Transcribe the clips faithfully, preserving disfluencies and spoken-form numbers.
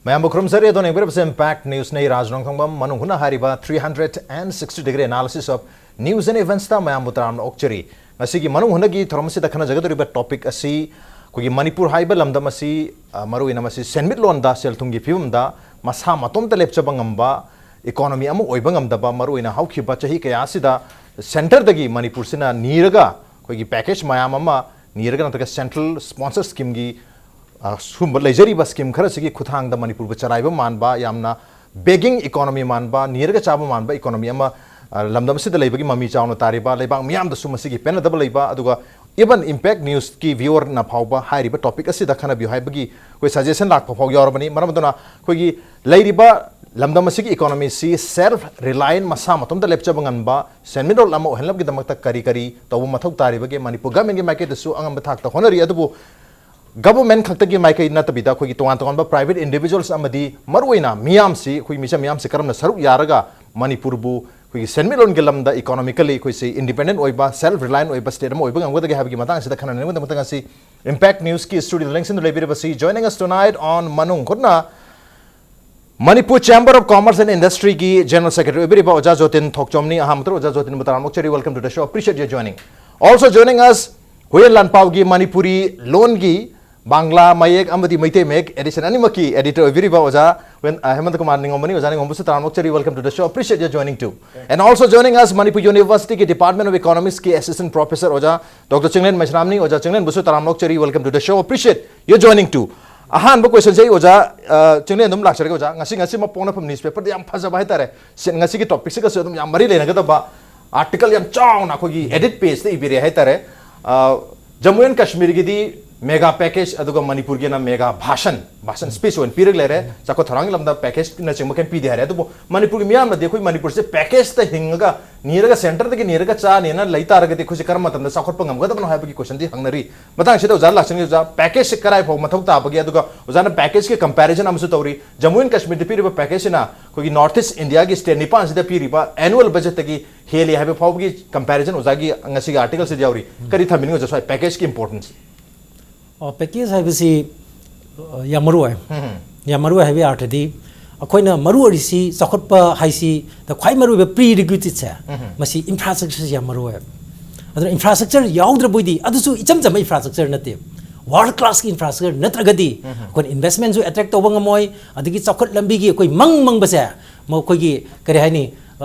ꯃꯌꯥꯝꯕꯨ ꯈꯨꯔꯨꯝꯖꯔꯤ꯫ ꯑꯗꯣ ꯌꯦꯡꯕꯤꯔꯤꯕꯁꯦ Impact News ꯅꯤ꯫ ꯔꯥꯖ ꯅꯣꯡꯊꯣꯡꯕꯝ ꯃꯅꯨꯡ ꯍꯨꯠꯅ ꯍꯥꯏꯔꯤꯕ three hundred and sixty degree analysis of news and events ꯇ ꯃꯌꯥꯝꯕꯨ ꯇꯔꯥꯝꯅ ꯑꯣꯛꯆꯔꯤ꯫ ꯉꯁꯤꯒꯤ ꯃꯅꯨꯡ ꯍꯨꯠꯅꯒꯤ ꯊꯧꯔꯝ ꯑꯁꯤꯗ ꯈꯟꯅꯖꯒꯗꯧꯔꯤꯕ topic ꯑꯁꯤ ꯑꯩꯈꯣꯏꯒꯤ ꯃꯅꯤꯄꯨꯔ ꯍꯥꯏꯕ ꯂꯝꯗꯝ ꯑꯁꯤ, ꯑ, ꯃꯔꯨꯑꯣꯏꯅ ꯃꯁꯤ ꯁꯦꯟꯃꯤꯠꯂꯣꯟꯗ, ꯁꯦꯜ ꯊꯨꯝꯒꯤ ꯐꯤꯕꯝꯗ ꯃꯁꯥ ꯃꯇꯣꯝꯇ ꯂꯦꯞꯆꯕ ꯉꯝꯕ economy ꯑꯃ ꯑꯣꯏꯕ ꯉꯝꯗꯕ, ꯃꯔꯨꯑꯣꯏꯅ ꯍꯧꯈꯤꯕ ꯆꯍꯤ ꯀꯌꯥ ꯑꯁꯤꯗ centre ꯗꯒꯤ ꯃꯅꯤꯄꯨꯔꯁꯤꯅ ꯅꯤꯔꯒ ꯑꯩꯈꯣꯏꯒꯤ package ꯃꯌꯥꯝ ꯑꯃ ꯅꯤꯔꯒ ꯅꯠꯇ꯭ꯔꯒ central sponsor scheme ꯒꯤ ꯑ, ꯁꯨꯝꯕ ꯂꯩꯖꯔꯤꯕ scheme ꯈꯔꯁꯤꯒꯤ ꯈꯨꯠꯊꯥꯡꯗ ꯃꯅꯤꯄꯨꯔꯕꯨ ꯆꯔꯥꯏꯕ ꯃꯥꯟꯕ, ꯌꯥꯝꯅ begging economy ꯃꯥꯟꯕ, ꯅꯤꯔꯒ ꯆꯥꯕ ꯃꯥꯟꯕ economy ꯑꯃ, ꯑ, ꯂꯝꯗꯝ ꯑꯁꯤꯗ ꯂꯩꯕꯒꯤ ꯃꯃꯤ ꯆꯥꯎꯅ ꯇꯥꯔꯤꯕ, ꯂꯩꯕꯥꯛ ꯃꯤꯌꯥꯝꯗꯁꯨ ꯃꯁꯤꯒꯤ ꯄꯦꯟꯅꯗꯕ ꯂꯩꯕ, ꯑꯗꯨꯒ even Impact News ꯀꯤ viewer ꯅ ꯐꯥꯎꯕ ꯍꯥꯏꯔꯤꯕ topic ꯑꯁꯤꯗ ꯈꯟꯅꯕꯤꯌꯨ ꯍꯥꯏꯕꯒꯤ ꯑꯩꯈꯣꯏ suggestion ꯂꯥꯛꯄ ꯐꯥꯎ ꯌꯥꯎꯔꯕꯅꯤ꯫ ꯃꯔꯝ ꯑꯗꯨꯅ ꯑꯩꯈꯣꯏꯒꯤ ꯂꯩꯔꯤꯕ ꯂꯝꯗꯝ ꯑꯁꯤꯒꯤ economy ꯁꯤ self reliant, ꯃꯁꯥ ꯃꯇꯣꯝꯇ ꯂꯦꯞꯆꯕ ꯉꯝꯕ ꯁꯦꯟꯃꯤꯠꯂꯣꯟ ꯑꯃ ꯑꯣꯏꯍꯟꯅꯕꯒꯤꯗꯃꯛꯇ ꯀꯔꯤ ꯀꯔꯤ ꯇꯧꯕ ꯃꯊꯧ ꯇꯥꯔꯤꯕꯒꯦ? ꯃꯅꯤꯄꯨꯔ government ꯀꯤ ꯃꯥꯏꯀꯩꯗꯁꯨ ꯑꯉꯝꯕ ꯊꯥꯛꯇ ꯍꯣꯠꯅꯔꯤ, ꯑꯗꯨꯕꯨ government ꯈꯛꯇꯒꯤ ꯃꯥꯏꯀꯩ ꯅꯠꯇꯕꯤꯗ ꯑꯩꯈꯣꯏꯒꯤ ꯇꯣꯉꯥꯟ ꯇꯣꯉꯥꯟꯕ private individuals ꯑꯃꯗꯤ ꯃꯔꯨꯑꯣꯏꯅ ꯃꯤꯌꯥꯝꯁꯤ, ꯑꯩꯈꯣꯏ ꯃꯤꯆꯝ ꯃꯤꯌꯥꯝꯁꯤ ꯀꯔꯝꯅ ꯁꯔꯨꯛ ꯌꯥꯔꯒ ꯃꯅꯤꯄꯨꯔꯕꯨ ꯑꯩꯈꯣꯏꯒꯤ ꯁꯦꯟꯃꯤꯠꯂꯣꯟꯒꯤ ꯂꯝꯗ economically ꯑꯩꯈꯣꯏꯁꯤ independent ꯑꯣꯏꯕ, self reliant ꯑꯣꯏꯕ state ꯑꯃ ꯑꯣꯏꯕ ꯉꯝꯒꯗꯒꯦ ꯍꯥꯏꯕꯒꯤ ꯃꯇꯥꯡꯁꯤꯗ ꯈꯟꯅꯅꯕꯒꯤꯗꯃꯛꯇ ꯉꯁꯤ Impact News ꯀꯤ studio the ꯂꯦꯡꯁꯤꯟꯗꯨꯅ ꯂꯩꯕꯤꯔꯤꯕꯁꯤ, joining us tonight on ꯃꯅꯨꯡ ꯍꯨꯠꯅ, Manipur Chamber of Commerce and Industry ꯒꯤ General Secretary ꯑꯣꯏꯕꯤꯔꯤꯕ ꯑꯣꯖꯥ ꯖꯣꯇꯤꯟ ꯊꯣꯛꯆꯣꯝꯅꯤ꯫ ꯑꯍꯥꯟꯕꯗ ꯑꯣꯖꯥ ꯖꯣꯇꯤꯟꯕꯨ ꯇꯔꯥꯝꯅ ꯑꯣꯛꯆꯔꯤ꯫ Welcome to the show. Appreciate your joining. Also joining us, Huiyen ꯂꯥꯟꯄꯥꯎꯒꯤ Manipuri ꯂꯣꯟꯒꯤ ꯕꯥꯡꯂꯥ ꯃꯌꯦꯛ ꯑꯃꯗꯤ ꯃꯩꯇꯩ ꯃꯌꯦꯛ edition ꯑꯅꯤꯃꯛꯀꯤ editor ꯑꯣꯏꯕꯤꯔꯤꯕ ꯑꯣꯖꯥ ꯋꯦꯟ-, ꯑ, ꯍꯦꯃꯟꯇ ꯀꯨꯃꯥꯔ ꯅꯤꯉꯣꯝꯕꯅꯤ꯫ ꯑꯣꯖꯥ ꯅꯤꯉꯣꯝꯕꯁꯨ ꯇꯔꯥꯝꯅ ꯑꯣꯛꯆꯔꯤ꯫ Welcome to the show. Appreciate your joining too. And also joining us, Manipur University ꯒꯤ Department of Economics ꯀꯤ Assistant Professor ꯑꯣꯖꯥ Doctor ꯆꯤꯡꯂꯦꯟ ꯃꯩꯁꯅꯥꯝꯅꯤ꯫ ꯑꯣꯖꯥ ꯆꯤꯡꯂꯦꯟꯕꯨꯁꯨ ꯇꯔꯥꯝꯅ ꯑꯣꯛꯆꯔꯤ꯫ Welcome to the show. Appreciate your joining too. ꯑꯍꯥꯟꯕ question ꯁꯦ ꯑꯩ ꯑꯣꯖꯥ, ꯑ, ꯆꯤꯡꯂꯦꯟ ꯑꯗꯨꯝ ꯂꯥꯛꯆꯔꯒꯦ ꯑꯣꯖꯥ꯫ ꯉꯁꯤ, ꯉꯁꯤꯃꯛ ꯄꯣꯛꯅꯐꯝ newspaper ꯗ ꯌꯥꯝ ꯐꯖꯕ ꯍꯥꯏꯇꯥꯔꯦ꯫ ꯁꯤ, ꯉꯁꯤꯒꯤ topic ꯁꯤꯒꯁꯨ ꯑꯗꯨꯝ ꯌꯥꯝ ꯃꯔꯤ ꯂꯩꯅꯒꯗꯕ article ꯌꯥꯝ ꯆꯥꯎꯅ ꯑꯩꯈꯣꯏꯒꯤ edit page ꯇ ꯏꯕꯤꯔꯦ ꯍꯥꯏꯇꯥꯔꯦ꯫ ꯑ, ꯖꯝꯃꯨ ꯑꯦꯟ ꯀꯥꯁꯃꯤꯔꯒꯤꯗꯤ mega package, ꯑꯗꯨꯒ ꯃꯅꯤꯄꯨꯔꯒꯤꯅ mega ꯚꯥꯁꯟ, ꯚꯥꯁꯟ speech ꯑꯣꯏꯅ ꯄꯤꯔꯒ ꯂꯩꯔꯦ꯫ ꯆꯥꯎꯈꯠ ꯊꯧꯔꯥꯡꯒꯤ ꯂꯝꯗ package ꯅꯆꯤꯡꯕ ꯀꯩꯝ ꯄꯤꯗꯦ ꯍꯥꯏꯔꯦ꯫ ꯑꯗꯨꯕꯨ ꯃꯅꯤꯄꯨꯔꯒꯤ ꯃꯤꯌꯥꯝꯅꯗꯤ ꯑꯩꯈꯣꯏ ꯃꯅꯤꯄꯨꯔꯁꯦ package ꯇ ꯍꯤꯡꯉꯒ, ꯅꯤꯔꯒ centre ꯗꯒꯤ ꯅꯤꯔꯒ ꯆꯥꯅꯦꯅ ꯂꯩ ꯇꯥꯔꯒꯗꯤ ꯑꯩꯈꯣꯏꯁꯦ ꯀꯔꯝꯕ ꯃꯇꯝꯗ ꯆꯥꯎꯈꯠꯄ ꯉꯝꯒꯗꯕꯅꯣ ꯍꯥꯏꯕꯒꯤ question ꯗꯤ ꯍꯪꯅꯔꯤ꯫ ꯃꯇꯥꯡꯁꯤꯗ ꯑꯣꯖꯥ ꯂꯥꯛꯆꯅꯤꯡꯉꯤ ꯑꯣꯖꯥ, package ꯁꯦ ꯀꯔꯥꯏ ꯐꯥꯎ ꯃꯊꯧ ꯇꯥꯕꯒꯦ? ꯑꯗꯨꯒ ꯑꯣꯖꯥꯅ package ꯀꯤ comparison ꯑꯃꯁꯨ ꯇꯧꯔꯤ꯫ ꯖꯝꯃꯨ ꯑꯦꯟ ꯀꯥꯁꯃꯤꯔꯗ ꯄꯤꯔꯤꯕ package ꯁꯤꯅ ꯑꯩꯈꯣꯏꯒꯤ North East India ꯒꯤ state ꯅꯤꯄꯥꯟꯁꯤꯗ ꯄꯤꯔꯤꯕ annual budget ꯇꯒꯤ ꯍꯦꯜꯂꯤ ꯍꯥꯏꯕ ꯐꯥꯎꯕꯒꯤ comparison ꯑꯣꯖꯥꯒꯤ ꯉꯁꯤꯒꯤ article ꯁꯤꯗ ꯌꯥꯎꯔꯤ꯫ ꯀꯔꯤ ꯊꯝꯕꯤꯅꯤꯡꯉꯤ ꯑꯣꯖꯥ ꯁ꯭ꯋꯥꯏ package ꯀꯤ importance? ꯑꯣ, package ꯍꯥꯏꯕꯁꯤ, ꯑ, ꯌꯥꯝ ꯃꯔꯨ ꯑꯣꯏ꯫ ꯌꯥꯝ ꯃꯔꯨ ꯑꯣꯏ ꯍꯥꯏꯕꯒꯤ ꯑꯥꯔꯊꯗꯤ, ꯑꯩꯈꯣꯏꯅ ꯃꯔꯨ ꯑꯣꯏꯔꯤꯁꯤ, ꯆꯥꯎꯈꯠꯄ ꯍꯥꯏꯁꯤ, ꯈ꯭ꯋꯥꯏ ꯃꯔꯨ ꯑꯣꯏꯕ ꯄ꯭ꯔꯤ ꯔꯤꯀ꯭ꯋꯤꯖꯤꯠꯁꯦ, ꯃꯁꯤ ꯏꯟꯐ꯭ꯔꯥꯁ꯭ꯇ꯭ꯔꯛꯆꯔꯁꯤ ꯌꯥꯝ ꯃꯔꯨ ꯑꯣꯏ꯫ ꯑꯗꯨꯅ ꯏꯟꯐ꯭ꯔꯥꯁ꯭ꯇ꯭ꯔꯛꯆꯔ ꯌꯥꯎꯗ꯭ꯔꯕꯣꯏꯗꯤ, ꯑꯗꯨꯁꯨ ꯏꯆꯝ ꯆꯝꯕ ꯏꯟꯐ꯭ꯔꯥꯁ꯭ꯇ꯭ꯔꯛꯆꯔ ꯅꯠꯇꯦ, ꯋꯥꯔꯜ ꯀ꯭ꯂꯥꯁꯀꯤ ꯏꯟꯐ꯭ꯔꯥꯁ꯭ꯇ꯭ꯔꯛꯆꯔ ꯅꯠꯇ꯭ꯔꯒꯗꯤ ꯑꯩꯈꯣꯏꯅ ꯏꯟꯚꯦꯁ꯭ꯠꯃꯦꯟꯠꯁꯨ ꯑꯦꯇ꯭ꯔꯦꯛ ꯇꯧꯕ ꯉꯝꯃꯣꯏ, ꯑꯗꯒꯤ ꯆꯥꯎꯈꯠ ꯂꯝꯕꯤꯒꯤ ꯑꯩꯈꯣꯏ ꯃꯪ ꯃꯪꯕꯁꯦ, ꯃꯈꯣꯏꯒꯤ ꯀꯔꯤ ꯍꯥꯏꯅꯤ,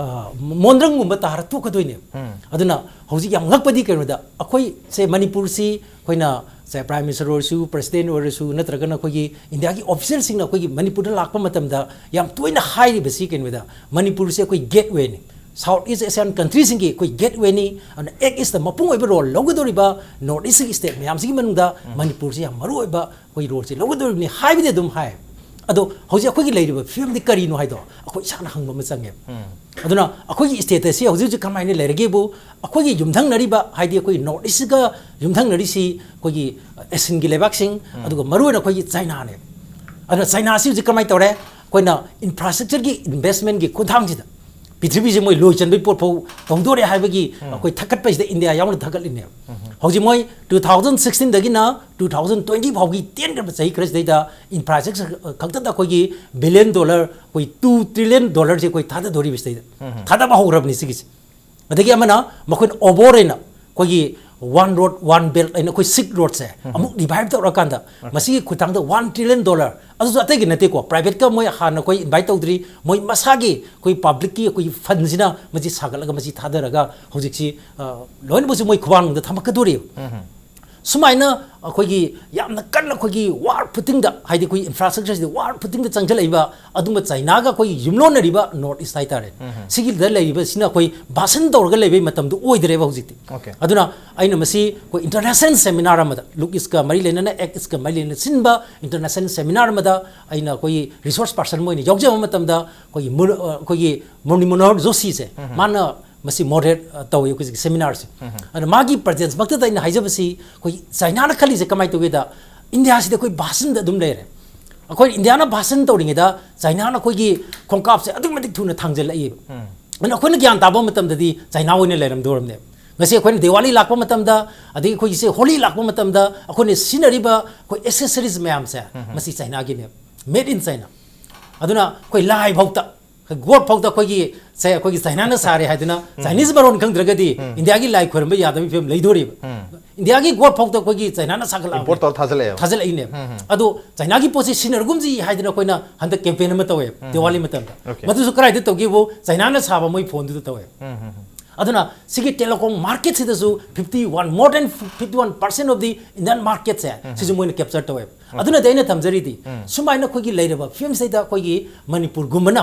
ꯃꯣꯟꯗ꯭ꯔꯪꯒꯨꯝꯕ ꯇꯥꯔ ꯇꯣꯛꯀꯗꯣꯏꯅꯦ꯫ ꯑꯗꯨꯅ ꯍꯧꯖꯤꯛ ꯌꯥꯝ ꯉꯛꯄꯗꯤ ꯀꯩꯅꯣꯗ, ꯑꯩꯈꯣꯏꯁꯦ ꯃꯅꯤꯄꯨꯔꯁꯤ ꯑꯩꯈꯣꯏꯅ ꯁꯦ ꯄ꯭ꯔꯥꯏꯝ ꯃꯤꯅꯤꯁꯇꯔ ꯑꯣꯏꯔꯁꯨ, ꯄ꯭ꯔꯦꯁꯤꯗꯦꯟꯠ ꯑꯣꯏꯔꯁꯨ, ꯅꯠꯇ꯭ꯔꯒꯅ ꯑꯩꯈꯣꯏꯒꯤ ꯏꯟꯗꯤꯌꯥꯒꯤ ꯑꯣꯐꯤꯁꯤꯌꯦꯜꯁꯤꯡꯅ ꯑꯩꯈꯣꯏꯒꯤ ꯃꯅꯤꯄꯨꯔꯗ ꯂꯥꯛꯄ ꯃꯇꯝꯗ ꯌꯥꯝ ꯇꯣꯏꯅ ꯍꯥꯏꯔꯤꯕꯁꯤ ꯀꯩꯅꯣꯗ, ꯃꯅꯤꯄꯨꯔꯁꯤ ꯑꯩꯈꯣꯏ ꯒꯦꯠꯋꯦꯅꯤ, ꯁꯥꯎꯠ ꯏꯁ ꯑꯦꯁꯤꯌꯥꯟ ꯀꯟꯇ꯭ꯔꯤꯁꯤꯡꯒꯤ ꯑꯩꯈꯣꯏ ꯒꯦꯠꯋꯦꯅꯤ꯫ ꯑꯗꯨꯅ ꯑꯦꯛ ꯏꯁꯇ ꯃꯄꯨꯡ ꯑꯣꯏꯕ ꯔꯣꯜ ꯂꯧꯒꯗꯧꯔꯤꯕ ꯅꯣꯔꯠ ꯏꯁꯀꯤ ꯁ꯭ꯇꯦꯠ ꯃꯌꯥꯝꯁꯤꯒꯤ ꯃꯅꯨꯡꯗ ꯃꯅꯤꯄꯨꯔꯁꯤ ꯌꯥꯝ ꯃꯔꯨ ꯑꯣꯏꯕ ꯑꯩꯈꯣꯏ ꯔꯣꯜꯁꯤ ꯂꯧꯒꯗꯧꯔꯤꯕꯅꯤ ꯍꯥꯏꯕꯗꯤ ꯑꯗꯨꯝ ꯍꯥꯏ꯫ ꯑꯗꯣ ꯍꯧꯖꯤꯛ ꯑꯩꯈꯣꯏꯒꯤ ꯂꯩꯔꯤꯕ ꯐꯤꯕꯝꯗꯤ ꯀꯔꯤꯅꯣ ꯍꯥꯏꯗꯣ ꯑꯩꯈꯣꯏ ꯏꯁꯥꯅ ꯍꯪꯕ ꯑꯃ ꯆꯪꯉꯦ꯫ ꯑꯗꯨꯅ ꯑꯩꯈꯣꯏꯒꯤ ꯁ꯭ꯇꯦꯇꯁꯁꯤ ꯍꯧꯖꯤꯛ ꯍꯧꯖꯤꯛ ꯀꯃꯥꯏꯅ ꯂꯩꯔꯒꯦꯕꯨ, ꯑꯩꯈꯣꯏꯒꯤ ꯌꯨꯝꯊꯪꯅꯔꯤꯕ, ꯍꯥꯏꯗꯤ ꯑꯩꯈꯣꯏ ꯅꯣꯔꯠ ꯏꯁꯀ ꯌꯨꯝꯊꯪꯅꯔꯤꯁꯤ ꯑꯩꯈꯣꯏꯒꯤ ꯑꯦꯁꯤꯌꯟꯒꯤ ꯂꯩꯕꯥꯛꯁꯤꯡ, ꯑꯗꯨꯒ ꯃꯔꯨꯑꯣꯏꯅ ꯑꯩꯈꯣꯏꯒꯤ ꯆꯥꯏꯅꯥꯅꯦ꯫ ꯑꯗꯨꯅ ꯆꯥꯏꯅꯥꯁꯤ ꯍꯧꯖꯤꯛ ꯀꯃꯥꯏꯅ ꯇꯧꯔꯦ? ꯑꯩꯈꯣꯏꯅ ꯏꯟꯐ꯭ꯔꯥꯁ꯭ꯇ꯭ꯔꯛꯆꯔꯒꯤ ꯏꯟꯚꯦꯁ꯭ꯠꯃꯦꯟꯠꯀꯤ ꯈꯣꯡꯊꯥꯡꯁꯤꯗ ꯄ꯭ꯔꯤꯊꯤꯕꯤꯁꯤ ꯃꯣꯏ ꯂꯣꯏ ꯆꯟꯕꯒꯤ ꯄꯣꯠ ꯐꯥꯎ ꯇꯧꯗꯣꯔꯦ ꯍꯥꯏꯕꯒꯤ ꯑꯩꯈꯣꯏ ꯊꯥꯒꯠꯄꯁꯤꯗ ꯏꯟꯗꯤꯌꯥ ꯌꯥꯎꯅ ꯊꯥꯒꯠꯂꯤꯅꯦꯕ꯫ ꯍꯧꯖꯤꯛ ꯃꯣꯏ ꯇꯨ ꯊꯥꯎꯖꯟ ꯁꯤꯛꯁꯇꯤꯟꯗꯒꯤꯅ ꯇꯨ ꯊꯥꯎꯖꯟ ꯇ꯭ꯋꯦꯟꯇꯤ ꯐꯥꯎꯒꯤ ꯇꯦꯟꯈ꯭ꯔꯕ ꯆꯍꯤ ꯈꯔꯁꯤꯗꯩꯗ ꯏꯟꯐ꯭ꯔꯥꯁ꯭ꯇ꯭ꯔꯛꯆꯔ ꯈꯛꯇꯗ ꯑꯩꯈꯣꯏꯒꯤ ꯕꯤꯂꯤꯌꯟ ꯗꯣꯂꯔ, ꯑꯩꯈꯣꯏ ꯇꯨ ꯇ꯭ꯔꯤꯂꯤꯌꯟ ꯗꯣꯂꯔꯁꯦ ꯑꯩꯈꯣꯏ ꯊꯥꯗꯗꯣꯔꯤꯕꯁꯤꯗꯩꯗ ꯊꯥꯗꯕ ꯍꯧꯈ꯭ꯔꯕꯅꯤ ꯁꯤꯒꯤꯁꯦ꯫ ꯑꯗꯒꯤ ꯑꯃꯅ ꯃꯈꯣꯏꯅ ꯑꯣꯚꯔ ꯑꯣꯏꯅ ꯑꯩꯈꯣꯏꯒꯤ ꯋꯥꯟ ꯔꯣꯗ ꯋꯥꯟ ꯕꯦꯜꯠ ꯍꯥꯏꯅ ꯑꯩꯈꯣꯏ ꯁꯤꯜꯛ ꯔꯣꯗꯁꯦ ꯑꯃꯨꯛ ꯔꯤꯚꯥꯏꯚ ꯇꯧꯔꯀꯥꯟꯗ ꯃꯁꯤꯒꯤ ꯈꯨꯠꯊꯥꯡꯗ ꯋꯥꯟ ꯇ꯭ꯔꯤꯂꯤꯌꯟ ꯗꯣꯂꯔ, ꯑꯗꯨꯁꯨ ꯑꯇꯩꯒꯤ ꯅꯠꯇꯦꯀꯣ, ꯄ꯭ꯔꯥꯏꯚꯦꯠꯀ ꯃꯣꯏ ꯍꯥꯟꯅ ꯑꯩꯈꯣꯏ ꯏꯟꯚꯥꯏꯠ ꯇꯧꯗ꯭ꯔꯤ, ꯃꯣꯏ ꯃꯁꯥꯒꯤ ꯑꯩꯈꯣꯏ ꯄꯕ꯭ꯂꯤꯛꯀꯤ ꯑꯩꯈꯣꯏꯒꯤ ꯐꯟꯁꯤꯅ ꯃꯁꯤ ꯁꯥꯒꯠꯂꯒ ꯃꯁꯤ ꯊꯥꯗꯔꯒ ꯍꯧꯖꯤꯛꯁꯤ, ꯑ, ꯂꯣꯏꯅꯃꯛꯁꯨ ꯃꯣꯏ ꯈꯨꯕꯥꯡꯗ ꯊꯝꯃꯛꯀꯗꯣꯔꯤꯕ꯫ ꯁꯨꯃꯥꯏꯅ ꯑꯩꯈꯣꯏꯒꯤ ꯌꯥꯝꯅ ꯀꯟꯅ ꯑꯩꯈꯣꯏꯒꯤ ꯋꯥꯔ ꯐꯨꯇꯤꯡꯗ, ꯍꯥꯏꯗꯤ ꯑꯩꯈꯣꯏꯒꯤ ꯏꯟꯐ꯭ꯔꯥꯁ꯭ꯇ꯭ꯔꯛꯆꯔꯁꯤꯗ ꯋꯥꯔ ꯐꯨꯇꯤꯡꯗ ꯆꯪꯁꯤꯜꯂꯛꯏꯕ, ꯑꯗꯨꯝꯕ ꯆꯥꯏꯅꯥꯒ ꯑꯩꯈꯣꯏꯒꯤ ꯌꯨꯝꯂꯣꯟꯅꯔꯤꯕ ꯅꯣꯔꯠ ꯏꯁ ꯍꯥꯏꯇꯥꯔꯦ, ꯁꯤꯒꯤꯗ ꯂꯩꯔꯤꯕꯁꯤꯅ ꯑꯩꯈꯣꯏ ꯚꯥꯁꯟ ꯇꯧꯔꯒ ꯂꯩꯕꯒꯤ ꯃꯇꯝꯗꯣ ꯑꯣꯏꯗ꯭ꯔꯦꯕ ꯍꯧꯖꯤꯛꯇꯤ꯫ ꯑꯣꯀꯦ꯫ ꯑꯗꯨꯅ ꯑꯩꯅ ꯃꯁꯤ ꯑꯩꯈꯣꯏ ꯏꯟꯇꯔꯅꯦꯁꯅꯦꯜ ꯁꯦꯃꯤꯅꯥꯔ ꯑꯃꯗ, ꯂꯨꯛ ꯏꯁꯀ ꯃꯔꯤ ꯂꯩꯅꯅ, ꯑꯦꯛ ꯏꯁꯀ ꯃꯔꯤ ꯂꯩꯅꯅ ꯁꯤꯟꯕ ꯏꯟꯇꯔꯅꯦꯁꯅꯦꯜ ꯁꯦꯃꯤꯅꯥꯔ ꯑꯃꯗ ꯑꯩꯅ ꯑꯩꯈꯣꯏꯒꯤ ꯔꯤꯁꯣꯔꯁ ꯄꯥꯔꯁꯟ ꯑꯃ ꯑꯣꯏꯅ ꯌꯥꯎꯖꯕ ꯃꯇꯝꯗ, ꯑꯩꯈꯣꯏꯒꯤ ꯃꯨꯔ-, ꯑ, ꯑꯩꯈꯣꯏꯒꯤ ꯃꯨꯔꯂꯤ ꯃꯅꯣꯍꯔ ꯖꯣꯁꯤꯁꯦ, ꯃꯥꯅ ꯃꯁꯤ ꯃꯣꯗꯔꯦꯠ, ꯑ, ꯇꯧꯋꯤ ꯑꯩꯈꯣꯏꯒꯤ ꯁꯦꯃꯤꯅꯥꯔꯁꯦ꯫ ꯑꯗꯨꯅ ꯃꯥꯒꯤ ꯄ꯭ꯔꯖꯦꯟꯁꯃꯛꯇꯗ ꯑꯩꯅ ꯍꯥꯏꯖꯕꯁꯤ, ꯑꯩꯈꯣꯏ ꯆꯥꯏꯅꯥꯅ ꯈꯜꯂꯤꯁꯦ ꯀꯃꯥꯏꯅ ꯇꯧꯒꯦꯗ, ꯏꯟꯗꯤꯌꯥꯁꯤꯗ ꯑꯩꯈꯣꯏ ꯚꯥꯁꯟꯗ ꯑꯗꯨꯝ ꯂꯩꯔꯦ꯫ ꯑꯩꯈꯣꯏ ꯏꯟꯗꯤꯌꯥꯅ ꯚꯥꯁꯟ ꯇꯧꯔꯤꯉꯩꯗ ꯆꯥꯏꯅꯥꯅ ꯑꯩꯈꯣꯏꯒꯤ ꯈꯣꯡꯀꯥꯞꯁꯦ ꯑꯗꯨꯛꯀꯤ ꯃꯇꯤꯛ ꯊꯨꯅ ꯊꯥꯡꯖꯜꯂꯛꯏꯕ꯫ ꯑꯗꯨꯅ ꯑꯩꯈꯣꯏꯅ ꯒ꯭ꯌꯥꯟ ꯇꯥꯕ ꯃꯇꯝꯗꯗꯤ ꯆꯥꯏꯅꯥ ꯑꯣꯏꯅ ꯂꯩꯔꯝꯗꯧꯔꯕꯅꯦꯕ꯫ ꯉꯁꯤ ꯑꯩꯈꯣꯏꯅ ꯗꯤꯋꯥꯂꯤ ꯂꯥꯛꯄ ꯃꯇꯝꯗ, ꯑꯗꯒꯤ ꯑꯩꯈꯣꯏꯒꯤꯁꯦ ꯍꯣꯂꯤ ꯂꯥꯛꯄ ꯃꯇꯝꯗ ꯑꯩꯈꯣꯏꯅ ꯁꯤꯖꯤꯟꯅꯔꯤꯕ ꯑꯩꯈꯣꯏ ꯑꯦꯁꯦꯁꯔꯤꯁ ꯃꯌꯥꯝꯁꯦ, ꯃꯁꯤ ꯆꯥꯏꯅꯥꯒꯤꯅꯦꯕ꯫ Made in China. ꯑꯗꯨꯅ ꯑꯩꯈꯣꯏ ꯂꯥꯏ ꯐꯥꯎꯗ, ꯑꯩꯈꯣꯏ ꯒꯣꯠ ꯐꯥꯎꯗ ꯑꯩꯈꯣꯏꯒꯤ, ꯁꯦ, ꯑꯩꯈꯣꯏꯒꯤ ꯆꯥꯏꯅꯥꯅ ꯁꯥꯔꯦ ꯍꯥꯏꯗꯨꯅ, ꯆꯥꯏꯅꯤꯁ ꯃꯔꯣꯟ ꯈꯪꯗ꯭ꯔꯒꯗꯤ ꯏꯟꯗꯤꯌꯥꯒꯤ ꯂꯥꯏ ꯈꯣꯏꯔꯝꯕ ꯌꯥꯗꯕꯒꯤ ꯐꯤꯕꯝ ꯂꯩꯗꯣꯔꯤꯕ꯫ ꯏꯟꯗꯤꯌꯥꯒꯤ ꯒꯣꯠ ꯐꯥꯎꯗ ꯑꯩꯈꯣꯏꯒꯤ ꯆꯥꯏꯅꯥꯅ ꯁꯥꯒꯠꯂꯛꯑꯕꯅꯦ꯫ ꯏꯝꯄꯣꯔꯠ ꯇꯧꯔ ꯊꯥꯖꯤꯜꯂꯛꯑꯦꯕ꯫ ꯊꯥꯖꯤꯜꯂꯛꯏꯅꯦ꯫ ꯑꯗꯣ ꯆꯥꯏꯅꯥꯒꯤ ꯄꯣꯠꯁꯦ ꯁꯤꯟꯅꯔꯒꯨꯝꯁꯤ ꯍꯥꯏꯗꯅ ꯑꯩꯈꯣꯏꯅ ꯍꯟꯗꯛ ꯀꯦꯝꯄꯦꯟ ꯑꯃ ꯇꯧꯋꯦ, ꯗꯤꯋꯥꯂꯤ ꯃꯇꯝꯗ꯫ Okay. ꯃꯗꯨꯁꯨ ꯀꯗꯥꯏꯗ ꯇꯧꯒꯦꯕꯨ, ꯆꯥꯏꯅꯥꯅ ꯁꯥꯕ ꯃꯣꯏ ꯐꯣꯟꯗꯨꯗ ꯇꯧꯋꯦ꯫ ꯑꯗꯨꯅ ꯁꯤꯒꯤ telecom market ꯁꯤꯗꯁꯨ fifty one, more than fifty one percent of the Indian market ꯁꯦ ꯁꯤꯁꯨ ꯃꯣꯏꯅ capture ꯇꯧꯋꯦꯕ꯫ ꯑꯗꯨꯅꯗꯤ ꯑꯩꯅ ꯊꯝꯖꯔꯤꯗꯤ, ꯁꯨꯃꯥꯏꯅ ꯑꯩꯈꯣꯏꯒꯤ ꯂꯩꯔꯕ ꯐꯤꯕꯝꯁꯤꯗ ꯑꯩꯈꯣꯏꯒꯤ ꯃꯅꯤꯄꯨꯔꯒꯨꯝꯕꯅ,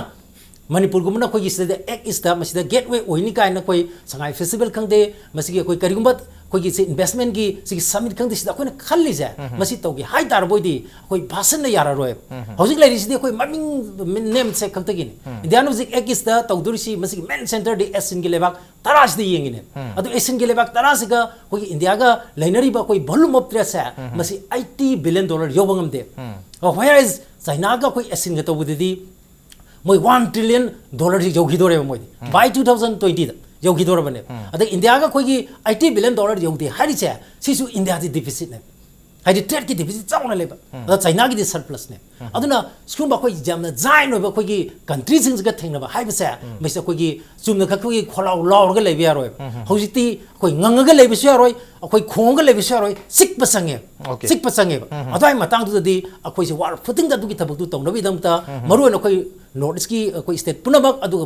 ꯃꯅꯤꯄꯨꯔꯒꯨꯝꯕꯅ ꯑꯩꯈꯣꯏꯒꯤ ꯁꯤꯗ Act East ꯃꯁꯤꯗ gateway ꯑꯣꯏꯅꯤ ꯀꯥꯏꯅ ꯑꯩꯈꯣꯏ ꯁꯉꯥꯏ festival ꯈꯪꯗꯦ, ꯃꯁꯤꯒꯤ ꯑꯩꯈꯣꯏ ꯀꯔꯤꯒꯨꯝꯕ ꯑꯩꯈꯣꯏꯒꯤ ꯁꯤ investment ꯒꯤ ꯁꯤꯒꯤ summit ꯈꯪꯗꯦ, ꯁꯤꯗ ꯑꯩꯈꯣꯏꯅ ꯈꯜꯂꯤꯁꯦ ꯃꯁꯤ ꯇꯧꯒꯦ ꯍꯥꯏ ꯇꯥꯔꯕꯣꯏꯗꯤ ꯑꯩꯈꯣꯏ ꯚꯥꯁꯟꯅ ꯌꯥꯔꯔꯣꯏꯕ꯫ ꯍꯧꯖꯤꯛ ꯂꯩꯔꯤꯁꯤꯗꯤ ꯑꯩꯈꯣꯏ ꯃꯃꯤꯡ name ꯁꯦ ꯈꯛꯇꯒꯤꯅꯤ꯫ ꯏꯟꯗꯤꯌꯥꯅ ꯍꯧꯖꯤꯛ Act East ꯇꯧꯗꯣꯔꯤꯁꯤ ꯃꯁꯤꯒꯤ main centre ꯗꯤ ASEAN ꯒꯤ ꯂꯩꯕꯥꯛ ꯇꯔꯥꯁꯤꯗ ꯌꯦꯡꯉꯤꯅꯦ꯫ ꯑꯗꯨ ASEAN ꯒꯤ ꯂꯩꯕꯥꯛ ꯇꯔꯥꯁꯤꯒ ꯑꯩꯈꯣꯏꯒꯤ ꯏꯟꯗꯤꯌꯥꯒ ꯂꯩꯅꯔꯤꯕ ꯑꯩꯈꯣꯏ volume of trade ꯁꯦ ꯃꯁꯤ eighty billion dollar ꯌꯧꯕ ꯉꯝꯗꯦ꯫ Whereas ꯆꯥꯏꯅꯥꯒ ꯑꯩꯈꯣꯏ ASEAN ꯒ ꯇꯧꯕꯗꯗꯤ ꯃꯣꯏ one trillion dollar ꯁꯤ ꯌꯧꯈꯤꯗꯣꯔꯦꯕ ꯃꯣꯏꯗꯤ꯫ By two thousand twenty ꯗ ꯌꯧꯈꯤꯗꯣꯔꯕꯅꯦ꯫ ꯑꯗꯩ ꯏꯟꯗꯤꯌꯥꯒ ꯑꯩꯈꯣꯏꯒꯤ eighty billion dollar ꯌꯧꯗꯦ ꯍꯥꯏꯔꯤꯁꯦ, ꯁꯤꯁꯨ ꯏꯟꯗꯤꯌꯥꯗꯤ deficit ꯅꯦ꯫ ꯍꯥꯏꯗꯤ trade ꯀꯤ deficit ꯆꯥꯎꯅ ꯂꯩꯕ, ꯑꯗ ꯆꯥꯏꯅꯥꯒꯤꯗꯤ surplus ꯅꯦ꯫ ꯑꯗꯨꯅ ꯁꯤꯒꯨꯝꯕ ꯑꯩꯈꯣꯏ ꯌꯥꯝꯅ giant ꯑꯣꯏꯕ ꯑꯩꯈꯣꯏꯒꯤ country ꯁꯤꯡꯁꯤꯒ ꯊꯦꯡꯅꯕ ꯍꯥꯏꯕꯁꯦ, ꯃꯁꯤꯗ ꯑꯩꯈꯣꯏꯒꯤ ꯆꯨꯝꯅ ꯈꯛ ꯑꯩꯈꯣꯏꯒꯤ ꯈꯣꯜꯂꯥꯎ ꯂꯥꯎꯔꯒ ꯂꯩꯕ ꯌꯥꯔꯣꯏꯕ꯫ ꯍꯧꯖꯤꯛꯇꯤ ꯑꯩꯈꯣꯏ ꯉꯪꯉꯒ ꯂꯩꯕꯁꯨ ꯌꯥꯔꯣꯏ, ꯑꯩꯈꯣꯏ ꯈꯣꯡꯉꯒ ꯂꯩꯕꯁꯨ ꯌꯥꯔꯣꯏ, ꯆꯤꯛꯄ ꯆꯪꯉꯦꯕ꯫ Okay. ꯆꯤꯛꯄ ꯆꯪꯉꯦꯕ꯫ ꯑꯗꯨꯋꯥꯏ ꯃꯇꯥꯡꯗꯨꯗꯗꯤ ꯑꯩꯈꯣꯏꯁꯦ war footing ꯗ ꯑꯗꯨꯒꯤ ꯊꯕꯛꯇꯨ ꯇꯧꯅꯕꯒꯤꯗꯃꯛꯇ, ꯃꯔꯨꯑꯣꯏꯅ ꯑꯩꯈꯣꯏ North East ꯀꯤ ꯑꯩꯈꯣꯏ state ꯄꯨꯝꯅꯃꯛ, ꯑꯗꯨꯒ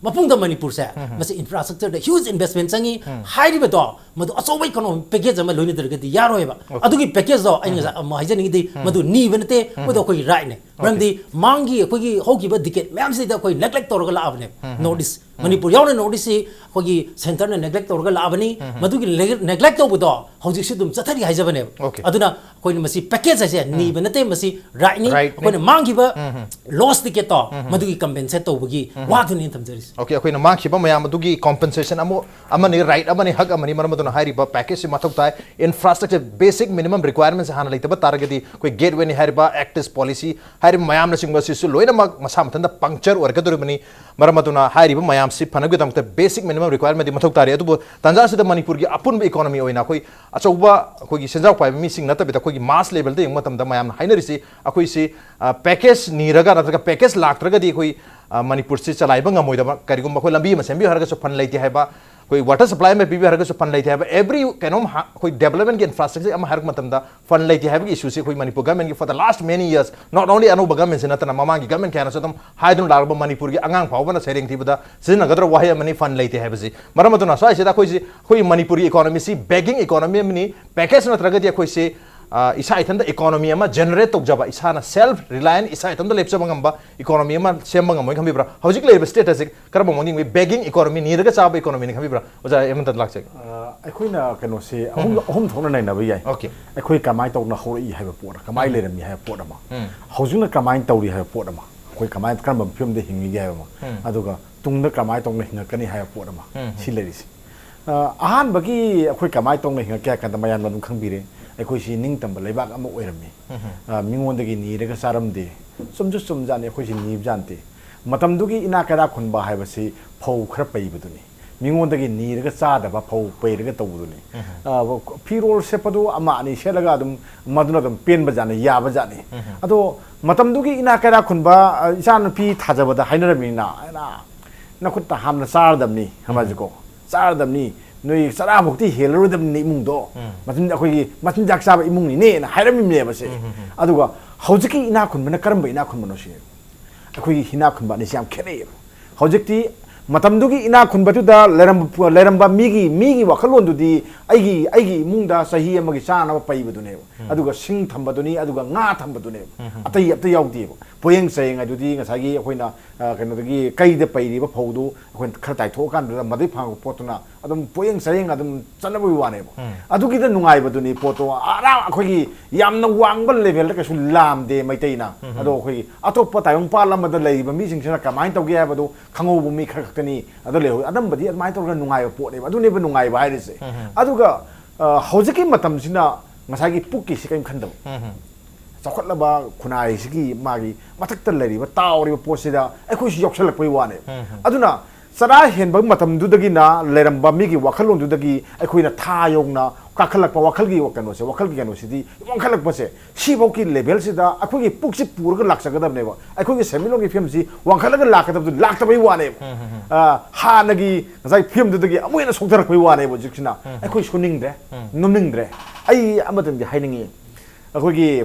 ꯃꯄꯨꯡꯗ ꯃꯅꯤꯄꯨꯔꯁꯦ, ꯃꯁꯤ infrastructure ꯗ huge investment ꯆꯪꯉꯤ꯫ ꯍꯥꯏꯔꯤꯕꯗꯣ ꯃꯗꯨ ꯑꯆꯧꯕ economic package ꯑꯃ ꯂꯣꯏꯅꯗ꯭ꯔꯒꯗꯤ ꯌꯥꯔꯣꯏꯕ꯫ ꯑꯗꯨꯒꯤ package ꯗꯣ ꯑꯩꯅ ꯉꯁꯥꯏ ꯑꯃ ꯍꯥꯏꯖꯅꯤꯡꯉꯤꯗꯤ, ꯃꯗꯨ ꯅꯤꯕ ꯅꯠꯇꯦ, ꯃꯗꯨ ꯑꯩꯈꯣꯏꯒꯤ right ꯅꯦ꯫ ꯃꯔꯝꯗꯤ ꯃꯥꯡꯒꯤ ꯑꯩꯈꯣꯏꯒꯤ ꯍꯧꯈꯤꯕ decade ꯃꯌꯥꯝꯁꯤꯗ ꯑꯩꯈꯣꯏ neglect ꯇꯧꯔꯒ ꯂꯥꯛꯑꯕꯅꯦ꯫ North East ꯃꯅꯤꯄꯨꯔ ꯌꯥꯎꯅ North East ꯁꯤ ꯑꯩꯈꯣꯏꯒꯤ centre ꯅ neglect ꯇꯧꯔꯒ ꯂꯥꯛꯑꯕꯅꯤ꯫ ꯃꯗꯨꯒꯤ neglect ꯇꯧꯕꯗꯣ ꯍꯧꯖꯤꯛꯁꯨ ꯑꯗꯨꯝ ꯆꯠꯊꯔꯤ ꯍꯥꯏꯖꯕꯅꯦꯕ꯫ Okay. ꯑꯗꯨꯅ ꯑꯩꯈꯣꯏꯅ ꯃꯁꯤ package ꯍꯥꯏꯁꯦ ꯅꯤꯕ ꯅꯠꯇꯦ, ꯃꯁꯤ right ꯅꯤ꯫ Right ꯅꯤ꯫ ꯑꯩꯈꯣꯏꯅ ꯃꯥꯡꯈꯤꯕ loss ticket ꯇꯣ, ꯃꯗꯨꯒꯤ compensate ꯇꯧꯕꯒꯤ ꯋꯥꯗꯨꯅꯤ ꯑꯩꯅ ꯊꯝꯖꯔꯤꯁꯦ꯫ Okay, ꯑꯩꯈꯣꯏꯅ ꯃꯥꯡꯈꯤꯕ ꯃꯌꯥꯝ ꯑꯗꯨꯒꯤ compensation ꯑꯃ, ꯑꯃꯅꯤ, right ꯑꯃꯅꯤ, ꯍꯛ ꯑꯃꯅꯤ꯫ ꯃꯔꯝ ꯑꯗꯨꯅ ꯍꯥꯏꯔꯤꯕ package ꯁꯤ ꯃꯊꯧ ꯇꯥꯏ꯫ Infrastructure, basic minimum requirements ꯍꯥꯟꯅ ꯂꯩꯇꯕ ꯇꯥꯔꯒꯗꯤ ꯑꯩꯈꯣꯏ gateway ꯅꯤ ꯍꯥꯏꯔꯤꯕ Act East policy ꯍꯥꯏꯔꯤꯕ ꯃꯌꯥꯝꯅꯆꯤꯡꯕ ꯑꯁꯤꯁꯨ ꯂꯣꯏꯅꯃꯛ ꯃꯁꯥ ꯃꯊꯟꯇ puncture ꯑꯣꯏꯔꯛꯀꯗꯧꯔꯤꯕꯅꯤ꯫ ꯃꯔꯝ ꯑꯗꯨꯅ ꯍꯥꯏꯔꯤꯕ ꯃꯌꯥꯝ ꯁꯤ ꯐꯅꯕꯒꯤꯗꯃꯛꯇ basic minimum requirement ꯗꯤ ꯃꯊꯧ ꯇꯥꯔꯤ꯫ ꯑꯗꯨꯕꯨ ꯇꯥꯟꯖꯥ ꯑꯁꯤꯗ ꯃꯅꯤꯄꯨꯔꯒꯤ ꯑꯄꯨꯟꯕ economy ꯑꯣꯏꯅ ꯑꯩꯈꯣꯏ ꯑꯆꯧꯕ ꯑꯩꯈꯣꯏꯒꯤ ꯁꯦꯟꯖꯥꯎ ꯄꯥꯏꯕ ꯃꯤꯁꯤꯡ ꯅꯠꯇꯕꯤꯗ ꯑꯩꯈꯣꯏꯒꯤ mass level ꯗ ꯌꯦꯡꯕ ꯃꯇꯝꯗ ꯃꯌꯥꯝꯅ ꯍꯥꯏꯅꯔꯤꯁꯤ ꯑꯩꯈꯣꯏꯁꯤ package ꯅꯤꯔꯒ ꯅꯠꯇ꯭ꯔꯒ package ꯂꯥꯛꯇ꯭ꯔꯒꯗꯤ ꯑꯩꯈꯣꯏ ꯃꯅꯤꯄꯨꯔꯁꯤ ꯆꯂꯥꯏꯕ ꯉꯝꯃꯣꯏꯗꯕ, ꯀꯔꯤꯒꯨꯝꯕ ꯑꯩꯈꯣꯏ ꯂꯝꯕꯤ ꯑꯃ ꯁꯦꯝꯕꯤꯌꯨ ꯍꯥꯏꯔꯒꯁꯨ fund ꯂꯩꯇꯦ ꯍꯥꯏꯕ, ꯑꯩꯈꯣꯏ water supply ꯑꯃ ꯄꯤꯕꯤꯌꯨ ꯍꯥꯏꯔꯒꯁꯨ fund ꯂꯩꯇꯦ ꯍꯥꯏꯕ, every ꯀꯩꯅꯣꯝ ꯑꯩꯈꯣꯏ development ꯀꯤ infrastructure ꯑꯃ ꯍꯥꯏꯔꯛꯄ ꯃꯇꯝꯗ fund ꯂꯩꯇꯦ ꯍꯥꯏꯕꯒꯤ issue ꯁꯤ ꯑꯩꯈꯣꯏ ꯃꯅꯤꯄꯨꯔ government ꯀꯤ for the last many years, not only ꯑꯅꯧꯕ government ꯁꯤ ꯅꯠꯇꯅ ꯃꯃꯥꯡꯒꯤ government ꯀꯌꯥꯅꯁꯨ ꯑꯗꯨꯝ ꯍꯥꯏꯗꯨꯅ ꯂꯥꯛꯂꯕ ꯃꯅꯤꯄꯨꯔꯒꯤ ꯑꯉꯥꯡ ꯐꯥꯎꯕꯅ ꯁꯩꯔꯦꯡ ꯊꯤꯕꯗ ꯁꯤꯖꯤꯟꯅꯒꯗ꯭ꯔꯕ ꯋꯥꯍꯩ ꯑꯃꯅꯤ fund ꯂꯩꯇꯦ ꯍꯥꯏꯕꯁꯤ꯫ ꯃꯔꯝ ꯑꯗꯨꯅ ꯁ꯭ꯋꯥꯏꯁꯤꯗ ꯑꯩꯈꯣꯏꯁꯤ ꯑꯩꯈꯣꯏꯒꯤ ꯃꯅꯤꯄꯨꯔꯒꯤ economy ꯁꯤ begging economy ꯑꯃꯅꯤ, package ꯅꯠꯇ꯭ꯔꯒꯗꯤ ꯑꯩꯈꯣꯏꯁꯤ ꯏꯁꯥ ꯏꯊꯟꯇ economy ꯑꯃ generate ꯇꯧꯖꯕ, ꯏꯁꯥꯅ self reliant, ꯏꯁꯥ ꯏꯊꯟꯇ ꯂꯦꯞꯆꯕ ꯉꯝꯕ economy ꯑꯃ ꯁꯦꯝꯕ ꯉꯝꯃꯣꯏ ꯈꯟꯕꯤꯕ꯭ꯔꯥ? ꯍꯧꯖꯤꯛ ꯂꯩꯔꯤꯕ state ꯑꯁꯤ ꯀꯔꯝꯕ ꯃꯑꯣꯡꯗ ꯌꯦꯡꯕꯤ? Begging economy, ꯅꯤꯔꯒ ꯆꯥꯕ economy ꯅꯤ ꯈꯟꯕꯤꯕ꯭ꯔꯥ? ꯑꯣꯖꯥ ꯑꯩ ꯑꯃꯇ ꯂꯥꯛꯆꯒꯦ꯫ ꯑꯩꯈꯣꯏꯅ ꯀꯩꯅꯣꯁꯤ ꯑꯍꯨꯝ ꯑꯍꯨꯝ ꯊꯣꯛꯅ ꯅꯩꯅꯕ ꯌꯥꯏ꯫ ꯑꯩꯈꯣꯏ ꯀꯃꯥꯏꯅ ꯇꯧꯅ ꯍꯧꯔꯛꯏ ꯍꯥꯏꯕ ꯄꯣꯠ ꯑꯃ, ꯀꯃꯥꯏꯅ ꯂꯩꯔꯝꯃꯤ ꯍꯥꯏꯕ ꯄꯣꯠ ꯑꯃ, ꯍꯧꯖꯤꯛꯅ ꯀꯃꯥꯏꯅ ꯇꯧꯔꯤ ꯍꯥꯏꯕ ꯄꯣꯠ ꯑꯃ, ꯑꯩꯈꯣꯏ ꯀꯃꯥꯏꯅ ꯀꯔꯝꯕ ꯐꯤꯕꯝꯗ ꯍꯤꯡꯉꯤꯒꯦ ꯍꯥꯏꯕ ꯑꯃ, ꯑꯗꯨꯒ ꯇꯨꯡꯗ ꯀꯃꯥꯏꯅ ꯇꯧꯅ ꯍꯤꯡꯉꯛꯀꯅꯤ ꯍꯥꯏꯕ ꯄꯣꯠ ꯑꯃ, ꯁꯤ ꯂꯩꯔꯤꯁꯦ꯫ ꯑꯍꯥꯟꯕꯒꯤ ꯑꯩꯈꯣꯏ ꯀꯃꯥꯏꯅ ꯇꯧꯅ ꯍꯤꯡꯉꯛꯀꯦ ꯍꯥꯏ ꯀꯥꯟꯗ ꯃꯌꯥꯝꯅ ꯑꯗꯨꯝ ꯈꯪꯕꯤꯔꯦ, ꯑꯩꯈꯣꯏꯁꯤ ꯅꯤꯡꯇꯝꯕ ꯂꯩꯕꯥꯛ ꯑꯃ ꯑꯣꯏꯔꯝꯃꯤ꯫ ꯃꯤꯉꯣꯟꯗꯒꯤ ꯅꯤꯔꯒ ꯆꯥꯔꯝꯗꯦ꯫ ꯆꯨꯝꯁꯨ ꯆꯨꯝꯖꯥꯠꯅꯤ, ꯑꯩꯈꯣꯏꯁꯤ ꯅꯤꯕꯖꯥꯠꯅꯤ꯫ ꯃꯇꯝꯗꯨꯒꯤ ꯏꯅꯥꯛ ꯀꯩꯔꯥꯛ ꯈꯨꯟꯕ ꯍꯥꯏꯕꯁꯤ ꯐꯧ ꯈꯔ ꯄꯩꯕꯗꯨꯅꯤ꯫ ꯃꯤꯉꯣꯟꯗꯒꯤ ꯅꯤꯔꯒ ꯆꯥꯗꯕ, ꯐꯧ ꯄꯩꯔꯒ ꯇꯧꯕꯗꯨꯅꯤ꯫ ꯐꯤꯔꯣꯜ ꯁꯦꯠꯄꯗꯨ ꯑꯃ ꯑꯅꯤ ꯁꯦꯠꯂꯒ ꯑꯗꯨꯝ ꯃꯗꯨꯅ ꯑꯗꯨꯝ ꯄꯦꯟꯕ ꯖꯥꯠꯅꯤ, ꯌꯥꯕ ꯖꯥꯠꯅꯤ꯫ ꯑꯗꯣ ꯃꯇꯝꯗꯨꯒꯤ ꯏꯅꯥꯛ ꯀꯩꯔꯥꯛ ꯈꯨꯟꯕ ꯏꯆꯥꯅꯨꯄꯤ ꯊꯥꯖꯕꯗ ꯍꯥꯏꯅꯔꯝꯃꯤꯅ, ꯅꯈꯨꯠꯇ ꯍꯥꯝꯅ ꯆꯥꯔꯗꯕꯅꯤ ꯍꯥꯏꯕꯁꯤꯀꯣ, ꯆꯥꯔꯗꯕꯅꯤ, ꯅꯣꯏ ꯆꯔꯥꯐꯧꯗꯤ ꯍꯦꯜꯂꯔꯣꯏꯗꯕꯅꯤ ꯏꯃꯨꯡꯗꯣ, ꯃꯆꯤꯟ ꯑꯩꯈꯣꯏꯒꯤ ꯃꯆꯤꯟꯖꯥꯛ ꯆꯥꯕ ꯏꯃꯨꯡꯅꯤꯅꯦꯅ ꯍꯥꯏꯔꯝꯃꯤꯕꯅꯦꯕꯁꯦ꯫ ꯑꯗꯨꯒ ꯍꯧꯖꯤꯛꯀꯤ ꯏꯅꯥꯛ ꯈꯨꯟꯕꯅ ꯀꯔꯝꯕ ꯏꯅꯥꯛ ꯈꯨꯟꯕꯅꯣ ꯁꯤꯅꯦ꯫ ꯑꯩꯈꯣꯏꯒꯤ ꯏꯅꯥꯛ ꯈꯨꯟꯕ ꯑꯅꯤꯁꯤ ꯌꯥꯝ ꯈꯦꯠꯅꯩꯌꯦꯕ꯫ ꯍꯧꯖꯤꯛꯇꯤ ꯃꯇꯝꯗꯨꯒꯤ ꯏꯅꯥꯛ ꯈꯨꯟꯕꯗꯨꯗ ꯂꯩꯔꯝꯕ ꯂꯩꯔꯝꯕ ꯃꯤꯒꯤ ꯃꯤꯒꯤ ꯋꯥꯈꯜꯂꯣꯟꯗꯨꯗꯤ ꯑꯩꯒꯤ ꯑꯩꯒꯤ ꯏꯃꯨꯡꯗ ꯆꯍꯤ ꯑꯃꯒꯤ ꯆꯥꯅꯕ ꯄꯩꯕꯗꯨꯅꯦꯕ꯫ ꯑꯗꯨꯒ ꯁꯤꯡ ꯊꯝꯕꯗꯨꯅꯤ, ꯑꯗꯨꯒ ꯉꯥ ꯊꯝꯕꯗꯨꯅꯦꯕ꯫ ꯑꯇꯩ ꯑꯝꯇ ꯌꯥꯎꯗꯦꯕ꯫ ꯄꯣꯌꯦꯡ ꯆꯥꯌꯦꯡ ꯍꯥꯏꯗꯨꯗꯤ ꯉꯁꯥꯏꯒꯤ ꯑꯩꯈꯣꯏꯅ ꯀꯩꯅꯣꯗꯒꯤ ꯀꯩꯗ ꯄꯩꯔꯤꯕ ꯐꯧꯗꯨ ꯑꯩꯈꯣꯏꯅ ꯈꯔ ꯇꯥꯏꯊꯣꯛꯑꯀꯥꯟꯗꯨꯗ ꯃꯗꯩ ꯐꯪꯉꯛꯄ ꯄꯣꯠꯇꯨꯅ ꯑꯗꯨꯝ ꯄꯣꯌꯦꯡ ꯆꯥꯌꯦꯡ ꯑꯗꯨꯝ ꯆꯠꯅꯕꯒꯤ ꯋꯥꯅꯦꯕ꯫ ꯑꯗꯨꯒꯤꯗ ꯅꯨꯡꯉꯥꯏꯕꯗꯨꯅꯤ ꯄꯣꯠꯇꯣ꯫ ꯑꯔꯥ ꯑꯩꯈꯣꯏꯒꯤ ꯌꯥꯝꯅ ꯋꯥꯡꯕ level ꯗ ꯀꯩꯁꯨ ꯂꯥꯝꯗꯦ ꯃꯩꯇꯩꯅ꯫ ꯑꯗꯣ ꯑꯩꯈꯣꯏꯒꯤ ꯑꯇꯣꯞꯄ ꯇꯥꯏꯕꯪꯄꯥꯟ ꯑꯃꯗ ꯂꯩꯔꯤꯕ ꯃꯤꯁꯤꯡꯁꯤꯅ ꯀꯃꯥꯏꯅ ꯇꯧꯒꯦ ꯍꯥꯏꯕꯗꯨ ꯈꯪꯍꯧꯕ ꯃꯤ ꯈꯔ ꯈꯛꯇꯅꯤ꯫ ꯑꯗꯣ ꯂꯩꯍꯧ ꯑꯅꯝꯕꯗꯤ ꯑꯗꯨꯃꯥꯏꯅ ꯇꯧꯔꯒ ꯅꯨꯡꯉꯥꯏꯕ ꯄꯣꯠꯅꯦꯕ꯫ ꯑꯗꯨꯅꯦꯕ ꯅꯨꯡꯉꯥꯏꯕ ꯍꯥꯏꯔꯤꯁꯦ꯫ ꯑꯗꯨꯒ ꯍꯧꯖꯤꯛꯀꯤ ꯃꯇꯝꯁꯤꯅ ꯉꯁꯥꯏꯒꯤ ꯄꯨꯛꯀꯤꯁꯤ ꯀꯔꯤꯝ ꯈꯟꯗꯕ꯫ ꯆꯥꯎꯈꯠꯂꯕ ꯈꯨꯟꯅꯥꯏꯁꯤꯒꯤ ꯃꯥꯒꯤ ꯃꯊꯛꯇ ꯂꯩꯔꯤꯕ ꯇꯥꯎꯔꯤꯕ ꯄꯣꯠꯁꯤꯗ ꯑꯩꯈꯣꯏꯁꯨ ꯌꯥꯎꯁꯜꯂꯛꯄꯒꯤ ꯋꯥꯅꯦꯕ꯫ ꯑꯗꯨꯅ ꯆꯔꯥ ꯍꯦꯟꯕ ꯃꯇꯝꯗꯨꯗꯒꯤꯅ ꯂꯩꯔꯝꯕ ꯃꯤꯒꯤ ꯋꯥꯈꯜꯂꯣꯟꯗꯨꯗꯒꯤ ꯑꯩꯈꯣꯏꯅ ꯊꯥ ꯌꯧꯅ ꯀꯥꯈꯠꯂꯛꯄ, ꯋꯥꯈꯜꯒꯤ ꯀꯩꯅꯣꯁꯦ, ꯋꯥꯈꯜꯒꯤ ꯀꯩꯅꯣꯁꯤꯗꯤ ꯋꯥꯡꯈꯠꯂꯛꯄꯁꯦ, ꯁꯤꯐꯧꯒꯤ ꯂꯦꯚꯦꯜꯁꯤꯗ ꯑꯩꯈꯣꯏꯒꯤ ꯄꯨꯛꯁꯤ ꯄꯨꯔꯒ ꯂꯥꯛꯆꯒꯗꯕꯅꯦꯕ꯫ ꯑꯩꯈꯣꯏꯒꯤ ꯁꯦꯟꯃꯤꯠꯂꯣꯟꯒꯤ ꯐꯤꯕꯝꯁꯤ ꯋꯥꯡꯈꯠꯂꯒ ꯂꯥꯛꯀꯗꯕꯗꯨ ꯂꯥꯛꯇꯕꯩ ꯋꯥꯅꯦꯕ꯫ ꯑ, ꯍꯥꯟꯅꯒꯤ ꯉꯁꯥꯏ ꯐꯤꯕꯝꯗꯨꯗꯒꯤ ꯑꯃꯨꯛ ꯍꯦꯟꯅ ꯁꯣꯛꯊꯔꯛꯄꯩ ꯋꯥꯅꯦꯕ ꯍꯧꯖꯤꯛꯁꯤꯅ꯫ ꯑꯩꯈꯣꯏ ꯁꯨꯅꯤꯡꯗ꯭ꯔꯦ, ꯅꯣꯝꯅꯤꯡꯗ꯭ꯔꯦ꯫ ꯑꯩ ꯑꯃꯇꯪꯗꯤ ꯍꯥꯏꯅꯤꯡꯉꯤ, ꯑꯩꯈꯣꯏꯒꯤ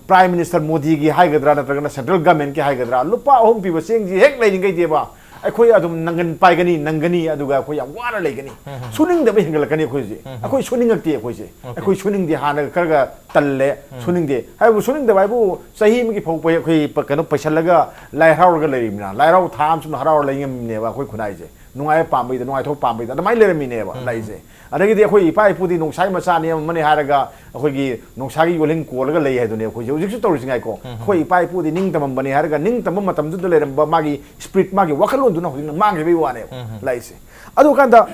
ꯄ꯭ꯔꯥꯏꯝ ꯃꯤꯅꯤꯁꯇꯔ ꯃꯣꯗꯤꯒꯤ ꯍꯥꯏꯒꯗ꯭ꯔꯥ, ꯅꯠꯇ꯭ꯔꯒꯅ ꯁꯦꯟꯇ꯭ꯔꯦꯜ ꯒꯃꯦꯟꯀꯤ ꯍꯥꯏꯒꯗ꯭ꯔꯥ, ꯂꯨꯄꯥ ꯑꯍꯨꯝ ꯄꯤꯕ ꯆꯦꯡꯁꯤ ꯍꯦꯛ ꯂꯩꯔꯤꯉꯩꯗꯤꯕ, ꯑꯩꯈꯣꯏ ꯑꯗꯨꯝ ꯅꯪꯒꯟ ꯄꯥꯏꯒꯅꯤ, ꯅꯪꯒꯅꯤ, ꯑꯗꯨꯒ ꯑꯩꯈꯣꯏ ꯌꯥꯝ ꯋꯥꯅ ꯂꯩꯒꯅꯤ꯫ ꯁꯨꯅꯤꯡꯗꯕ ꯍꯦꯟꯒꯠꯂꯛꯀꯅꯤ ꯑꯩꯈꯣꯏ ꯍꯧꯖꯤꯛ꯫ ꯑꯩꯈꯣꯏ ꯁꯨꯅꯤꯡꯉꯛꯇꯦ ꯑꯩꯈꯣꯏꯁꯦ꯫ ꯑꯩꯈꯣꯏ ꯁꯨꯅꯤꯡꯗꯦ, ꯍꯥꯟꯅꯒ ꯈꯔꯒ ꯇꯜꯂꯦ꯫ ꯁꯨꯅꯤꯡꯗꯦ ꯍꯥꯏꯕꯨ, ꯁꯨꯅꯤꯡꯗꯕ ꯍꯥꯏꯕꯨ ꯆꯍꯤ ꯑꯃꯒꯤ ꯐꯥꯎꯕ ꯑꯩꯈꯣꯏ ꯄ-, ꯀꯩꯅꯣ ꯄꯩꯁꯜꯂꯒ ꯂꯥꯏ ꯍꯔꯥꯎꯔꯒ ꯂꯩꯔꯤꯕꯅꯤꯅ, ꯂꯥꯏ ꯍꯔꯥꯎ ꯊꯥ ꯑꯃ ꯁꯨꯝ ꯍꯔꯥꯎꯔ ꯂꯩ ꯉꯝꯃꯤꯅꯦꯕ ꯑꯩꯈꯣꯏ ꯈꯨꯟꯅꯥꯏꯁꯦ꯫ ꯅꯨꯡꯉꯥꯏꯕ ꯄꯥꯝꯕꯩꯗ, ꯅꯨꯡꯉꯥꯏꯊꯣꯛ ꯄꯥꯝꯕꯩꯗ ꯑꯗꯨꯃꯥꯏꯅ ꯂꯩꯔꯝꯃꯤꯅꯦꯕ ꯂꯩꯁꯦ꯫ ꯑꯗꯒꯤꯗꯤ ꯑꯩꯈꯣꯏ ꯏꯄꯥ ꯏꯄꯨꯗꯤ ꯅꯣꯡꯁꯥꯒꯤ ꯃꯆꯥꯅꯤ ꯑꯃꯅꯤ ꯍꯥꯏꯔꯒ ꯑꯩꯈꯣꯏꯒꯤ ꯅꯣꯡꯁꯥꯒꯤ ꯌꯣꯜꯍꯤꯡ ꯀꯣꯜꯂꯒ ꯂꯩ ꯍꯥꯏꯗꯨꯅꯦ ꯑꯩꯈꯣꯏꯁꯦ ꯍꯧꯖꯤꯛꯁꯨ ꯇꯧꯔꯤꯁꯤ ꯉꯥꯏꯀꯣ꯫ ꯑꯩꯈꯣꯏ ꯏꯄꯥ ꯏꯄꯨꯗꯤ ꯅꯤꯡ ꯇꯝꯃꯝꯕꯅꯤ ꯍꯥꯏꯔꯒ ꯅꯤꯡ ꯇꯝꯕ ꯃꯇꯝꯗꯨꯗ ꯂꯩꯔꯝꯕ ꯃꯥꯒꯤ ꯁ꯭ꯄꯤꯔꯤꯠ, ꯃꯥꯒꯤ ꯋꯥꯈꯜꯂꯣꯟꯗꯨꯅ ꯍꯧꯖꯤꯛꯅ ꯃꯥꯡꯈꯤꯕꯒꯤ ꯋꯥꯅꯦꯕ ꯂꯩꯁꯦ꯫ ꯑꯗꯨ ꯀꯥꯟꯗ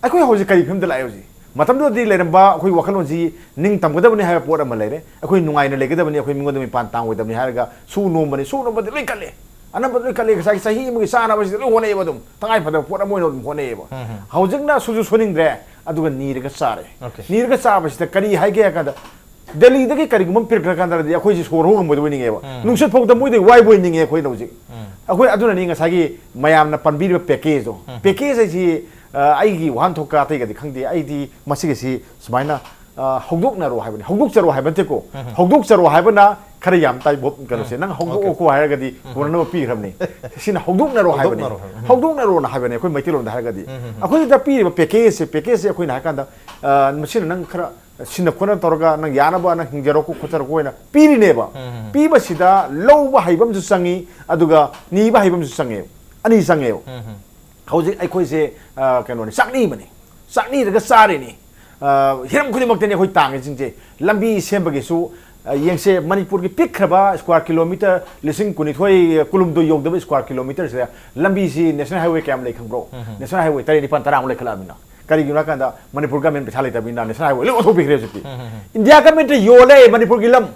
ꯑꯩꯈꯣꯏ ꯍꯧꯖꯤꯛ ꯀꯔꯤ ꯐꯤꯕꯝꯗ ꯂꯥꯛꯑꯦ ꯍꯧꯖꯤꯛ? ꯃꯇꯝꯗꯨꯗꯗꯤ ꯂꯩꯔꯝꯕ ꯑꯩꯈꯣꯏ ꯋꯥꯈꯜꯂꯣꯟꯁꯤ ꯅꯤꯡ ꯇꯝꯒꯗꯕꯅꯤ ꯍꯥꯏꯕ ꯄꯣꯠ ꯑꯃ ꯂꯩꯔꯦ꯫ ꯑꯩꯈꯣꯏ ꯅꯨꯡꯉꯥꯏꯅ ꯂꯩꯒꯗꯕꯅꯤ, ꯑꯩꯈꯣꯏ ꯃꯤꯉꯣꯟꯗ ꯃꯤꯄꯥꯟ ꯇꯥꯡꯉꯣꯏꯗꯕꯅꯤ ꯍꯥꯏꯔꯒ ꯁꯨ ꯅꯣꯝꯕꯅꯤ, ꯁꯨ ꯅꯣꯝꯕꯗꯤ ꯂꯣꯏ ꯀꯜꯂꯦ꯫ ꯑꯅꯝꯕ ꯂꯣꯏ ꯀꯜꯂꯦ꯫ ꯉꯁꯥꯏꯒꯤ ꯆꯍꯤ ꯑꯃꯒꯤ ꯆꯥꯅꯕꯁꯤꯗ ꯂꯣꯏ ꯍꯣꯠꯅꯩꯑꯕ ꯑꯗꯨꯝ꯫ ꯇꯉꯥꯏ ꯐꯗꯕ ꯄꯣꯠ ꯑꯃ ꯑꯣꯏꯅ ꯑꯗꯨꯝ ꯍꯣꯠꯅꯩꯑꯕ꯫ ꯍꯧꯖꯤꯛꯅ ꯁꯨꯁꯨ ꯁꯨꯅꯤꯡꯗ꯭ꯔꯦ, ꯑꯗꯨꯒ ꯅꯤꯔꯒ ꯆꯥꯔꯦ꯫ ꯅꯤꯔꯒ ꯆꯥꯕꯁꯤꯗ ꯀꯔꯤ ꯍꯥꯏꯒꯦ ꯍꯥꯏ ꯀꯥꯟꯗ, ꯗꯦꯜꯂꯤꯗꯒꯤ ꯀꯔꯤꯒꯨꯝꯕ ꯑꯃ ꯄꯤꯔꯛꯇ꯭ꯔꯀꯥꯟꯗꯗꯤ ꯑꯩꯈꯣꯏꯁꯦ ꯁꯣꯔ ꯍꯧ ꯉꯝꯃꯣꯏꯗꯕꯣꯏ ꯅꯤꯡꯉꯦꯕ꯫ ꯅꯨꯡꯁꯤꯠ ꯐꯥꯎꯗ ꯃꯣꯏꯗꯒꯤ ꯋꯥꯏꯕꯣꯏ ꯅꯤꯡꯉꯦ ꯑꯩꯈꯣꯏꯅ ꯍꯧꯖꯤꯛ꯫ ꯑꯩꯈꯣꯏ ꯑꯗꯨꯅꯅꯤ ꯉꯁꯥꯏꯒꯤ ꯃꯌꯥꯝꯅ ꯄꯟꯕꯤꯔꯤꯕ ꯄꯦꯀꯦꯖꯇꯣ꯫ ꯄꯦꯀꯦꯖ ꯍꯥꯏꯁꯤ, ꯑ, ꯑꯩꯒꯤ ꯋꯥꯍꯟꯊꯣꯛꯀ ꯑꯇꯩꯒꯗꯤ ꯈꯪꯗꯦ꯫ ꯑꯩꯗꯤ ꯃꯁꯤꯒꯤꯁꯤ ꯁꯨꯃꯥꯏꯅ, ꯑ, ꯍꯧꯗꯣꯛꯅꯔꯣ ꯍꯥꯏꯕꯅꯤ꯫ ꯍꯧꯗꯣꯛꯆꯔꯣ ꯍꯥꯏꯕ ꯅꯠꯇꯦꯀꯣ꯫ ꯍꯧꯗꯣꯛꯆꯔꯣ ꯍꯥꯏꯕꯅ ꯈꯔ ꯌꯥꯝ ꯇꯥꯏ, ꯕꯣ-, ꯀꯩꯅꯣꯁꯦ꯫ ꯅꯪ ꯍꯧꯗꯣꯛꯑꯣꯀꯣ ꯍꯥꯏꯔꯒꯗꯤ ꯀꯣꯟꯅꯅꯕ ꯄꯤꯈ꯭ꯔꯕꯅꯤ꯫ ꯁꯤꯅ ꯍꯧꯗꯣꯛꯅꯔꯣ ꯍꯥꯏꯕꯅꯤ꯫ ꯍꯧꯗꯣꯛꯅꯔꯣ ꯍꯥꯏꯕ꯫ ꯍꯧꯗꯣꯛꯅꯔꯣꯅ ꯍꯥꯏꯕꯅꯤ ꯑꯩꯈꯣꯏ ꯃꯩꯇꯩꯂꯣꯟꯗ ꯍꯥꯏꯔꯒꯗꯤ꯫ ꯑꯩꯈꯣꯏꯗ ꯄꯤꯔꯤꯕ ꯄꯦꯀꯦꯖꯁꯦ, ꯄꯦꯀꯦꯖꯁꯦ ꯑꯩꯈꯣꯏꯅ ꯍꯥꯏ ꯀꯥꯟꯗ, ꯑ, ꯃꯁꯤꯅ ꯅꯪ ꯈꯔ ꯁꯤꯟꯅ ꯈꯣꯠꯅ ꯇꯧꯔꯒ ꯅꯪ ꯌꯥꯅꯕ ꯅꯪ ꯍꯤꯡꯖꯔꯛꯎ ꯈꯣꯠꯆꯔꯛꯎ ꯍꯥꯏꯅ ꯄꯤꯔꯤꯅꯦꯕ꯫ ꯄꯤꯕꯁꯤꯗ ꯂꯧꯕ ꯍꯩꯕ ꯑꯃꯁꯨ ꯆꯪꯉꯤ, ꯑꯗꯨꯒ ꯅꯤꯕ ꯍꯩꯕ ꯑꯃꯁꯨ ꯆꯪꯉꯦꯕ꯫ ꯑꯅꯤ ꯆꯪꯉꯦꯕ꯫ ꯍꯧꯖꯤꯛ ꯑꯩꯈꯣꯏꯁꯦ, ꯑ, ꯀꯩꯅꯣꯅꯤ, ꯆꯥꯛꯅꯤꯕꯅꯤ, ꯆꯥꯛꯅꯤꯔꯒ ꯆꯥꯔꯤꯅꯤ꯫ ꯑ, ꯍꯤꯔꯝ ꯈꯨꯗꯤꯡꯃꯛꯇꯅꯤ ꯑꯩꯈꯣꯏ ꯇꯥꯡꯉꯤꯁꯤꯡꯁꯦ꯫ ꯂꯝꯕꯤ ꯁꯦꯝꯕꯒꯤꯁꯨ, ꯑ, ꯌꯦꯡꯁꯦ, ꯃꯅꯤꯄꯨꯔꯒꯤ ꯄꯤꯛꯈ꯭ꯔꯕ ꯁ꯭ꯀ꯭ꯋꯥꯔ ꯀꯤꯂꯣꯃꯤꯇꯔ ꯂꯤꯁꯤꯡ ꯀꯨꯟꯅꯤꯊꯣꯏ, ꯀꯨꯟꯍꯨꯝꯗꯣꯏ ꯌꯧꯗꯕ ꯁ꯭ꯀ꯭ꯋꯥꯔ ꯀꯤꯂꯣꯃꯤꯇꯔꯁꯤꯗ ꯂꯝꯕꯤꯁꯤ ꯅꯦꯁꯅꯦꯜ ꯍꯥꯏꯋꯦ ꯀꯌꯥꯝ ꯂꯩ ꯈꯪꯕ꯭ꯔꯣ? ꯅꯦꯁꯅꯦꯜ ꯍꯥꯏꯋꯦ ꯇꯔꯦꯠ, ꯅꯤꯄꯥꯟ, ꯇꯔꯥꯃꯨꯛ ꯂꯩꯈꯠꯂꯛꯑꯕꯅꯤꯅ꯫ ꯀꯔꯤꯒꯤꯅꯣ ꯍꯥꯏꯀꯥꯟꯗ ꯃꯅꯤꯄꯨꯔ ꯒꯃꯦꯟ ꯄꯩꯁꯥ ꯂꯩꯇꯕꯅꯤꯅ ꯅꯦꯁꯅꯦꯜ ꯍꯥꯏꯋꯦ ꯂꯣꯏ ꯑꯣꯟꯊꯣꯛꯄꯤꯈ꯭ꯔꯦ ꯍꯧꯖꯤꯛꯇꯤ꯫ ꯏꯟꯗꯤꯌꯥ ꯒꯃꯦꯟꯅ ꯌꯣꯜꯂꯦ ꯃꯅꯤꯄꯨꯔꯒꯤ ꯂꯝ꯫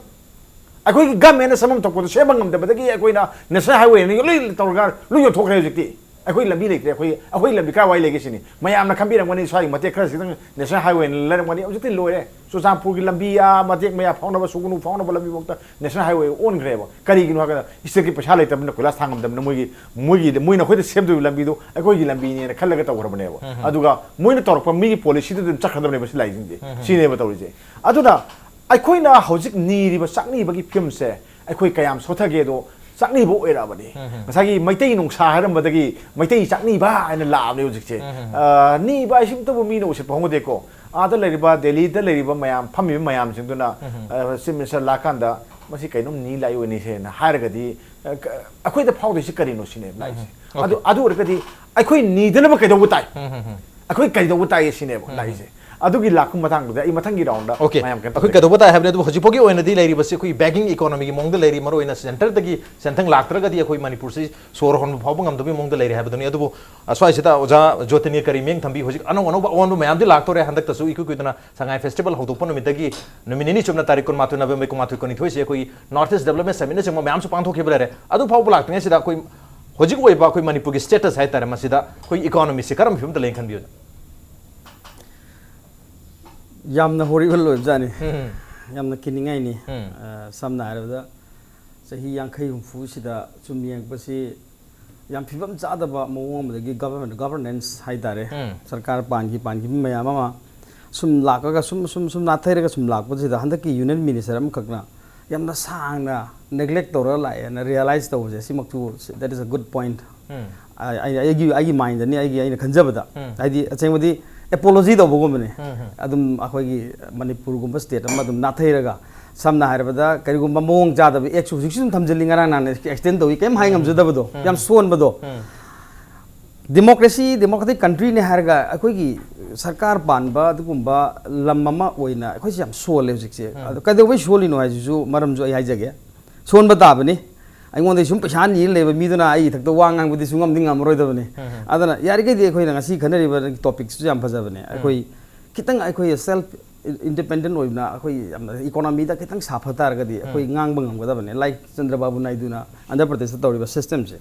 ꯑꯩꯈꯣꯏꯒꯤ ꯒꯃꯦꯟꯅ ꯁꯦꯝꯐꯝ ꯊꯣꯛꯄꯗꯣ ꯁꯦꯝꯕ ꯉꯝꯗꯕꯗꯒꯤ ꯑꯩꯈꯣꯏꯅ ꯅꯦꯁꯅꯦꯜ ꯍꯥꯏꯋꯦꯅ ꯂꯣꯏ ꯇꯧꯔꯒ ꯂꯣꯏ ꯌꯣꯟꯊꯣꯛꯈ꯭ꯔꯦ ꯍꯧꯖꯤꯛꯇꯤ꯫ ꯑꯩꯈꯣꯏ ꯂꯝꯕꯤ ꯂꯩꯇ꯭ꯔꯦ꯫ ꯑꯩꯈꯣꯏ ꯑꯩꯈꯣꯏ ꯂꯝꯕꯤ ꯀꯥꯏꯋꯥꯏ ꯂꯩꯒꯦ ꯁꯤꯅꯤ꯫ ꯃꯌꯥꯝꯅ ꯈꯟꯕꯤꯔꯝꯒꯅꯤ, ꯁ꯭ꯋꯥꯏꯒꯤ ꯃꯇꯦꯛ ꯈꯔꯁꯤꯗꯪ ꯅꯦꯁꯅꯦꯜ ꯍꯥꯏꯋꯦꯅ ꯂꯩꯔꯝꯒꯅꯤ꯫ ꯍꯧꯖꯤꯛꯇꯤ ꯂꯣꯏꯔꯦ꯫ ꯆꯨꯔꯆꯥꯟꯄꯨꯔꯒꯤ ꯂꯝꯕꯤ, ꯑꯥ, ꯃꯇꯦꯛ ꯃꯌꯥ ꯐꯥꯎꯅꯕ, ꯁꯨꯒꯅꯨ ꯐꯥꯎꯅꯕ ꯂꯝꯕꯤꯐꯥꯎꯗ ꯅꯦꯁꯅꯦꯜ ꯍꯥꯏꯋꯦ ꯑꯣꯟꯈ꯭ꯔꯦꯕ꯫ ꯀꯔꯤꯒꯤꯅꯣ ꯍꯥꯏꯔꯀꯥꯟꯗ ꯁ꯭ꯇꯦꯠꯀꯤ ꯄꯩꯁꯥ ꯂꯩꯇꯕꯅꯤꯅ ꯀꯣꯏꯂꯥꯁ ꯊꯥꯡꯉꯝꯗꯕꯅꯤꯅ ꯃꯣꯏꯒꯤ ꯃꯣꯏꯒꯤ ꯃꯣꯏꯅ ꯑꯩꯈꯣꯏꯗ ꯁꯦꯝꯗꯣꯏꯕ ꯂꯝꯕꯤꯗꯣ ꯑꯩꯈꯣꯏꯒꯤ ꯂꯝꯕꯤꯅꯦꯅ ꯈꯜꯂꯒ ꯇꯧꯈ꯭ꯔꯕꯅꯦꯕ꯫ ꯑꯗꯨꯒ ꯃꯣꯏꯅ ꯇꯧꯔꯛꯄ ꯃꯤꯒꯤ ꯄꯣꯂꯤꯁꯤꯗꯨ ꯑꯗꯨꯝ ꯆꯠꯈ꯭ꯔꯗꯕꯅꯦꯕ ꯁꯤ ꯂꯥꯏꯁꯤꯡꯁꯦ꯫ ꯁꯤꯅꯦꯕ ꯇꯧꯔꯤꯁꯦ꯫ ꯑꯗꯨꯅ ꯑꯩꯈꯣꯏꯅ ꯍꯧꯖꯤꯛ ꯅꯤꯔꯤꯕ ꯆꯥꯛꯅꯤꯕꯒꯤ ꯐꯤꯕꯝꯁꯦ ꯑꯩꯈꯣꯏ ꯀꯌꯥꯝ ꯁꯣꯊꯒꯦꯗꯣ ꯆꯥꯛꯅꯤꯕ ꯑꯣꯏꯔꯛꯑꯕꯅꯤ꯫ ꯉꯁꯥꯏꯒꯤ ꯃꯩꯇꯩ ꯅꯨꯡꯁꯥ ꯍꯥꯏꯔꯝꯕꯗꯒꯤ ꯃꯩꯇꯩ ꯆꯥꯛꯅꯤꯕ ꯍꯥꯏꯅ ꯂꯥꯛꯑꯕꯅꯦ ꯍꯧꯖꯤꯛꯁꯦ꯫ ꯑ, ꯅꯤꯕ ꯍꯥꯏꯁꯤꯃꯛꯇꯕꯨ ꯃꯤꯅ ꯎꯁꯤꯠꯄ ꯍꯧꯅꯗꯦꯀꯣ꯫ ꯑꯥꯗ ꯂꯩꯔꯤꯕ, ꯗꯦꯜꯂꯤꯗ ꯂꯩꯔꯤꯕ ꯃꯌꯥꯝ, ꯐꯝꯃꯤꯕ ꯃꯌꯥꯝꯁꯤꯡꯗꯨꯅ, ꯑ, ꯆꯤꯐ ꯃꯤꯅꯤꯁꯇꯔ ꯂꯥꯛꯀꯥꯟꯗ ꯃꯁꯤ ꯀꯩꯅꯣꯝ ꯅꯤ ꯂꯥꯛꯏ ꯑꯣꯏꯅꯤꯁꯦꯅ ꯍꯥꯏꯔꯒꯗꯤ, ꯑ, ꯀ-, ꯑꯩꯈꯣꯏꯗ ꯐꯥꯎꯗꯣꯏꯁꯤ ꯀꯔꯤꯅꯣ ꯁꯤꯅꯦꯕ ꯂꯥꯛꯏꯁꯦ꯫ ꯑꯗꯨ, ꯑꯗꯨ ꯑꯣꯏꯔꯒꯗꯤ ꯑꯩꯈꯣꯏ ꯅꯤꯗꯅꯕ ꯀꯩꯗꯧꯕ ꯇꯥꯏ? ꯑꯩꯈꯣꯏ ꯀꯩꯗꯧꯕ ꯇꯥꯏ ꯁꯤꯅꯦꯕ ꯂꯥꯛꯏꯁꯦ꯫ ꯑꯗꯨꯒꯤ ꯂꯥꯛꯄ ꯃꯇꯥꯡꯗꯨꯗ ꯑꯩ ꯃꯊꯪꯒꯤ ꯔꯥꯎꯟꯗ ꯑꯣꯀꯦ, ꯃꯌꯥꯝ ꯀꯩꯅꯣ ꯑꯩꯈꯣꯏ ꯇꯧꯖꯒꯦ꯫ ꯀꯩꯗꯧꯕ ꯇꯥꯏ ꯍꯥꯏꯕꯅꯤ꯫ ꯑꯗꯨꯕꯨ ꯍꯧꯖꯤꯛ ꯐꯥꯎꯒꯤ ꯑꯣꯏꯅꯗꯤ ꯂꯩꯔꯤꯕꯁꯤ ꯑꯩꯈꯣꯏ ꯕꯦꯒꯤꯡ ꯏꯀꯣꯅꯣꯃꯤꯒꯤ ꯃꯑꯣꯡꯗ ꯂꯩꯔꯤ꯫ ꯃꯔꯨꯑꯣꯏꯅ ꯁꯦꯟꯇꯔꯗꯒꯤ ꯁꯦꯟꯊꯪ ꯂꯥꯛꯇ꯭ꯔꯒꯗꯤ ꯑꯩꯈꯣꯏ ꯃꯅꯤꯄꯨꯔꯁꯤ ꯁꯣꯔ ꯍꯣꯟꯕ ꯐꯥꯎꯕ ꯉꯝꯗꯕꯒꯤ ꯃꯑꯣꯡꯗ ꯂꯩꯔꯦ ꯍꯥꯏꯕꯗꯨꯅꯤ꯫ ꯑꯗꯨꯕꯨ, ꯑ, ꯁ꯭ꯋꯥꯏꯁꯤꯗ ꯑꯣꯖꯥ ꯖꯣꯇꯤꯅꯤꯒ ꯀꯔꯤ ꯃꯤꯠꯌꯦꯡ ꯊꯝꯕꯤ? ꯍꯧꯖꯤꯛ ꯑꯅꯧ ꯑꯅꯧꯕ ꯑꯑꯣꯟꯕ ꯃꯌꯥꯝꯗꯤ ꯂꯥꯛꯇꯣꯔꯦ꯫ ꯍꯟꯗꯛꯇꯁꯨ ꯏꯀꯨꯏ ꯀꯨꯏꯗꯅ ꯁꯉꯥꯏ ꯐꯦꯁꯇꯤꯚꯦꯜ ꯍꯧꯗꯣꯛꯄ ꯅꯨꯃꯤꯠꯇꯒꯤ ꯅꯨꯃꯤꯠ ꯅꯤꯅꯤ ꯆꯨꯞꯅ ꯇꯥꯔꯤꯛ ꯀꯨꯟꯃꯥꯊꯣꯏ ꯅꯕꯦꯝꯕꯔ ꯀꯨꯟꯃꯥꯊꯣꯏ ꯀꯨꯟꯅꯤꯊꯣꯏꯁꯦ ꯑꯩꯈꯣꯏꯒꯤ ꯅꯣꯔꯠ ꯏꯁ ꯗꯦꯕꯂꯞꯃꯦꯟ ꯁꯃꯤꯠꯅꯆꯤꯡꯕ ꯃꯌꯥꯝꯁꯨ ꯄꯥꯡꯊꯣꯛꯈꯤꯕ ꯂꯩꯔꯦ꯫ ꯑꯗꯨ ꯐꯥꯎꯕ ꯂꯥꯛꯇ꯭ꯔꯤꯉꯩꯁꯤꯗ ꯑꯩꯈꯣꯏ ꯍꯧꯖꯤꯛ ꯑꯣꯏꯕ ꯑꯩꯈꯣꯏ ꯃꯅꯤꯄꯨꯔꯒꯤ ꯁ꯭ꯇꯦꯇꯁ ꯍꯥꯏꯇꯥꯔꯦ, ꯃꯁꯤꯗ ꯑꯩꯈꯣꯏ ꯏꯀꯣꯅꯣꯃꯤꯁꯤ ꯀꯔꯝꯕ ꯐꯤꯕꯝꯗ ꯂꯩꯅ ꯈꯟꯕꯤꯕꯅꯣ? ꯌꯥꯝꯅ ꯍꯣꯔꯤꯕꯜ ꯑꯣꯏꯕꯖꯥꯠꯅꯤ꯫ ꯎꯝ꯫ ꯌꯥꯝꯅ ꯀꯤꯅꯤꯡꯉꯥꯏꯅꯤ꯫ ꯎꯝ꯫ ꯑ, ꯁꯝꯅ ꯍꯥꯏꯔꯕꯗ ꯆꯍꯤ ꯌꯥꯡꯈꯩ ꯍꯨꯝꯐꯨꯁꯤꯗ ꯁꯨꯝ ꯌꯦꯡꯉꯛꯄꯁꯤ ꯌꯥꯝ ꯐꯤꯕꯝ ꯆꯥꯗꯕ ꯃꯑꯣꯡ ꯑꯃꯗꯒꯤ ꯒꯚꯔꯟꯃꯦꯟ, ꯒꯚꯔꯅꯦꯟꯁ ꯍꯥꯏꯇꯥꯔꯦ, ꯎꯝ꯫ ꯁꯔꯀꯥꯔ ꯄꯥꯟꯈꯤ ꯄꯥꯟꯈꯤꯕ ꯃꯌꯥꯝ ꯑꯃ ꯁꯨꯝ ꯂꯥꯛꯑꯒ ꯁꯨꯝ, ꯁꯨꯝ, ꯁꯨꯝ ꯅꯥꯊꯩꯔꯒ ꯁꯨꯝ ꯂꯥꯛꯄꯁꯤꯗ ꯍꯟꯗꯛꯀꯤ ꯌꯨꯅꯤꯌꯟ ꯃꯤꯅꯤꯁꯇꯔ ꯑꯃꯈꯛꯅ ꯌꯥꯝꯅ ꯁꯥꯡꯅ ꯅꯦꯒ꯭ꯂꯦꯛ ꯇꯧꯔꯒ ꯂꯥꯛꯑꯦꯅ ꯔꯤꯌꯦꯂꯥꯏꯁ ꯇꯧꯕꯁꯦ ꯁꯤꯃꯛꯁꯨ, that is a good point꯫ ꯎꯝ꯫ ꯑꯩ-, ꯑꯩ-, ꯑꯩꯒꯤ, ꯑꯩꯒꯤ ꯃꯥꯏꯟꯗꯅꯤ, ꯑꯩꯒꯤ, ꯑꯩꯅ ꯈꯟꯖꯕꯗ꯫ ꯎꯝ꯫ ꯍꯥꯏꯗꯤ ꯑꯁꯦꯡꯕꯗꯤ ꯑꯦꯄꯣꯂꯣꯖꯤ ꯇꯧꯕꯒꯨꯝꯕꯅꯤ꯫ ꯎꯝ, ꯎꯝ꯫ ꯑꯗꯨꯝ ꯑꯩꯈꯣꯏꯒꯤ ꯃꯅꯤꯄꯨꯔꯒꯨꯝꯕ ꯁ꯭ꯇꯦꯠ ꯑꯃ ꯑꯗꯨꯝ ꯅꯥꯊꯩꯔꯒ, ꯁꯝꯅ ꯍꯥꯏꯔꯕꯗ ꯀꯔꯤꯒꯨꯝꯕ ꯃꯑꯣꯡ ꯆꯥꯗꯕ ꯑꯦꯛꯁ ꯍꯧꯖꯤꯛꯁꯨ ꯑꯗꯨꯝ ꯊꯝꯖꯤꯜꯂꯤ, ꯉꯔꯥꯡ ꯅꯍꯥꯟ ꯑꯦꯛꯁꯇꯦꯟ ꯇꯧꯏ, ꯀꯔꯤꯝ ꯍꯥꯏ ꯎꯝ꯫ ꯉꯝꯖꯗꯕꯗꯣ, ꯎꯝ꯫ ꯌꯥꯝ ꯁꯣꯟꯕꯗꯣ꯫ ꯎꯝ꯫ ꯗꯦꯃꯣꯀ꯭ꯔꯦꯁꯤ, ꯗꯦꯃꯣꯀ꯭ꯔꯦꯇꯤꯛ ꯀꯟꯇ꯭ꯔꯤꯅꯦ ꯍꯥꯏꯔꯒ ꯑꯩꯈꯣꯏꯒꯤ ꯁꯔꯀꯥꯔ ꯄꯥꯟꯕ ꯑꯗꯨꯒꯨꯝꯕ ꯂꯝ ꯑꯃ ꯑꯣꯏꯅ ꯑꯩꯈꯣꯏꯁꯦ ꯌꯥꯝ ꯁꯣꯜꯂꯦ ꯍꯧꯖꯤꯛꯁꯦ꯫ ꯎꯝ꯫ ꯑꯗꯣ ꯀꯩꯗꯧꯕꯩ ꯁꯣꯜꯂꯤꯅꯣ ꯍꯥꯏꯁꯤꯁꯨ ꯃꯔꯝꯁꯨ ꯑꯩ ꯍꯥꯏꯖꯒꯦ꯫ ꯁꯣꯟꯕ ꯇꯥꯕꯅꯤ꯫ ꯑꯩꯉꯣꯟꯗ ꯁꯨꯝ ꯄꯩꯁꯥ ꯅꯤꯔ ꯂꯩꯕ ꯃꯤꯗꯨꯅ ꯑꯩ ꯏꯊꯛꯇ ꯋꯥ ꯉꯥꯡꯕꯗꯤ ꯁꯨꯡꯉꯝꯗꯤ ꯉꯝꯃꯔꯣꯏꯗꯕꯅꯤ꯫ ꯎꯝ, ꯎꯝ꯫ ꯑꯗꯨꯅ ꯌꯥꯔꯤꯈꯩꯗꯤ ꯑꯩꯈꯣꯏꯅ ꯉꯁꯤ ꯈꯟꯅꯔꯤꯕ ꯇꯣꯄꯤꯛꯁꯤꯁꯨ ꯌꯥꯝ ꯐꯖꯕꯅꯦ꯫ ꯎꯝ꯫ ꯑꯩꯈꯣꯏ ꯈꯤꯇꯪ ꯑꯩꯈꯣꯏ ꯁꯦꯜꯐ ꯏꯟꯗꯤꯄꯦꯟꯗꯦꯟ ꯑꯣꯏꯕꯅ ꯑꯩꯈꯣꯏ ꯌꯥꯝꯅ ꯏꯀꯣꯅꯣꯃꯤꯗ ꯈꯤꯇꯪ ꯁꯥꯐ ꯇꯥꯔꯒꯗꯤ ꯑꯩꯈꯣꯏ ꯉꯥꯡꯕ ꯉꯝꯒꯗꯕꯅꯦ, ꯂꯥꯏꯛ ꯆꯟꯗ꯭ꯔꯕꯥꯕꯨ ꯅꯥꯏꯗꯨꯅ ꯑꯟꯙ꯭ꯔ ꯄ꯭ꯔꯗꯦꯁꯇ ꯇꯧꯔꯤꯕ ꯁꯤꯁꯇꯦꯝꯁꯦ꯫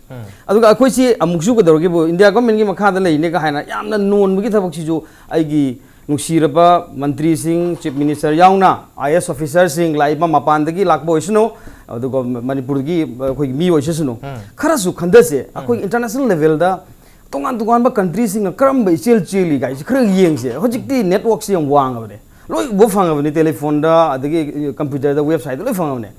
ꯑꯗꯨꯒ ꯑꯩꯈꯣꯏꯁꯤ ꯑꯃꯨꯛꯁꯨ ꯀꯩꯗꯧꯔꯒꯦꯕꯨ, ꯏꯟꯗꯤꯌꯥ ꯒꯣꯔꯃꯦꯟꯒꯤ ꯃꯈꯥꯗ ꯂꯩꯅꯦꯒ ꯍꯥꯏꯅ ꯌꯥꯝꯅ ꯅꯣꯟꯕꯒꯤ ꯊꯕꯛꯁꯤꯁꯨ ꯑꯩꯒꯤ ꯅꯨꯡꯁꯤꯔꯕ ꯃꯟꯇ꯭ꯔꯤꯁꯤꯡ, ꯆꯤꯐ ꯃꯤꯅꯤꯁꯇꯔ ꯌꯥꯎꯅ, ꯑꯥꯏ ꯑꯦꯁ ꯑꯣꯐꯤꯁꯔꯁꯤꯡ, ꯂꯥꯛꯏꯕ ꯃꯄꯥꯟꯗꯒꯤ ꯂꯥꯛꯄ ꯑꯣꯏꯁꯅꯨ, ꯑꯗꯨꯒ ꯃꯅꯤꯄꯨꯔꯒꯤ ꯑꯩꯈꯣꯏꯒꯤ ꯃꯤ ꯑꯣꯏꯁꯁꯅꯨ, ꯈꯔꯁꯨ ꯈꯟꯊꯁꯦ꯫ ꯑꯩꯈꯣꯏ ꯏꯟꯇꯔꯅꯦꯁꯅꯦꯜ ꯂꯦꯚꯦꯜꯗ ꯇꯣꯉꯥꯟ ꯇꯣꯉꯥꯟꯕ ꯀꯟꯇ꯭ꯔꯤꯁꯤꯡꯅ ꯀꯔꯝꯕ ꯏꯆꯦꯜ ꯆꯦꯜꯂꯤ ꯀꯥꯏꯁꯦ ꯈꯔ ꯌꯦꯡꯁꯦ꯫ ꯍꯧꯖꯤꯛꯇꯤ ꯅꯦꯠꯋꯥꯛꯁꯦ ꯌꯥꯝ ꯋꯥꯡꯉꯕꯅꯦ, ꯂꯣꯏ ꯎꯕ ꯐꯪꯉꯕꯅꯤ, ꯇꯦꯂꯤꯐꯣꯟꯗ, ꯑꯗꯒꯤ ꯀꯝꯄ꯭ꯌꯨꯇꯔꯗ, ꯋꯦꯕꯁꯥꯏꯠꯇ ꯂꯣꯏ ꯐꯪꯉꯕꯅꯦ꯫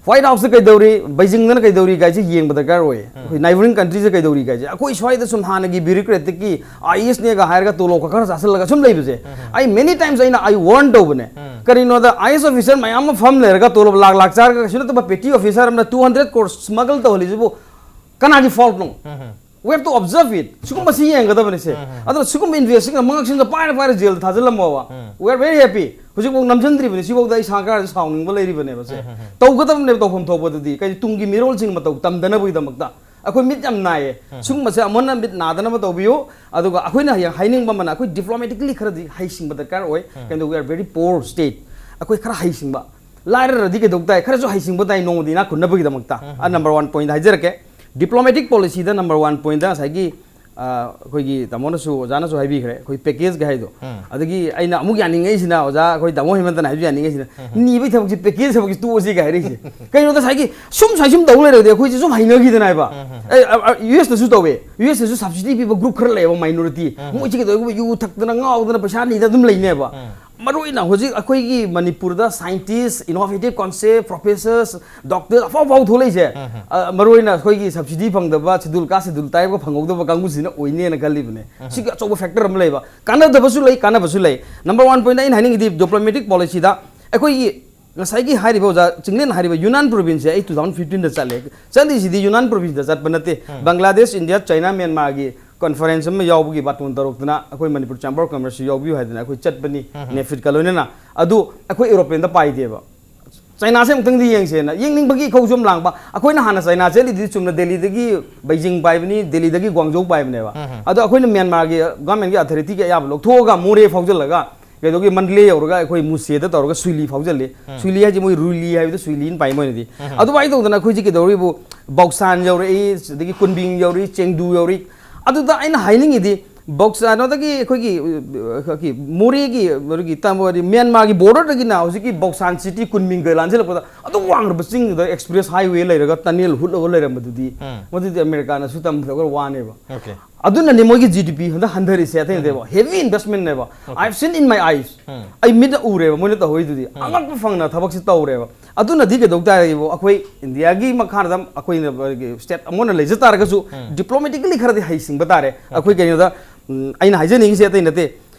ꯋꯥꯏꯠ ꯍꯥꯎꯁꯇ ꯀꯩꯗꯧꯔꯤ, ꯕꯩꯖꯤꯡꯗꯅ ꯀꯩꯗꯧꯔꯤ ꯀꯥꯏꯁꯦ ꯌꯦꯡꯕ ꯗꯔꯀꯥꯔ ꯑꯣꯏꯌꯦ꯫ ꯑꯩꯈꯣꯏ ꯅꯥꯏꯕꯔꯤꯡ ꯀꯟꯇ꯭ꯔꯤꯁꯦ ꯀꯩꯗꯧꯔꯤ ꯀꯥꯏꯁꯦ꯫ ꯑꯩꯈꯣꯏ ꯁ꯭ꯋꯥꯏꯗ ꯁꯨꯝ ꯍꯥꯟꯅꯒꯤ ꯕ꯭ꯌꯨꯔꯣꯀ꯭ꯔꯦꯠꯇꯤꯛꯀꯤ ꯑꯥꯏ ꯑꯦꯁꯅꯦꯒ ꯍꯥꯏꯔꯒ ꯇꯣꯂꯣꯞ ꯈꯔ ꯆꯥꯁꯤꯜꯂꯒ ꯁꯨꯝ ꯂꯩꯕꯁꯦ, ꯑꯩ ꯃꯦꯅꯤ ꯇꯥꯏꯝꯁ ꯑꯩꯅ ꯑꯩ ꯋꯥꯔꯟ ꯇꯧꯕꯅꯦ꯫ ꯀꯔꯤꯅꯣꯗ, ꯑꯥꯏ ꯑꯦꯁ ꯑꯣꯐꯤꯁꯔ ꯃꯌꯥꯝ ꯑꯃ ꯐꯝ ꯂꯩꯔꯒ ꯇꯣꯂꯣꯞ ꯂꯥꯛ ꯂꯥꯛ ꯆꯥꯔꯒ ꯀꯩꯁꯨ ꯅꯠꯇꯕ ꯄꯦꯇꯤ ꯑꯣꯐꯤꯁꯔ ꯑꯃꯅ ꯇꯨ ꯍꯟꯗ꯭ꯔꯦꯠ ꯀ꯭ꯔꯣꯔ ꯁ꯭ꯃꯒꯜ ꯇꯧꯍꯜꯂꯤꯁꯤꯕꯨ ꯀꯅꯥꯒꯤ ꯐꯣꯜꯠꯅꯣ? We have to observe it. ꯁꯤꯒꯨꯝꯕꯁꯤ ꯌꯦꯡꯒꯗꯕꯅꯤꯁꯦ꯫ ꯑꯗꯨꯅ ꯁꯤꯒꯨꯝꯕ ꯏꯟꯚꯦꯁꯇꯤꯡ ꯃꯉꯛꯁꯤꯡꯗ ꯄꯥꯏꯔ ꯄꯥꯏꯔ ꯖꯦꯜꯗ ꯊꯥꯖꯤꯜꯂꯝꯃꯣꯕ꯫ We are very happy. ꯍꯧꯖꯤꯛꯐꯥꯎ ꯅꯝꯁꯤꯟꯗ꯭ꯔꯤꯕꯅꯤ꯫ ꯁꯤꯐꯥꯎꯗ ꯑꯩ ꯁꯔꯀꯥꯔꯗ ꯁꯥꯎꯅꯤꯡꯕ ꯂꯩꯔꯤꯕꯅꯦꯕ ꯁꯦ꯫ ꯇꯧꯒꯗꯕꯅꯦꯕ ꯇꯧꯐꯝ ꯊꯣꯛꯄꯗꯨꯗꯤ꯫ ꯀꯩ ꯇꯨꯡꯒꯤ ꯃꯤꯔꯣꯜꯁꯤꯡ ꯃꯇꯧ ꯇꯝꯗꯅꯕꯒꯤꯗꯃꯛꯇ꯫ ꯑꯩꯈꯣꯏ ꯃꯤꯠ ꯌꯥꯝ ꯅꯥꯏꯌꯦ꯫ ꯁꯤꯒꯨꯝꯕꯁꯦ ꯑꯃꯨꯟꯅ ꯃꯤꯠ ꯅꯥꯗꯅꯕ ꯇꯧꯕꯤꯌꯨ꯫ ꯑꯗꯨꯒ ꯑꯩꯈꯣꯏꯅ ꯍꯌꯦꯡ ꯍꯥꯏꯅꯤꯡꯕ ꯑꯃꯅ, ꯑꯩꯈꯣꯏ ꯗꯤꯄ꯭ꯂꯣꯃꯦꯇꯤꯛꯂꯤ ꯈꯔꯗꯤ ꯍꯩꯁꯤꯡꯕ ꯗꯔꯀꯥꯔ ꯑꯣꯏ꯫ ꯀꯩꯅꯣ, we are very poor state. ꯑꯩꯈꯣꯏ ꯈꯔ ꯍꯩꯁꯤꯡꯕ꯫ ꯂꯥꯏꯔꯔꯗꯤ ꯀꯩꯗꯧ ꯇꯥꯏ? ꯈꯔꯁꯨ ꯍꯩꯁꯤꯡꯕ ꯇꯥꯏ ꯅꯣꯡꯃꯗꯤ ꯏꯅꯥꯛ ꯈꯨꯟꯅꯕꯒꯤꯗꯃꯛꯇ꯫ ꯑ, ꯅꯝꯕꯔ ꯋꯥꯟ ꯄꯣꯏꯟꯠ ꯍꯥꯏꯖꯔꯛꯀꯦ꯫ ꯗꯤꯄ꯭ꯂꯣꯃꯦꯇꯤꯛ ꯄꯣꯂꯤꯁꯤꯗ ꯅꯝꯕꯔ ꯋꯥꯟ ꯄꯣꯏꯟꯠꯇ ꯉꯁꯥꯏꯒꯤ, ꯑ, ꯑꯩꯈꯣꯏꯒꯤ ꯇꯥꯃꯣꯅꯁꯨ, ꯑꯣꯖꯥꯅꯁꯨ ꯍꯥꯏꯕꯤꯈ꯭ꯔꯦ, ꯑꯩꯈꯣꯏ ꯄꯦꯀꯦꯖꯀꯤ ꯍꯥꯏꯗꯣ꯫ ꯑꯗꯒꯤ ꯑꯩꯅ ꯑꯃꯨꯛ ꯌꯥꯅꯤꯡꯉꯛꯏꯁꯤꯅ, ꯑꯣꯖꯥ ꯑꯩꯈꯣꯏ ꯇꯥꯃꯣ ꯍꯦꯃꯟꯇꯅ ꯍꯥꯏꯕꯁꯨ ꯌꯥꯅꯤꯡꯉꯛꯏꯁꯤꯅ, ꯅꯤꯕꯒꯤ ꯊꯕꯛꯁꯤ, ꯄꯦꯀꯦꯖ ꯊꯕꯛꯁꯤ ꯇꯣꯛꯑꯁꯤ ꯀꯥꯏ ꯍꯥꯏꯔꯛꯏꯁꯦ꯫ ꯀꯩꯅꯣꯗ ꯉꯁꯥꯏꯒꯤ ꯁꯨꯝ ꯁꯨꯃꯥꯏ ꯁꯨꯝ ꯇꯧ ꯂꯩꯔꯒꯗꯤ ꯑꯩꯈꯣꯏꯁꯦ ꯁꯨꯝ ꯍꯩꯅꯈꯤꯗꯅ ꯍꯥꯏꯕ꯫ ꯑꯦ, ꯑ, ꯑ, ꯌꯨ ꯑꯦꯁꯇꯁꯨ ꯇꯧꯋꯦ꯫ ꯌꯨ ꯑꯦꯁꯇꯁꯨ ꯁꯕꯁꯤꯗꯤ ꯄꯤꯕ ꯒ꯭ꯔꯨꯞ ꯈꯔ ꯂꯩꯌꯦꯕ, ꯃꯥꯏꯅꯣꯔꯤꯇꯤ꯫ ꯃꯣꯏꯁꯤ ꯀꯩꯗꯧꯋꯦꯕ? ꯌꯨ ꯊꯛꯇꯅ ꯉꯥꯎꯗꯅ ꯄꯩꯁꯥ ꯅꯤꯗꯅ ꯑꯗꯨꯝ ꯂꯩꯅꯦꯕ꯫ ꯃꯔꯨ ꯑꯣꯏꯅ ꯍꯧꯖꯤꯛ ꯑꯩꯈꯣꯏꯒꯤ ꯃꯅꯤꯄꯨꯔꯗ ꯁꯥꯏꯟꯇꯤꯁ, ꯏꯅꯣꯚꯦꯇꯤꯚ ꯀꯣꯟꯁꯦꯞ, ꯄ꯭ꯔꯣꯐꯦꯁꯔꯁ, ꯗꯣꯛꯇꯔ ꯑꯐꯥꯎ ꯑꯐꯥꯎ ꯊꯣꯛꯂꯛꯏꯁꯦ, ꯑ, ꯃꯔꯨ ꯑꯣꯏꯅ ꯑꯩꯈꯣꯏꯒꯤ ꯁꯕꯁꯤꯗꯤ ꯐꯪꯗꯕ, ꯁꯦꯗꯨꯜ ꯀꯥꯁ, ꯁꯦꯗꯨꯜ ꯇ꯭ꯔꯥꯏꯕꯀ ꯐꯪꯍꯧꯗꯕ ꯀꯥꯡꯕꯨꯁꯤꯅ ꯑꯣꯏꯅꯦꯅ ꯈꯜꯂꯤꯕꯅꯦ꯫ ꯁꯤꯒꯤ ꯑꯆꯧꯕ ꯐꯦꯛꯇꯔ ꯑꯃ ꯂꯩꯕ, ꯀꯥꯟꯅꯗꯕꯁꯨ ꯂꯩ, ꯀꯥꯟꯅꯕꯁꯨ ꯂꯩ꯫ ꯅꯝꯕꯔ ꯋꯥꯟ ꯄꯣꯏꯟꯠ ꯑꯩꯅ ꯍꯥꯏꯅꯤꯡꯉꯤꯗꯤ, ꯗꯤꯄ꯭ꯂꯣꯃꯦꯇꯤꯛ ꯄꯣꯂꯤꯁꯤꯗ ꯑꯩꯈꯣꯏꯒꯤ ꯉꯁꯥꯏꯒꯤ ꯍꯥꯏꯔꯤꯕ ꯑꯣꯖꯥ ꯆꯤꯡꯂꯦꯟ ꯍꯥꯏꯔꯤꯕ ꯌꯨꯅꯥꯟ ꯄ꯭ꯔꯣꯚꯤꯟꯁꯁꯦ ꯑꯩ ꯇꯨ ꯊꯥꯎꯖꯟ ꯐꯤꯐꯇꯤꯟꯗ ꯆꯠꯂꯦ꯫ ꯆꯠꯂꯤꯁꯤꯗꯤ ꯌꯨꯅꯥꯟ ꯄ꯭ꯔꯣꯚꯤꯟꯁꯇ ꯆꯠꯄ ꯅꯠꯇꯦ꯫ ꯕꯪꯒ꯭ꯂꯥꯗꯦꯁ, ꯏꯟꯗꯤꯌꯥ, ꯆꯥꯏꯅꯥ, ꯃ꯭ꯌꯥꯟꯃꯥꯔꯒꯤ ꯀꯟꯐꯔꯦꯟꯁ ꯑꯃ ꯌꯥꯎꯕꯒꯤ ꯕꯥꯇꯣꯟ ꯇꯧꯔꯛꯇꯅ ꯑꯩꯈꯣꯏ ꯃꯅꯤꯄꯨꯔ ꯆꯦꯝꯕꯔ ꯑꯣꯐ ꯀꯃꯔꯁꯁꯨ ꯌꯥꯎꯕꯤꯌꯨ ꯍꯥꯏꯗꯅ ꯑꯩꯈꯣꯏ ꯆꯠꯄꯅꯤ, ꯅꯦꯐꯤꯠꯀ ꯂꯣꯏꯅꯅ꯫ ꯑꯗꯨ ꯑꯩꯈꯣꯏ ꯑꯦꯔꯣꯄ꯭ꯂꯦꯟꯗ ꯄꯥꯏꯗꯦꯕ꯫ ꯆꯥꯏꯅꯥꯁꯦ ꯑꯃꯨꯛꯇꯪꯗꯤ ꯌꯦꯡꯁꯦꯅ, ꯌꯦꯡꯅꯤꯡꯕꯒꯤ ꯏꯈꯧꯁꯨ ꯑꯃ ꯂꯥꯡꯕ꯫ ꯑꯩꯈꯣꯏꯅ ꯍꯥꯟꯅ ꯆꯥꯏꯅꯥ ꯆꯠꯂꯤꯗꯨꯗꯤ ꯆꯨꯝꯅ ꯗꯦꯜꯂꯤꯗꯒꯤ ꯕꯩꯖꯤꯡ ꯄꯥꯏꯕꯅꯤ, ꯗꯦꯜꯂꯤꯗꯒꯤ ꯒ꯭ꯋꯥꯡꯖꯧ ꯄꯥꯏꯕꯅꯦꯕ꯫ ꯑꯗꯣ ꯑꯩꯈꯣꯏꯅ ꯃ꯭ꯌꯥꯟꯃꯥꯔꯒꯤ ꯒꯚꯔꯟꯃꯦꯟꯠꯀꯤ ꯑꯣꯊꯣꯔꯤꯇꯤꯒꯤ ꯑꯌꯥꯕ ꯂꯧꯊꯣꯛꯑꯒ ꯃꯣꯔꯦ ꯐꯥꯎꯖꯜꯂꯒ ꯀꯩꯗꯧꯒꯦ, ꯃꯟꯗꯂꯦ ꯌꯧꯔꯒ ꯑꯩꯈꯣꯏ ꯃꯨꯁꯦꯗ ꯇꯧꯔꯒ ꯁꯨꯏꯂꯤ ꯐꯥꯎꯖꯜꯂꯤ꯫ ꯁꯨꯏꯂꯤ ꯍꯥꯏꯁꯦ ꯃꯣꯏ ꯔꯨꯏꯂꯤ ꯍꯥꯏꯕꯗ ꯁꯨꯏꯂꯤꯅ ꯄꯥꯏ ꯃꯣꯏꯅꯗꯤ꯫ ꯑꯗꯨꯃꯥꯏꯅ ꯇꯧꯗꯅ ꯑꯩꯈꯣꯏꯁꯦ ꯀꯩꯗꯧꯔꯤꯕꯨ, ꯕꯧꯁꯥꯟ ꯌꯧꯔꯛꯏ, ꯑꯗꯒꯤ ꯀꯨꯟꯕꯤꯡ ꯌꯧꯔꯛꯏ, ꯆꯦꯡꯗꯨ ꯌꯧꯔꯛꯏ꯫ ꯑꯗꯨꯗ ꯑꯩꯅ ꯍꯥꯏꯅꯤꯡꯉꯤꯗꯤ, ꯕꯧꯁꯥꯟ, ꯀꯩꯅꯣꯗꯒꯤ ꯑꯩꯈꯣꯏꯒꯤ, ꯑ, ꯑꯩꯈꯣꯏꯒꯤ ꯃꯣꯔꯦꯒꯤ, ꯑꯗꯒꯤ ꯇꯝ-, ꯍꯥꯏꯗꯤ ꯃ꯭ꯌꯥꯟꯃꯥꯔꯒꯤ ꯕꯣꯔꯗꯔꯗꯒꯤꯅ ꯍꯧꯖꯤꯛꯀꯤ ꯕꯧꯁꯥꯟ ꯁꯤꯇꯤ ꯀꯨꯟꯕꯤꯡꯒ ꯂꯥꯟꯁꯤꯜꯂꯛꯄꯗ ꯑꯗꯨ ꯋꯥꯡꯈ꯭ꯔꯕ ꯆꯤꯡꯗꯨꯗ ꯑꯦꯛꯁꯄ꯭ꯔꯦꯁ ꯍꯥꯏꯋꯦ ꯂꯩꯔꯒ ꯇꯅꯦꯜ ꯍꯨꯠꯂꯒ ꯂꯩꯔꯝꯕꯗꯨꯗꯤ, ꯎꯝ꯫ ꯃꯗꯨꯗꯤ ꯑꯃꯦꯔꯤꯀꯥꯅꯁꯨ ꯇꯝꯊꯔꯒ ꯋꯥꯅꯦꯕ꯫ ꯑꯣꯀꯦ꯫ ꯑꯗꯨꯅꯅꯦ ꯃꯣꯏꯒꯤ ꯖꯤ ꯗꯤ ꯄꯤ ꯍꯟꯗꯛ ꯍꯟꯊꯔꯤꯁꯦ ꯑꯇꯩ ꯅꯠꯇꯦꯕ꯫ Heavy investment ꯅꯦꯕ꯫ Okay. I've seen in my eyes. ꯎꯝ꯫ ꯑꯩ ꯃꯤꯠꯅ ꯎꯔꯦꯕ ꯃꯣꯏꯅ ꯇꯧꯍꯧꯔꯤꯗꯨꯗꯤ꯫ ꯎꯝ꯫ ꯑꯉꯛꯄ ꯐꯪꯅ ꯊꯕꯛꯁꯤ ꯇꯧꯔꯦꯕ꯫ ꯑꯗꯨꯅꯗꯤ ꯀꯩꯗꯧ ꯇꯥꯔꯦꯕꯨ, ꯑꯩꯈꯣꯏ ꯏꯟꯗꯤꯌꯥꯒꯤ ꯃꯈꯥꯗ ꯑꯩꯈꯣꯏꯅ ꯁ꯭ꯇꯦꯠ ꯑꯃ ꯑꯣꯏꯅ ꯂꯩꯖ ꯇꯥꯔꯒꯁꯨ, ꯎꯝ꯫ Diplomatically ꯈꯔꯗꯤ ꯍꯩꯁꯤꯡꯕ ꯇꯥꯔꯦ꯫ Okay. ꯑꯩꯈꯣꯏ ꯀꯩꯅꯣꯗ, ꯎꯝ, ꯑꯩꯅ ꯍꯥꯏꯖꯅꯤꯡꯉꯤꯁꯦ ꯑꯇꯩ ꯅꯠꯇꯦ꯫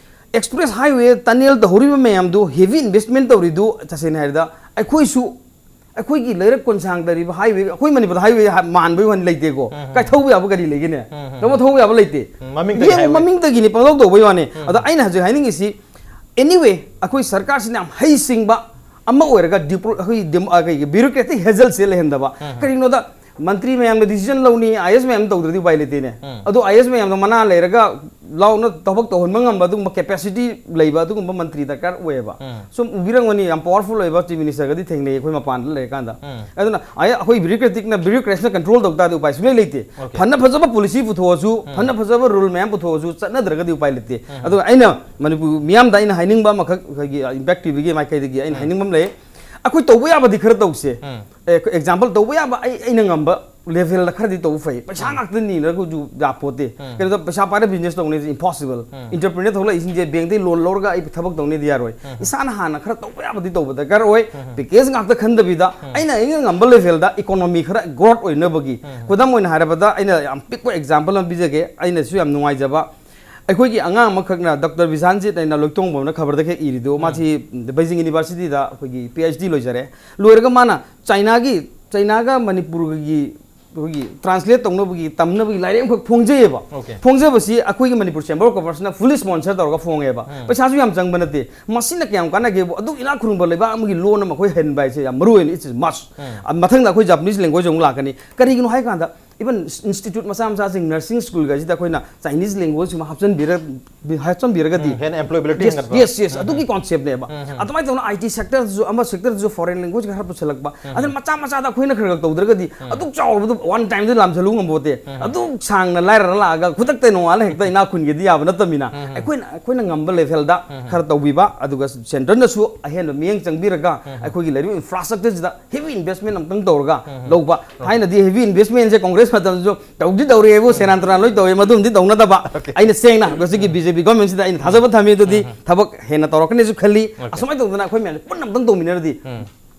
Express highway tunnel ꯇꯧꯍꯧꯔꯤꯕ ꯃꯌꯥꯝꯗꯨ, heavy investment ꯇꯧꯔꯤꯗꯨ, ꯇꯁꯦꯡꯅ ꯍꯥꯏꯔꯕꯗ ꯑꯩꯈꯣꯏꯁꯨ ꯑꯩꯈꯣꯏꯒꯤ ꯂꯩꯔꯛ ꯀꯣꯟꯁꯥꯡꯗ ꯂꯩꯔꯤꯕ highway, ꯑꯩꯈꯣꯏ ꯃꯅꯤꯄꯨꯔꯗ highway ꯍꯥ-, ꯃꯥꯟꯕꯒꯤ ꯋꯥꯅꯤ ꯂꯩꯇꯦꯀꯣ꯫ ꯎꯝ, ꯎꯝ꯫ ꯀꯥꯏ ꯊꯧꯕ ꯌꯥꯕ ꯒꯥꯔꯤ ꯂꯩꯒꯦꯅꯦ? ꯎꯝ, ꯎꯝ꯫ ꯀꯔꯝꯕ ꯊꯧꯕ ꯌꯥꯕ ꯂꯩꯇꯦ? ꯎꯝ, ꯃꯃꯤꯡꯗꯒꯤ ꯌꯦꯡꯉꯨ, highway꯫ ꯃꯃꯤꯡꯗꯒꯤꯅꯤ ꯄꯪꯊꯧ ꯇꯧꯕꯩ ꯋꯥꯅꯤ꯫ ꯎꯝ꯫ ꯑꯗ ꯑꯩꯅ ꯍꯧꯖꯤꯛ ꯍꯥꯏꯅꯤꯡꯉꯤꯁꯤ, anyway, ꯑꯩꯈꯣꯏ ꯁꯔꯀꯥꯔꯁꯤꯅ ꯌꯥꯝ ꯍꯩꯁꯤꯡꯕ ꯑꯃ ꯑꯣꯏꯔꯒ diplo-, ꯑꯩꯈꯣꯏꯒꯤ ꯗꯦꯃꯣ-, ꯑ, ꯀꯩꯒꯤ bureaucratic hassle ꯁꯦ ꯂꯩꯍꯟꯗꯕ꯫ ꯎꯝ, ꯎꯝ꯫ ꯀꯔꯤꯒꯤꯅꯣꯗ ꯃꯟꯇ꯭ꯔꯤ ꯃꯌꯥꯝꯅ decision ꯂꯧꯅꯤ, ꯑꯥꯏ ꯑꯦꯁ ꯃꯌꯥꯝꯅ ꯇꯧꯗ꯭ꯔꯗꯤ ꯎꯄꯥꯏ ꯂꯩꯇꯦꯅꯦ꯫ ꯎꯝ꯫ ꯑꯗꯣ ꯑꯥꯏ ꯑꯦꯁ ꯃꯌꯥꯝꯅ ꯃꯅꯥ ꯂꯩꯔꯒ ꯂꯥꯎꯅ ꯊꯕꯛ ꯇꯧꯍꯟꯕ ꯉꯝꯕ ꯑꯗꯨꯒꯨꯝꯕ capacity ꯂꯩꯕ ꯑꯗꯨꯒꯨꯝꯕ ꯃꯟꯇ꯭ꯔꯤ ꯗꯔꯀꯥꯔ ꯑꯣꯏꯌꯦꯕ꯫ ꯎꯝ꯫ ꯁꯨꯝ ꯎꯕꯤꯔꯝꯒꯅꯤ, ꯌꯥꯝ powerful ꯑꯣꯏꯕ chief minister ꯒꯗꯤ ꯊꯦꯡꯅꯩ ꯑꯩꯈꯣꯏ ꯃꯄꯥꯟꯗ ꯂꯩꯔꯀꯥꯟꯗ꯫ ꯎꯝ꯫ ꯑꯗꯨꯅ ꯑꯩ, ꯑꯩꯈꯣꯏ bureaucratic ꯅ, bureaucratic ꯅ control ꯇꯧ ꯇꯥꯔꯗꯤ ꯎꯄꯥꯏ ꯁꯨꯡꯂꯩ ꯂꯩꯇꯦ꯫ Okay. ꯐꯅ ꯐꯖꯕ policy ꯄꯨꯊꯣꯛꯑꯁꯨ, ꯎꯝ꯫ ꯐꯅ ꯐꯖꯕ rule ꯃꯌꯥꯝ ꯄꯨꯊꯣꯛꯑꯁꯨ, ꯆꯠꯅꯗ꯭ꯔꯒꯗꯤ ꯎꯄꯥꯏ ꯂꯩꯇꯦ꯫ ꯎꯝ꯫ ꯑꯗꯨꯒ ꯑꯩꯅ ꯃꯅꯤꯄꯨꯔ ꯃꯤꯌꯥꯝꯗ ꯑꯩꯅ ꯍꯥꯏꯅꯤꯡꯕ ꯑꯃꯈꯛ, ꯑꯩꯈꯣꯏꯒꯤ Impact ꯇꯤ ꯚꯤ ꯒꯤ ꯃꯥꯏꯀꯩꯗꯒꯤ ꯑꯩꯅ ꯎꯝ꯫ ꯍꯥꯏꯅꯤꯡꯕ ꯑꯃ ꯂꯩ꯫ ꯑꯩꯈꯣꯏ ꯇꯧꯕ ꯌꯥꯕꯗꯤ ꯈꯔ ꯇꯧꯁꯦ꯫ ꯎꯝ꯫ ꯑꯦ, example ꯇꯧꯕ ꯌꯥꯕ ꯑꯩ, ꯑꯩꯅ ꯉꯝꯕ level ꯗ ꯈꯔꯗꯤ ꯇꯧꯕ ꯐꯩ꯫ ꯄꯩꯁꯥ ꯎꯝ꯫ ꯉꯥꯛꯇ ꯅꯤꯔꯒꯁꯨ ꯌꯥꯄꯣꯠꯇꯦ꯫ ꯎꯝ꯫ ꯀꯩꯅꯣꯗ ꯄꯩꯁꯥ ꯄꯥꯏꯔ business ꯇꯧꯅꯤꯁꯦ impossible꯫ ꯎꯝ꯫ Entrepreneur ꯊꯣꯛꯂꯛꯏꯁꯤꯡꯁꯦ bank ꯇꯩ loan ꯂꯧꯔꯒ ꯑꯩ ꯊꯕꯛ ꯇꯧꯅꯤꯗꯤ ꯌꯥꯔꯣꯏ꯫ ꯎꯝ꯫ ꯏꯁꯥꯅ ꯍꯥꯟꯅ ꯈꯔ ꯇꯧꯕ ꯌꯥꯕꯗꯤ ꯇꯧꯕ ꯗꯔꯀꯥꯔ ꯑꯣꯏ꯫ ꯎꯝ꯫ Package ꯉꯥꯛꯇ ꯈꯟꯗꯕꯤꯗ ꯎꯝ꯫ ꯑꯩꯅ ꯑꯩꯅ ꯉꯝꯕ level ꯗ economy ꯈꯔ growth ꯑꯣꯏꯅꯕꯒꯤ꯫ ꯎꯝ꯫ ꯈꯨꯗꯝ ꯑꯣꯏꯅ ꯍꯥꯏꯔꯕꯗ ꯑꯩꯅ ꯌꯥꯝ ꯄꯤꯛꯄ example ꯑꯃ ꯄꯤꯖꯒꯦ꯫ ꯑꯩꯅꯁꯨ ꯌꯥꯝ ꯅꯨꯡꯉꯥꯏꯖꯕ, ꯑꯩꯈꯣꯏꯒꯤ ꯑꯉꯥꯡ ꯑꯃꯈꯛꯅ ꯗꯣꯛꯇꯔ ꯕꯤꯁꯥꯟꯖꯤꯠ ꯍꯥꯏꯅ ꯂꯣꯏꯇꯣꯡꯕꯝꯅ ꯈꯕꯔꯗ ꯈꯛ ꯏꯔꯤꯗꯣ, ꯎꯝ꯫ ꯃꯥꯁꯤ ꯕꯩꯖꯤꯡ University ꯗ ꯑꯩꯈꯣꯏꯒꯤ P H D ꯂꯣꯏꯖꯔꯦ꯫ ꯂꯣꯏꯔꯒ ꯃꯥꯅ ꯆꯥꯏꯅꯥꯒꯤ, ꯆꯥꯏꯅꯥꯒ ꯃꯅꯤꯄꯨꯔꯒꯤ ꯑꯩꯈꯣꯏꯒꯤ translate ꯇꯧꯅꯕꯒꯤ, ꯇꯝꯅꯕꯒꯤ ꯂꯥꯏꯔꯤꯛ ꯑꯃꯈꯛ ꯐꯣꯡꯖꯩꯌꯦꯕ꯫ Okay. ꯐꯣꯡꯖꯕꯁꯤ ꯑꯩꯈꯣꯏꯒꯤ ꯃꯅꯤꯄꯨꯔ Chamber of Commerce ꯅ fully sponsor ꯇꯧꯔꯒ ꯐꯣꯡꯉꯦꯕ꯫ ꯎꯝ꯫ ꯄꯩꯁꯥꯁꯨ ꯌꯥꯝ ꯆꯪꯕ ꯅꯠꯇꯦ꯫ ꯃꯁꯤꯅ ꯀꯌꯥꯝ ꯀꯥꯟꯅꯒꯦꯕꯨ, ꯑꯗꯨꯛ ꯏꯅꯥꯛ ꯈꯨꯟꯕ ꯂꯩꯕꯥꯛ ꯑꯃꯒꯤ ꯂꯣꯟ ꯑꯃ ꯑꯩꯈꯣꯏ ꯍꯩꯍꯟꯕ ꯍꯥꯏꯁꯦ ꯌꯥꯝ ꯃꯔꯨ ꯑꯣꯏꯅ, it's a must꯫ ꯎꯝ꯫ ꯃꯊꯪꯗ ꯑꯩꯈꯣꯏ Japanese language ꯑꯃꯨꯛ ꯂꯥꯛꯀꯅꯤ꯫ ꯀꯔꯤꯒꯤꯅꯣ ꯍꯥꯏ ꯀꯥꯟꯗ, even institute ꯃꯆꯥ ꯃꯆꯥꯁꯤꯡ nursing schoolꯒꯁꯤꯗ ꯑꯩꯈꯣꯏꯅ Chinese language ꯑꯃ ꯍꯥꯞꯆꯤꯟꯕꯤꯔ ꯍꯥꯆꯝꯕꯤꯔꯒꯗꯤ ꯎꯝ, ꯍꯦꯟꯅ employability yes, ꯍꯦꯟꯒꯠꯄ꯫ Yes, yes, ꯑꯗꯨꯒꯤ conceptꯅꯦꯕ꯫ ꯑꯗꯨꯃꯥꯏꯅ ꯇꯧꯅ I T sectorꯁꯨ ꯑꯃ sectorꯁꯨ foreign language ꯈꯔ ꯄꯨꯁꯜꯂꯛꯄ, ꯑꯗꯨꯅ ꯃꯆꯥ ꯃꯆꯥꯗ ꯑꯩꯈꯣꯏꯅ ꯈꯔ ꯈꯔ ꯇꯧꯗ꯭ꯔꯒꯗꯤ ꯑꯗꯨꯛ ꯆꯥꯎꯕꯗꯣ one timeꯗ ꯂꯥꯝꯁꯤꯜꯂꯨ ꯉꯝꯕꯣꯠꯇꯦ꯫ ꯑꯗꯨꯛ ꯁꯥꯡꯅ ꯂꯥꯏꯔꯔ ꯂꯥꯛꯑꯒ ꯈꯨꯗꯛꯇ ꯅꯣꯡꯉꯥꯜꯂ ꯍꯦꯛꯇ ꯏꯅꯥꯛ ꯈꯨꯟꯒꯦꯗꯤ ꯌꯥꯕ ꯅꯠꯇꯕꯅꯤꯅ, ꯑꯩꯈꯣꯏꯅ ꯑꯩꯈꯣꯏꯅ ꯉꯝꯕ levelꯗ ꯈꯔ ꯇꯧꯕꯤꯕ, ꯑꯗꯨꯒ centreꯅꯁꯨ ꯑꯍꯦꯟꯕ ꯃꯤꯠꯌꯦꯡ ꯆꯪꯕꯤꯔꯒ ꯑꯩꯈꯣꯏꯒꯤ ꯂꯩꯔꯤꯕ infrastructureꯁꯤꯗ heavy investment ꯑꯃꯇꯪ ꯇꯧꯔꯒ ꯂꯧꯕ꯫ ꯊꯥꯏꯅꯗꯤ heavy investmentꯁꯦ Congress ꯃꯇꯝꯗꯁꯨ ꯇꯧꯗꯤ ꯇꯧꯔꯛꯑꯦꯕꯨ, ꯁꯦꯔꯥꯟ ꯇꯨꯔꯥꯟ ꯂꯣꯏ ꯇꯧꯋꯦ, ꯃꯗꯨꯝꯗꯤ ꯇꯧꯅꯗꯕ꯫ ꯑꯩꯅ ꯁꯦꯡꯅ ꯍꯧꯖꯤꯛꯀꯤ B J P governmentꯁꯤꯗ ꯑꯩꯅ ꯊꯥꯖꯕ ꯊꯝꯃꯤ꯫ ꯑꯗꯨꯗꯤ ꯊꯕꯛ ꯍꯦꯟꯅ ꯇꯧꯔꯛꯀꯅꯤꯁꯨ ꯈꯜꯂꯤ꯫ ꯑꯁꯨꯃꯥꯏꯅ ꯇꯧꯗꯅ ꯑꯩꯈꯣꯏ ꯃꯌꯥꯝꯁꯦ ꯄꯨꯟꯅ ꯑꯝꯇꯪ ꯇꯧꯃꯤꯟꯅꯔꯗꯤ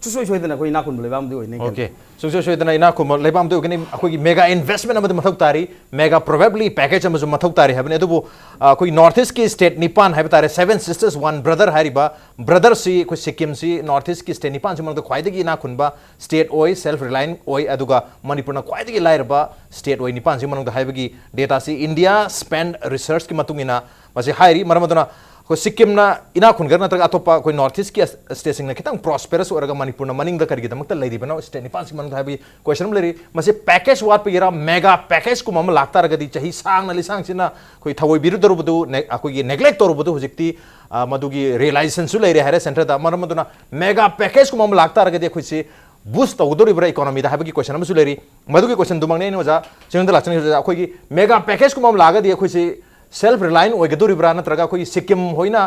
ꯁꯨꯡꯁꯣꯏ ꯁꯣꯏꯗꯅ ꯑꯩꯈꯣꯏ ꯏꯅꯥꯛ ꯈꯨꯟꯕ ꯂꯩꯕꯥꯛ ꯑꯃꯗꯤ ꯑꯣꯏꯅꯤ ꯈꯜꯂꯤ꯫ Okay, ꯁꯨꯡꯁꯣꯏ ꯁꯣꯏꯗꯅ ꯏꯅꯥꯛ ꯈꯨꯟꯕ ꯂꯩꯕꯥꯛ ꯑꯃꯗꯤ ꯑꯣꯏꯒꯅꯤ꯫ ꯑꯩꯈꯣꯏꯒꯤ mega investment ꯑꯃꯗꯤ ꯃꯊꯧ ꯇꯥꯔꯤ, mega probably package ꯑꯃꯁꯨ ꯃꯊꯧ ꯇꯥꯔꯤ ꯍꯥꯏꯕꯅꯤ꯫ ꯑꯗꯨꯕꯨ ꯑ, ꯑꯩꯈꯣꯏ North Eastꯀꯤ state ꯅꯤꯄꯥꯟ ꯍꯥꯏꯕ ꯇꯥꯔꯦ, Seven Sisters One Brother ꯍꯥꯏꯔꯤꯕ brotherꯁꯤ, ꯑꯩꯈꯣꯏ ꯁꯤꯛꯀꯤꯝꯁꯤ North Eastꯀꯤ state ꯅꯤꯄꯥꯟꯁꯤ ꯃꯅꯨꯡꯗ ꯈ꯭ꯋꯥꯏꯗꯒꯤ ꯏꯅꯥꯛ ꯈꯨꯟꯕ state ꯑꯣꯏ, self reliant ꯑꯣꯏ, ꯑꯗꯨꯒ ꯃꯅꯤꯄꯨꯔꯅ ꯈ꯭ꯋꯥꯏꯗꯒꯤ ꯂꯥꯏꯔꯕ state ꯑꯣꯏ ꯅꯤꯄꯥꯟꯁꯤ ꯃꯅꯨꯡꯗ ꯍꯥꯏꯕꯒꯤ dataꯁꯤ India Spend Researchꯀꯤ ꯃꯇꯨꯡ ꯏꯟꯅ ꯃꯁꯤ ꯍꯥꯏꯔꯤ꯫ ꯃꯔꯝ ꯑꯗꯨꯅ ꯑꯩꯈꯣꯏ ꯁꯤꯛꯀꯤꯝꯅ ꯏꯅꯥꯛ ꯈꯨꯟꯒꯦꯔꯥ ꯅꯠꯇ꯭ꯔꯒ ꯑꯇꯣꯞꯄ ꯑꯩꯈꯣꯏ North Eastꯀꯤ stateꯁꯤꯡꯅ ꯈꯤꯇꯪ prosperous ꯑꯣꯏꯔꯒ ꯃꯅꯤꯄꯨꯔꯅ ꯃꯅꯤꯡꯗ ꯀꯔꯤꯒꯤꯗꯃꯛꯇ ꯂꯩꯔꯤꯕꯅꯣ state ꯅꯤꯄꯥꯟꯁꯤ ꯃꯅꯨꯡꯗ ꯍꯥꯏꯕꯒꯤ question ꯑꯃ ꯂꯩꯔꯤ꯫ ꯃꯁꯤ package ꯋꯥꯠꯄꯒꯤꯔꯥ, mega packageꯀꯨꯝꯕ ꯑꯃ ꯂꯥꯛꯇꯥꯔꯒꯗꯤ ꯆꯍꯤ ꯁꯥꯡꯅ ꯂꯤꯁꯥꯡꯁꯤꯟꯅ ꯑꯩꯈꯣꯏ ꯊꯑꯣꯏꯕꯤꯔꯨꯗꯧꯔꯨꯕꯗꯨ, ne- ꯑꯩꯈꯣꯏꯒꯤ neglect ꯇꯧꯔꯨꯕꯗꯨ ꯍꯧꯖꯤꯛꯇꯤ, ꯑ, ꯃꯗꯨꯒꯤ realizationꯁꯨ ꯂꯩꯔꯦ ꯍꯥꯏꯔꯦ centreꯗ꯫ ꯃꯔꯝ ꯑꯗꯨꯅ mega packageꯀꯨꯝꯕ ꯑꯃ ꯂꯥꯛꯇꯥꯔꯒꯗꯤ ꯑꯩꯈꯣꯏꯁꯤ boost ꯇꯧꯒꯗꯧꯔꯤꯕ꯭ꯔꯥ economyꯗ ꯍꯥꯏꯕꯒꯤ question ꯑꯃꯁꯨ ꯂꯩꯔꯤ꯫ ꯃꯗꯨꯒꯤ questionꯗꯨꯃꯛꯅꯤ ꯑꯩꯅ ꯑꯣꯖꯥ ꯆꯤꯡꯗ ꯂꯥꯛꯆꯅꯤꯡꯉꯤꯁꯦ꯫ ꯑꯣꯖꯥ, ꯑꯩꯈꯣꯏꯒꯤ mega packageꯀꯨꯝꯕ ꯑꯃ ꯂꯥꯛꯑꯒꯗꯤ ꯑꯩꯈꯣꯏꯁꯤ self reliant ꯑꯣꯏꯒꯗꯧꯔꯤꯕ꯭ꯔꯥ, ꯅꯠꯇ꯭ꯔꯒ ꯑꯩꯈꯣꯏꯒꯤ ꯁꯤꯛꯀꯤꯝ ꯍꯣꯏꯅ,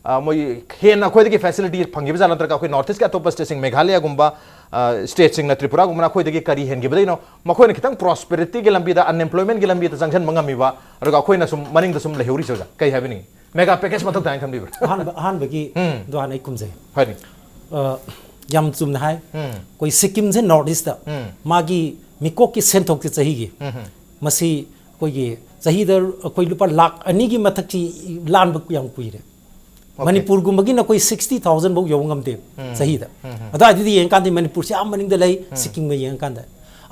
ꯑ, ꯃꯣꯏ ꯍꯦꯟꯅ ꯑꯩꯈꯣꯏꯗꯒꯤ facility ꯐꯪꯈꯤꯕꯖꯥꯠ, ꯅꯠꯇ꯭ꯔꯒ ꯑꯩꯈꯣꯏ North Eastꯀꯤ ꯑꯇꯣꯞꯄ stateꯁꯤꯡ, ꯃꯦꯘꯥꯂꯌꯒꯨꯝꯕ, ꯑ, stateꯁꯤꯡꯅ, ꯇ꯭ꯔꯤꯄꯨꯔꯥꯒꯨꯝꯕꯅ ꯑꯩꯈꯣꯏꯗꯒꯤ ꯀꯔꯤ ꯍꯦꯟꯈꯤꯕꯗꯩꯅꯣ? ꯃꯈꯣꯏꯅ ꯈꯤꯇꯪ prosperityꯒꯤ ꯂꯝꯕꯤꯗ, unemploymentꯀꯤ ꯂꯝꯕꯤꯗ ꯆꯪꯁꯤꯟꯕ ꯉꯝꯃꯤꯕ, ꯑꯗꯨꯒ ꯑꯩꯈꯣꯏꯅ ꯁꯨꯝ ꯃꯅꯤꯡꯗ ꯁꯨꯝ ꯂꯩꯍꯧꯔꯤꯁꯦ ꯑꯣꯖꯥ, ꯀꯩ ꯍꯥꯏꯕꯤꯅꯤꯡꯉꯤ? Mega package ꯃꯊꯧ ꯇꯥꯏꯅ ꯈꯟꯕꯤꯕ꯭ꯔꯥ? ꯑꯍꯥꯟꯕ ꯑꯍꯥꯟꯕꯒꯤ ꯎꯝ꯫ ꯑꯗꯨ ꯍꯥꯟꯅ ꯑꯩ ꯈꯨꯝꯖꯒꯦ꯫ ꯍꯣꯏꯅꯦ꯫ ꯑ, ꯌꯥꯝ ꯆꯨꯝꯅ ꯍꯥꯏ꯫ ꯎꯝ꯫ ꯑꯩꯈꯣꯏ ꯁꯤꯛꯀꯤꯝꯁꯦ North Eastꯇ ꯎꯝ꯫ ꯃꯥꯒꯤ ꯃꯤꯀꯣꯛꯀꯤ ꯁꯦꯟꯊꯣꯛꯁꯦ ꯆꯍꯤꯒꯤ, ꯎꯝ꯫ ꯃꯁꯤ ꯑꯩꯈꯣꯏꯒꯤ ꯆꯍꯤꯗ ꯑꯩꯈꯣꯏ ꯂꯨꯄꯥ ꯂꯥꯛ ꯑꯅꯤꯒꯤ ꯃꯊꯛꯁꯤ ꯂꯥꯟꯕ ꯌꯥꯝ ꯀꯨꯏꯔꯦ꯫ Okay. ꯃꯅꯤꯄꯨꯔꯒꯨꯝꯕꯒꯤꯅ ꯑꯩꯈꯣꯏ sixty thousand ꯐꯥꯎ ꯌꯧꯕ ꯉꯝꯗꯦ ꯆꯍꯤꯗ꯫ ꯑꯗꯨꯋꯥꯏꯗꯨꯗꯤ ꯌꯦꯡꯉꯀꯥꯟꯗ ꯃꯅꯤꯄꯨꯔꯁꯦ ꯌꯥꯝ ꯃꯅꯤꯡꯗ ꯂꯩ, ꯁꯤꯛꯀꯤꯝꯒ ꯌꯦꯡꯉꯀꯥꯟꯗ꯫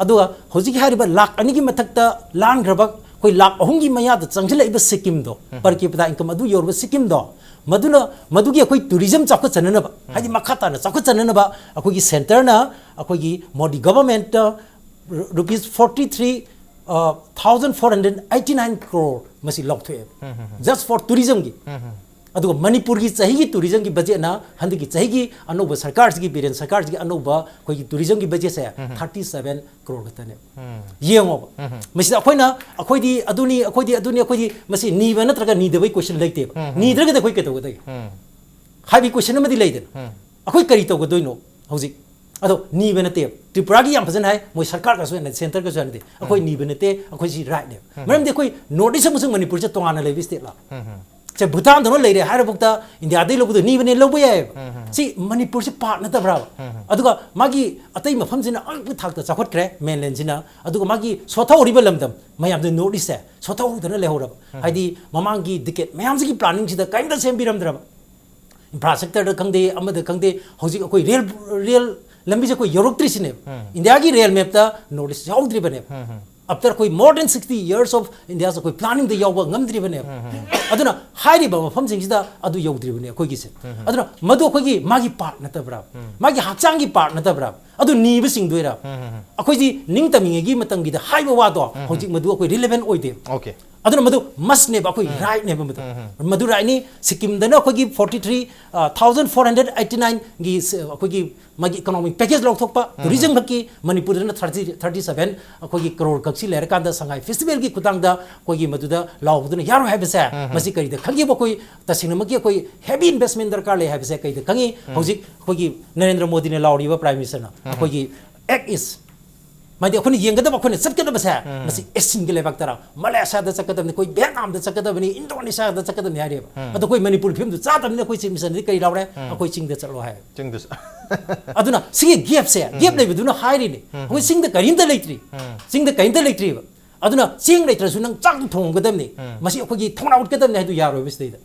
ꯑꯗꯨꯒ ꯍꯧꯖꯤꯛ ꯍꯥꯏꯔꯤꯕ ꯂꯥꯛ ꯑꯅꯤꯒꯤ ꯃꯊꯛꯇ ꯂꯥꯟꯈ꯭ꯔꯕ ꯑꯩꯈꯣꯏ ꯂꯥꯛ ꯑꯍꯨꯝꯒꯤ ꯃꯌꯥꯗ ꯆꯪꯁꯤꯜꯂꯛꯏꯕ ꯁꯤꯛꯀꯤꯝꯗꯣ, per capita income ꯑꯗꯨ ꯌꯧꯔꯕ ꯁꯤꯛꯀꯤꯝꯗꯣ, ꯃꯗꯨꯅ, ꯃꯗꯨꯒꯤ ꯑꯩꯈꯣꯏ tourism ꯆꯥꯎꯈꯠꯆꯅꯅꯕ, ꯍꯥꯏꯗꯤ ꯃꯈꯥ ꯇꯥꯅ ꯆꯥꯎꯈꯠꯆꯅꯅꯕ ꯑꯩꯈꯣꯏꯒꯤ centreꯅ ꯑꯩꯈꯣꯏꯒꯤ ꯃꯣꯗꯤ governmentꯇ rupees forty three thousand four hundred eighty nine crore ꯃꯁꯤ ꯂꯧꯊꯣꯛꯑꯦꯕ, just for tourismꯒꯤ꯫ ꯑꯗꯨꯒ ꯃꯅꯤꯄꯨꯔꯒꯤ ꯆꯍꯤꯒꯤ tourismꯒꯤ budgetꯅ ꯍꯟꯗꯛꯀꯤ ꯆꯍꯤꯒꯤ ꯑꯅꯧꯕ ꯁꯔꯀꯥꯔꯁꯤꯒꯤ, ꯕꯤꯔꯦꯟ ꯁꯔꯀꯥꯔꯁꯤꯒꯤ ꯑꯅꯧꯕ ꯑꯩꯈꯣꯏꯒꯤ tourismꯒꯤ budgetꯁꯦ ꯊꯥꯔꯇꯤ ꯁꯚꯦꯟ ꯀ꯭ꯔꯣꯔ ꯈꯛꯇꯅꯦꯕ꯫ ꯌꯦꯡꯉꯣꯕ, ꯃꯁꯤꯗ ꯑꯩꯈꯣꯏꯅ ꯑꯩꯈꯣꯏꯗꯤ ꯑꯗꯨꯅꯤ, ꯑꯩꯈꯣꯏꯗꯤ ꯑꯗꯨꯅꯤ, ꯑꯩꯈꯣꯏꯗꯤ ꯃꯁꯤ ꯅꯤꯕ ꯅꯠꯇ꯭ꯔꯒ ꯅꯤꯗꯕꯒꯤ question ꯂꯩꯇꯦꯕ꯫ ꯅꯤꯗ꯭ꯔꯒꯗꯤ ꯑꯩꯈꯣꯏ ꯀꯩꯗꯧꯒꯗꯒꯦ ꯍꯥꯏꯕꯒꯤ question ꯑꯃꯗꯤ ꯂꯩꯗꯅ꯫ ꯑꯩꯈꯣꯏ ꯀꯔꯤ ꯇꯧꯒꯗꯣꯏꯅꯣ ꯍꯧꯖꯤꯛ? ꯑꯗꯣ ꯅꯤꯕ ꯅꯠꯇꯦ꯫ ꯇ꯭ꯔꯤꯄꯨꯔꯥꯒꯤ ꯌꯥꯝ ꯐꯖꯅ ꯍꯥꯏ, ꯃꯣꯏ ꯁꯔꯀꯥꯔꯒꯁꯨ ꯍꯥꯏꯅꯗꯦ, centreꯒꯁꯨ ꯍꯥꯏꯅꯗꯦ꯫ ꯑꯩꯈꯣꯏ ꯅꯤꯕ ꯅꯠꯇꯦ, ꯑꯩꯈꯣꯏ ꯁꯤ rightꯅꯦꯕ꯫ ꯃꯔꯝꯗꯤ ꯑꯩꯈꯣꯏ North East ꯑꯃꯁꯨꯡ ꯃꯅꯤꯄꯨꯔꯁꯦ ꯇꯣꯉꯥꯟꯅ ꯂꯩꯕ stateꯂ? ꯁꯦ ꯚꯨꯇꯥꯟꯗꯧꯅ ꯂꯩꯔꯦ ꯍꯥꯏꯔꯕꯨꯛꯇ ꯏꯟꯗꯤꯌꯥꯗꯩ ꯂꯧꯕꯗꯣ ꯅꯤꯕꯅꯦ ꯂꯧꯕ ꯌꯥꯏꯑꯕ꯫ ꯁꯤ ꯃꯅꯤꯄꯨꯔꯁꯤ part ꯅꯠꯇꯕ꯭ꯔꯥꯕ? ꯑꯗꯨꯒ ꯃꯥꯒꯤ ꯑꯇꯩ ꯃꯐꯝꯁꯤꯅ ꯑꯉꯛꯄ ꯊꯥꯛꯇ ꯆꯥꯎꯈꯠꯈ꯭ꯔꯦ, mainlandꯁꯤꯅ꯫ ꯑꯗꯨꯒ ꯃꯥꯒꯤ ꯁꯣꯊꯍꯧꯔꯤꯕ ꯂꯝꯗꯝ ꯃꯌꯥꯝꯁꯤ North Eastꯁꯦ ꯁꯣꯊꯍꯧꯗꯅ ꯂꯩꯍꯧꯔꯕ꯫ ꯍꯥꯏꯗꯤ ꯃꯃꯥꯡꯒꯤ decade ꯃꯌꯥꯝꯁꯤꯒꯤ planningꯁꯤꯗ ꯀꯔꯤꯝꯇ ꯁꯦꯝꯕꯤꯔꯝꯗ꯭ꯔꯕ꯫ Infrastructureꯗ ꯈꯪꯗꯦ, ꯑꯃꯗ ꯈꯪꯗꯦ, ꯍꯧꯖꯤꯛ ꯑꯩꯈꯣꯏ rail, rail ꯂꯝꯕꯤꯁꯦ ꯑꯩꯈꯣꯏ ꯌꯧꯔꯛꯇ꯭ꯔꯤꯁꯤꯅꯦꯕ꯫ ꯏꯟꯗꯤꯌꯥꯒꯤ rail mapꯇ North East ꯌꯥꯎꯗ꯭ꯔꯤꯕꯅꯦꯕ꯫ After ꯑꯩꯈꯣꯏ more than sixty years of Indiaꯁꯦ ꯑꯩꯈꯣꯏ planningꯗ ꯌꯥꯎꯕ ꯉꯝꯗ꯭ꯔꯤꯕꯅꯦꯕ꯫ ꯑꯗꯨꯅ ꯍꯥꯏꯔꯤꯕ ꯃꯐꯝꯁꯤꯡꯁꯤꯗ ꯑꯗꯨ ꯌꯧꯗ꯭ꯔꯤꯕꯅꯦ ꯑꯩꯈꯣꯏꯒꯤꯁꯦ꯫ ꯑꯗꯨꯅ ꯃꯗꯨ ꯑꯩꯈꯣꯏꯒꯤ ꯃꯥꯒꯤ part ꯅꯠꯇꯕ꯭ꯔꯥ? ꯃꯥꯒꯤ ꯍꯛꯆꯥꯡꯒꯤ part ꯅꯠꯇꯕ꯭ꯔꯥ? ꯑꯗꯨ ꯅꯤꯕ ꯆꯤꯡꯗꯣꯏꯔꯥ? ꯑꯩꯈꯣꯏꯁꯤ ꯅꯤꯡꯇꯝꯃꯤꯉꯩꯒꯤ ꯃꯇꯝꯒꯤꯗ ꯍꯥꯏꯕ ꯋꯥꯗꯣ ꯍꯧꯖꯤꯛ ꯃꯗꯨ ꯑꯩꯈꯣꯏ relevant ꯑꯣꯏꯗꯦ꯫ Okay. ꯑꯗꯨꯅ ꯃꯗꯨ mustꯅꯦꯕ, ꯑꯩꯈꯣꯏ rightꯅꯦꯕ ꯃꯗꯨ꯫ ꯃꯗꯨ rightꯅꯤ꯫ ꯁꯤꯛꯀꯤꯝꯗꯅ ꯑꯩꯈꯣꯏꯒꯤ forty three, thousand four hundred eighty nineꯒꯤ ꯑꯩꯈꯣꯏꯒꯤ ꯃꯥꯒꯤ economic package ꯂꯧꯊꯣꯛꯄ, tourism ꯈꯛꯀꯤ, ꯃꯅꯤꯄꯨꯔꯗꯅ thirty, thirty seven ꯑꯩꯈꯣꯏꯒꯤ ꯀ꯭ꯔꯣꯔ ꯈꯛꯁꯤ ꯂꯩꯔꯀꯥꯟꯗ ꯁꯉꯥꯏ festivalꯒꯤ ꯈꯨꯠꯊꯥꯡꯗ ꯑꯩꯈꯣꯏꯒꯤ ꯃꯗꯨꯗ ꯂꯥꯎꯕꯗꯨꯅ ꯌꯥꯔꯣꯏ ꯍꯥꯏꯕꯁꯦ, ꯃꯁꯤ ꯀꯔꯤꯗ ꯈꯪꯈꯤꯕ? ꯑꯩꯈꯣꯏ ꯇꯁꯦꯡꯅꯃꯛꯀꯤ ꯑꯩꯈꯣꯏ heavy investment ꯗꯔꯀꯥꯔ ꯂꯩ ꯍꯥꯏꯕꯁꯦ ꯀꯔꯤꯗ ꯈꯪꯉꯤ? ꯍꯧꯖꯤꯛ ꯑꯩꯈꯣꯏꯒꯤ ꯅꯔꯦꯟꯗ꯭ꯔ ꯃꯣꯗꯤꯅ ꯂꯥꯎꯔꯤꯕ Prime Ministerꯅ ꯑꯩꯈꯣꯏꯒꯤ Act East, ꯃꯥꯗꯤ ꯑꯩꯈꯣꯏꯅ ꯌꯦꯡꯒꯗꯕ, ꯑꯩꯈꯣꯏꯅ ꯆꯠꯀꯗꯕꯁꯦ ꯃꯁꯤ Asianꯒꯤ ꯂꯩꯕꯥꯛ ꯇꯔꯥ, ꯃꯂꯦꯁꯤꯌꯥꯗ ꯆꯠꯀꯗꯕꯅꯤ, ꯑꯩꯈꯣꯏ ꯚꯤꯌꯦꯠꯅꯥꯝꯗ ꯆꯠꯀꯗꯕꯅꯤ, ꯏꯟꯗꯣꯅꯦꯁꯤꯌꯥꯗ ꯆꯠꯀꯗꯕꯅꯤ ꯍꯥꯏꯔꯦꯕ꯫ ꯑꯗꯣ ꯑꯩꯈꯣꯏ ꯃꯅꯤꯄꯨꯔ ꯐꯤꯕꯝꯗꯨ ꯆꯥꯗꯕꯅꯤꯅ ꯑꯩꯈꯣꯏ Chief Ministerꯅꯗꯤ ꯀꯔꯤ ꯂꯥꯎꯔꯦ? ꯑꯩꯈꯣꯏ ꯆꯤꯡꯗ ꯆꯠꯂꯣ ꯍꯥꯏ꯫ ꯆꯤꯡꯗꯁꯨ ꯑꯗꯨꯅ ꯁꯤꯒꯤ gapꯁꯦ, gap ꯂꯩꯕꯗꯨꯅ ꯍꯥꯏꯔꯤꯅꯤ, ꯑꯩꯈꯣꯏ ꯆꯤꯡꯗ ꯀꯔꯤꯝꯇ ꯂꯩꯇ꯭ꯔꯤ, ꯆꯤꯡꯗ ꯀꯔꯤꯝꯇ ꯂꯩꯇ꯭ꯔꯤꯕ꯫ ꯑꯗꯨꯅ ꯆꯦꯡ ꯂꯩꯇ꯭ꯔꯁꯨ ꯅꯪ ꯆꯥꯛꯇꯨ ꯊꯣꯡꯉꯝꯒꯗꯕꯅꯤ꯫ ꯃꯁꯤ ꯑꯩꯈꯣꯏꯒꯤ ꯊꯧꯅꯥ ꯎꯠꯀꯗꯕꯅꯤ ꯍꯥꯏꯗꯨ ꯌꯥꯔꯣꯏꯕ ꯁꯤꯗꯩꯗ꯫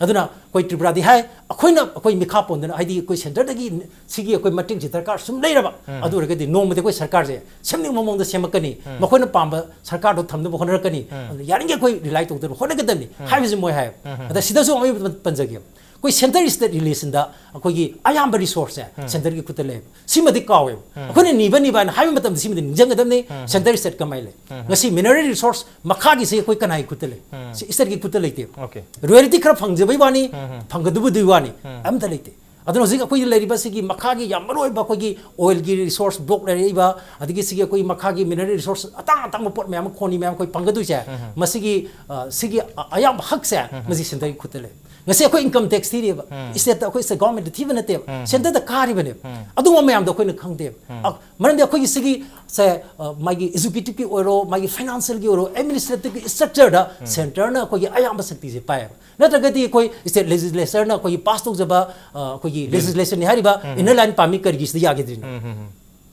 ꯑꯗꯨꯅ ꯑꯩꯈꯣꯏ ꯇ꯭ꯔꯤꯄꯨꯔꯥꯗꯤ ꯍꯥꯏ, ꯑꯩꯈꯣꯏꯅ ꯑꯩꯈꯣꯏ ꯃꯤꯈꯥ ꯄꯣꯟꯗꯅ, ꯍꯥꯏꯗꯤ ꯑꯩꯈꯣꯏ centreꯗꯒꯤ ꯁꯤꯒꯤ ꯑꯩꯈꯣꯏ ꯃꯇꯦꯡꯁꯤ ꯗꯔꯀꯥꯔ ꯁꯨꯝ ꯂꯩꯔꯕ, ꯑꯗꯨ ꯑꯣꯏꯔꯒꯗꯤ ꯅꯣꯡꯃꯗꯤ ꯑꯩꯈꯣꯏ ꯁꯔꯀꯥꯔꯁꯦ ꯁꯦꯝꯅꯤꯡꯕ ꯃꯑꯣꯡꯗ ꯁꯦꯝꯃꯛꯀꯅꯤ, ꯃꯈꯣꯏꯅ ꯄꯥꯝꯕ ꯁꯔꯀꯥꯔꯗꯣ ꯊꯝꯅꯕ ꯍꯣꯠꯅꯔꯛꯀꯅꯤ꯫ ꯑꯗꯨꯅ ꯌꯥꯔꯤꯉꯩ ꯑꯩꯈꯣꯏ rely ꯇꯧꯗꯅ ꯍꯣꯠꯅꯒꯗꯕꯅꯤ ꯍꯥꯏꯕꯁꯤ ꯃꯣꯏ ꯍꯥꯏ꯫ ꯑꯗ ꯁꯤꯗꯁꯨ ꯑꯃꯨꯛ ꯑꯩ ꯄꯟꯖꯒꯦ꯫ ꯑꯩꯈꯣꯏ ꯁꯦꯟꯇꯔ ꯁ꯭ꯇꯦꯠ ꯔꯤꯂꯦꯁꯟꯗ ꯑꯩꯈꯣꯏꯒꯤ ꯑꯌꯥꯝꯕ ꯔꯤꯁꯣꯔꯁꯁꯦ ꯁꯦꯟꯇꯔꯒꯤ ꯈꯨꯠꯇ ꯂꯩꯌꯦꯕ꯫ ꯁꯤꯃꯗꯤ ꯀꯥꯎꯋꯦꯕ꯫ ꯑꯩꯈꯣꯏꯅ ꯅꯤꯕ ꯅꯤꯕ ꯍꯥꯏꯅ ꯍꯥꯏꯕ ꯃꯇꯝꯗ ꯁꯤꯃꯗꯤ ꯅꯤꯡꯁꯤꯡꯒꯗꯕꯅꯤ꯫ ꯁꯦꯟꯇꯔ ꯁ꯭ꯇꯦꯠ ꯀꯃꯥꯏꯅ ꯂꯩ? ꯉꯁꯤ ꯃꯤꯅꯔꯦꯜ ꯔꯤꯁꯣꯔꯁ ꯃꯈꯥꯒꯤꯁꯦ ꯑꯩꯈꯣꯏ ꯀꯅꯥꯒꯤ ꯈꯨꯠꯇ ꯂꯩ? ꯁꯤ ꯁ꯭ꯇꯦꯠꯀꯤ ꯈꯨꯠꯇ ꯂꯩꯇꯦꯕ꯫ ꯑꯣꯀꯦ꯫ ꯔꯣꯌꯦꯜꯇꯤ ꯈꯔ ꯐꯪꯖꯕꯩ ꯋꯥꯅꯤ, ꯐꯪꯒꯗꯕꯗꯨꯒꯤ ꯋꯥꯅꯤ, ꯑꯝꯇ ꯂꯩꯇꯦ꯫ ꯑꯗꯨꯅ ꯍꯧꯖꯤꯛ ꯑꯩꯈꯣꯏꯗ ꯂꯩꯔꯤꯕ ꯁꯤꯒꯤ ꯃꯈꯥꯒꯤ ꯌꯥꯝ ꯃꯔꯨ ꯑꯣꯏꯕ ꯑꯩꯈꯣꯏꯒꯤ ꯑꯣꯏꯜꯒꯤ ꯔꯤꯁꯣꯔꯁ ꯕ꯭ꯂꯣꯛ ꯂꯩꯔꯛꯏꯕ, ꯑꯗꯒꯤ ꯁꯤꯒꯤ ꯑꯩꯈꯣꯏ ꯃꯈꯥꯒꯤ ꯃꯤꯅꯔꯦꯜ ꯔꯤꯁꯣꯔꯁ ꯑꯇꯥꯡ ꯑꯇꯥꯡꯕ ꯄꯣꯠ ꯃꯌꯥꯝ ꯑꯃ ꯈꯣꯟꯅꯤ ꯃꯌꯥꯝ ꯑꯩꯈꯣꯏ ꯐꯪꯒꯗꯣꯏꯁꯦ, ꯃꯁꯤꯒꯤ, ꯑ, ꯁꯤꯒꯤ ꯑ-, ꯑꯌꯥꯝꯕ ꯍꯛꯁꯦ ꯃꯁꯤ ꯁꯦꯟꯇꯔꯒꯤ ꯈꯨꯠꯇ ꯂꯩ꯫ ꯉꯁꯤ ꯑꯩꯈꯣꯏ ꯏꯟꯀꯝ ꯇꯦꯛꯁ ꯊꯤꯔꯤꯕ, ꯁ꯭ꯇꯦꯠꯇ ꯑꯩꯈꯣꯏ ꯁꯦ ꯒꯣꯔꯃꯦꯟꯗ ꯊꯤꯕ ꯅꯠꯇꯦꯕ, ꯁꯦꯟꯇꯔꯗ ꯀꯥꯔꯤꯕꯅꯦꯕ꯫ ꯑꯗꯨꯒꯨꯝꯕ ꯃꯌꯥꯝꯗꯣ ꯑꯩꯈꯣꯏꯅ ꯈꯪꯗꯦꯕ꯫ ꯑ, ꯃꯔꯝꯗꯤ ꯑꯩꯈꯣꯏꯒꯤ ꯁꯤꯒꯤ ꯁꯦ, ꯑ, ꯃꯥꯒꯤ ꯑꯦꯛꯖꯤꯀ꯭ꯌꯨꯇꯤꯚꯀꯤ ꯑꯣꯏꯔꯣ, ꯃꯥꯒꯤ ꯐꯥꯏꯅꯥꯟꯁꯤꯌꯦꯜꯒꯤ ꯑꯣꯏꯔꯣ, ꯑꯦꯗꯃꯤꯅꯤꯁꯇ꯭ꯔꯦꯇꯤꯚꯀꯤ ꯁ꯭ꯇ꯭ꯔꯛꯆꯔꯗ ꯁꯦꯟꯇꯔꯅ ꯑꯩꯈꯣꯏꯒꯤ ꯑꯌꯥꯝꯕ ꯁꯛꯇꯤꯁꯦ ꯄꯥꯏꯌꯦꯕ꯫ ꯅꯠꯇ꯭ꯔꯒꯗꯤ ꯑꯩꯈꯣꯏ ꯁ꯭ꯇꯦꯠ ꯂꯦꯖꯤꯁꯂꯦꯆꯔꯅ ꯑꯩꯈꯣꯏꯒꯤ ꯄꯥꯁ ꯇꯧꯖꯕ, ꯑ, ꯑꯩꯈꯣꯏꯒꯤ ꯂꯦꯖꯤꯁꯂꯦꯁꯟꯅꯤ ꯍꯥꯏꯔꯤꯕ ꯏꯟꯅꯔ ꯂꯥꯏꯟ ꯄꯥꯔꯃꯤꯠ ꯀꯔꯤꯒꯤꯁꯤꯗ ꯌꯥꯈꯤꯗ꯭ꯔꯤꯅꯣ?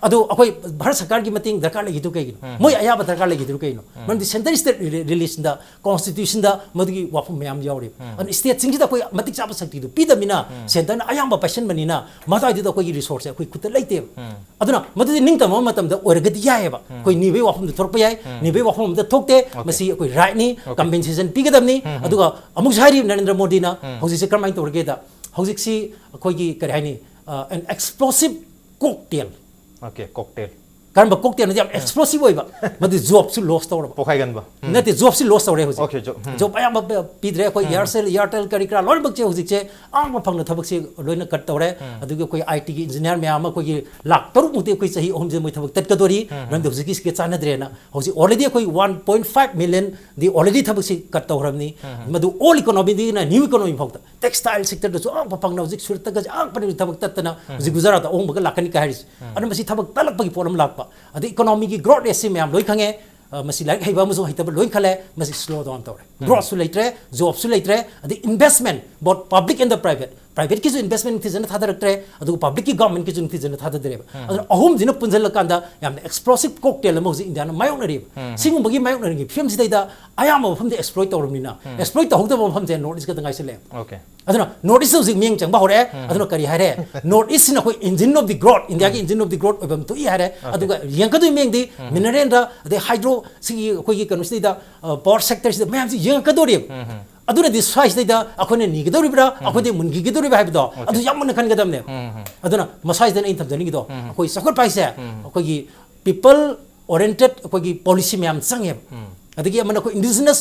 ꯑꯗꯨ ꯑꯩꯈꯣꯏ ꯚꯥꯔꯠ ꯁꯔꯀꯥꯔꯒꯤ ꯃꯇꯦꯡ ꯗꯔꯀꯥꯔ ꯂꯩꯈꯤꯗꯨ ꯀꯩꯒꯤꯅꯣ? ꯃꯣꯏ ꯑꯌꯥꯕ ꯗꯔꯀꯥꯔ ꯂꯩꯈꯤꯗꯨ ꯀꯩꯒꯤꯅꯣ? ꯃꯔꯝꯗꯤ ꯁꯦꯟꯇꯔ ꯁ꯭ꯇꯦꯠ ꯔꯤꯂꯦꯁꯟꯗ, ꯀꯣꯟꯁꯇꯤꯇ꯭ꯌꯨꯁꯟꯗ ꯃꯗꯨꯒꯤ ꯋꯥꯐꯝ ꯃꯌꯥꯝ ꯌꯥꯎꯔꯤꯕ꯫ ꯑꯗꯨꯅ ꯁ꯭ꯇꯦꯠꯁꯤꯡꯁꯤꯗ ꯑꯩꯈꯣꯏ ꯃꯇꯤꯛ ꯆꯥꯕ ꯁꯛꯇꯤꯗꯨ ꯄꯤꯗꯕꯅꯤꯅ, ꯁꯦꯟꯇꯔꯅ ꯑꯌꯥꯝꯕ ꯄꯥꯏꯁꯟꯕꯅꯤꯅ, ꯃꯗꯨꯋꯥꯏꯗꯨꯗ ꯑꯩꯈꯣꯏꯒꯤ ꯔꯤꯁꯣꯔꯁꯁꯦ ꯑꯩꯈꯣꯏ ꯈꯨꯠꯇ ꯂꯩꯇꯦꯕ꯫ ꯑꯗꯨꯅ ꯃꯗꯨꯗꯤ ꯅꯤꯡꯇꯝꯕ ꯃꯇꯝꯗ ꯑꯣꯏꯔꯒꯗꯤ ꯌꯥꯏꯑꯕ꯫ ꯑꯩꯈꯣꯏ ꯅꯤꯕꯒꯤ ꯋꯥꯐꯝꯗꯨ ꯊꯣꯔꯛꯄ ꯌꯥꯏ, ꯅꯤꯕꯒꯤ ꯋꯥꯐꯝ ꯑꯝꯇ ꯊꯣꯛꯇꯦ꯫ ꯃꯁꯤ ꯑꯩꯈꯣꯏ ꯔꯥꯏꯠꯅꯤ, ꯀꯝꯄꯦꯟꯁꯦꯁꯟ ꯄꯤꯒꯗꯕꯅꯤ꯫ ꯑꯗꯨꯒ ꯑꯃꯨꯛꯁꯨ ꯍꯥꯏꯔꯤ ꯅꯔꯦꯟꯗ꯭ꯔ ꯃꯣꯗꯤꯅ, ꯍꯧꯖꯤꯛꯁꯦ ꯀꯔꯝꯍꯥꯏꯅ ꯇꯧꯔꯒꯦꯗ, ꯍꯧꯖꯤꯛꯁꯤ ꯑꯩꯈꯣꯏꯒꯤ ꯀꯔꯤ ꯍꯥꯏꯅꯤ, ꯑꯦꯟ ꯑꯦꯛꯁꯄ꯭ꯂꯣꯁꯤꯞ ꯀꯣꯛꯇꯦꯜ, ꯑꯣꯀꯦ, ꯀꯣꯛꯇꯦꯜ꯫ ꯀꯔꯝꯕ ꯀꯣꯛꯇꯦꯜꯅꯗꯤ ꯌꯥꯝ ꯑꯦꯛꯁꯄ꯭ꯂꯣꯁꯤꯞ ꯑꯣꯏꯕ, ꯃꯗꯨ ꯖꯣꯕꯁꯨ ꯂꯣꯁ ꯇꯧꯔꯕ꯫ ꯄꯣꯈꯥꯏꯒꯟꯕ꯫ ꯅꯠꯇꯦ, ꯖꯣꯕꯁꯤ ꯂꯣꯁ ꯇꯧꯔꯦ ꯍꯧꯖꯤꯛ꯫ Okay, job. ꯖꯣꯕ ꯑꯌꯥꯝꯕ ꯄ-, ꯄꯤꯗ꯭ꯔꯦ꯫ ꯑꯩꯈꯣꯏ ꯏꯌꯥꯔꯁꯦꯜ, ꯏꯌꯥꯔꯇꯦꯜ ꯀꯔꯤ ꯀꯔꯥ ꯂꯣꯏꯅꯃꯛꯁꯦ ꯍꯧꯖꯤꯛꯁꯦ ꯑꯉꯥꯡꯕ ꯐꯪꯅ ꯊꯕꯛꯁꯦ ꯂꯣꯏꯅ ꯀꯠ ꯇꯧꯔꯦ꯫ ꯑꯗꯨꯒꯤ ꯑꯩꯈꯣꯏ ꯑꯥꯏ ꯇꯤꯒꯤ ꯏꯟꯖꯤꯅꯤꯌꯥꯔ ꯃꯌꯥꯝ ꯑꯃ ꯑꯩꯈꯣꯏꯒꯤ ꯂꯥꯛ ꯇꯔꯨꯛ ꯃꯨꯛꯇꯤ ꯑꯩꯈꯣꯏ ꯆꯍꯤ ꯑꯍꯨꯝꯁꯦ ꯃꯣꯏ ꯊꯕꯛ ꯇꯠꯀꯗꯣꯔꯤ꯫ ꯃꯔꯝꯗꯤ ꯍꯧꯖꯤꯛꯀꯤꯁꯤꯒ ꯆꯥꯟꯅꯗ꯭ꯔꯦꯅ꯫ ꯍꯧꯖꯤꯛ already ꯑꯩꯈꯣꯏ one point five millionꯗꯤ already ꯊꯕꯛꯁꯤ ꯀꯠ ꯇꯧꯈ꯭ꯔꯕꯅꯤ꯫ ꯃꯗꯨ ꯑꯣꯜ ꯏꯀꯣꯅꯣꯃꯤꯗꯒꯤꯅ ꯅ꯭ꯌꯨ ꯏꯀꯣꯅꯣꯃꯤ ꯐꯥꯎꯗ꯫ ꯇꯦꯛꯁꯇꯥꯏꯜ ꯁꯦꯛꯇꯔꯗꯁꯨ ꯑꯉꯥꯡꯕ ꯐꯪꯅ ꯍꯧꯖꯤꯛ ꯁꯨꯔꯠꯇꯒꯁꯦ ꯑꯉꯥꯡꯕ ꯊꯕꯛ ꯇꯠꯇꯅ ꯍꯧꯖꯤꯛ ꯒꯨꯖꯔꯥꯠꯇ ꯑꯍꯣꯡꯕꯒ ꯂꯥꯛꯀꯅꯤ ꯀꯥꯏ ꯍꯥꯏꯔꯤꯁꯦ꯫ ꯑꯗꯨꯅ ꯃꯁꯤ ꯊꯕꯛ ꯇꯠꯂꯛꯄꯒꯤ ꯄꯣꯠ ꯑꯃ ꯂꯥꯛꯄ꯫ ꯑꯗꯩ ꯏꯀꯣꯅꯣꯃꯤꯒꯤ ꯒ꯭ꯔꯣꯠ ꯔꯦꯠꯁꯤ ꯃꯌꯥꯝ ꯂꯣꯏ ꯈꯪꯉꯦ꯫ ꯑ, ꯃꯁꯤ ꯂꯥꯏꯔꯤꯛ ꯍꯩꯕ ꯑꯃꯁꯨꯡ ꯍꯩꯇꯕ ꯂꯣꯏ ꯈꯜꯂꯦ꯫ ꯃꯁꯤ ꯁ꯭ꯂꯣ ꯗꯥꯎꯟ ꯇꯧꯔꯦ꯫ ꯒ꯭ꯔꯣꯠꯁꯨ ꯂꯩꯇ꯭ꯔꯦ, ꯖꯣꯕꯁꯨ ꯂꯩꯇ꯭ꯔꯦ, ꯑꯗꯩ investment, both public and the private, ꯄ꯭ꯔꯥꯏꯚꯦꯠꯀꯤꯁꯨ ꯏꯟꯚꯦꯁꯃꯦꯟ ꯅꯤꯡꯊꯤꯖꯅ ꯊꯥꯗꯔꯛꯇ꯭ꯔꯦ, ꯑꯗꯨꯒ ꯄꯕ꯭ꯂꯤꯛꯀꯤ ꯒꯚꯔꯟꯃꯦꯟꯠꯀꯤꯁꯨ ꯅꯤꯡꯊꯤꯖꯅ ꯊꯥꯗꯗ꯭ꯔꯦꯕ꯫ ꯑꯗꯨꯅ ꯑꯍꯨꯝꯁꯤꯅ ꯄꯨꯟꯁꯤꯜꯂꯀꯥꯟꯗ ꯌꯥꯝꯅ ꯑꯦꯛꯁꯄ꯭ꯂꯣꯁꯤꯞ ꯀꯣꯛꯇꯦꯜ ꯑꯃ ꯍꯧꯖꯤꯛ ꯏꯟꯗꯤꯌꯥꯅ ꯃꯥꯌꯣꯛꯅꯔꯤꯕ꯫ ꯁꯤꯒꯨꯝꯕꯒꯤ ꯃꯥꯌꯣꯛꯅꯔꯤꯉꯩ ꯐꯤꯕꯝꯁꯤꯗꯩꯗ ꯑꯌꯥꯝꯕ ꯃꯐꯝꯗ ꯑꯦꯛꯁꯄ꯭ꯂꯣꯏꯠ ꯇꯧꯔꯕꯅꯤꯅ, ꯑꯦꯛꯁꯄ꯭ꯂꯣꯏꯠ ꯇꯧꯍꯧꯗꯕ ꯃꯐꯝꯁꯦ ꯅꯣꯔꯠ ꯏꯁ꯭ꯠ ꯈꯛꯇ ꯉꯥꯏꯁꯤꯜꯂꯛꯑꯦ꯫ ꯑꯣꯀꯦ꯫ ꯑꯗꯨꯅ ꯅꯣꯔꯠ ꯏꯁ꯭ꯠ ꯍꯧꯖꯤꯛ ꯃꯤꯠꯌꯦꯡ ꯆꯪꯕ ꯍꯧꯔꯛꯑꯦ꯫ ꯑꯗꯨꯅ ꯀꯔꯤ ꯍꯥꯏꯔꯦ? ꯅꯣꯔꯠ ꯏꯁ꯭ꯠꯁꯤꯅ ꯑꯩꯈꯣꯏ engine of the growth, ꯏꯟꯗꯤꯌꯥꯒꯤ engine of the growth ꯑꯣꯏꯐꯝ ꯊꯣꯛꯏ ꯍꯥꯏꯔꯦ꯫ ꯑꯗꯨꯒ ꯌꯦꯡꯉꯛꯀꯗꯣꯏ ꯃꯤꯠꯌꯦꯡꯗꯤ ꯃꯤꯅꯔꯦꯜꯗ, ꯑꯗꯩ ꯍꯥꯏꯗ꯭ꯔꯣ, ꯁꯤꯒꯤ ꯑꯩꯈꯣꯏꯒꯤ ꯀꯩꯅꯣꯁꯤꯗꯩꯗ, ꯑ, ꯄꯥꯋꯔ ꯁꯦꯛꯇꯔꯁꯤꯗ ꯃꯌꯥꯝꯁꯤ ꯌꯦꯡꯉꯛꯀꯗꯣꯔꯤꯕ꯫ ꯑꯗꯨꯅꯗꯤ ꯁ꯭ꯋꯥꯏꯁꯤꯗꯩꯗ ꯑꯩꯈꯣꯏꯅ ꯅꯤꯒꯗꯧꯔꯤꯕ꯭ꯔꯥ, ꯑꯩꯈꯣꯏꯗꯩ ꯃꯨꯟꯈꯤꯒꯗꯧꯔꯤꯕ꯭ꯔꯥ ꯍꯥꯏꯕꯗꯣ ꯑꯗꯨ ꯌꯥꯝ ꯃꯨꯟꯅ ꯈꯟꯒꯗꯕꯅꯦ꯫ ꯑꯗꯨꯅ ꯃꯁ꯭ꯋꯥꯏꯁꯤꯗꯅ ꯑꯩꯅ ꯊꯝꯖꯅꯤꯡꯉꯤꯗꯣ, ꯑꯩꯈꯣꯏ ꯆꯥꯎꯈꯠꯄ ꯍꯥꯏꯁꯦ ꯑꯩꯈꯣꯏꯒꯤ people oriented ꯑꯩꯈꯣꯏꯒꯤ policy ꯃꯌꯥꯝ ꯆꯪꯉꯦꯕ꯫ ꯑꯗꯒꯤ ꯑꯃꯅ ꯑꯩꯈꯣꯏ indigenous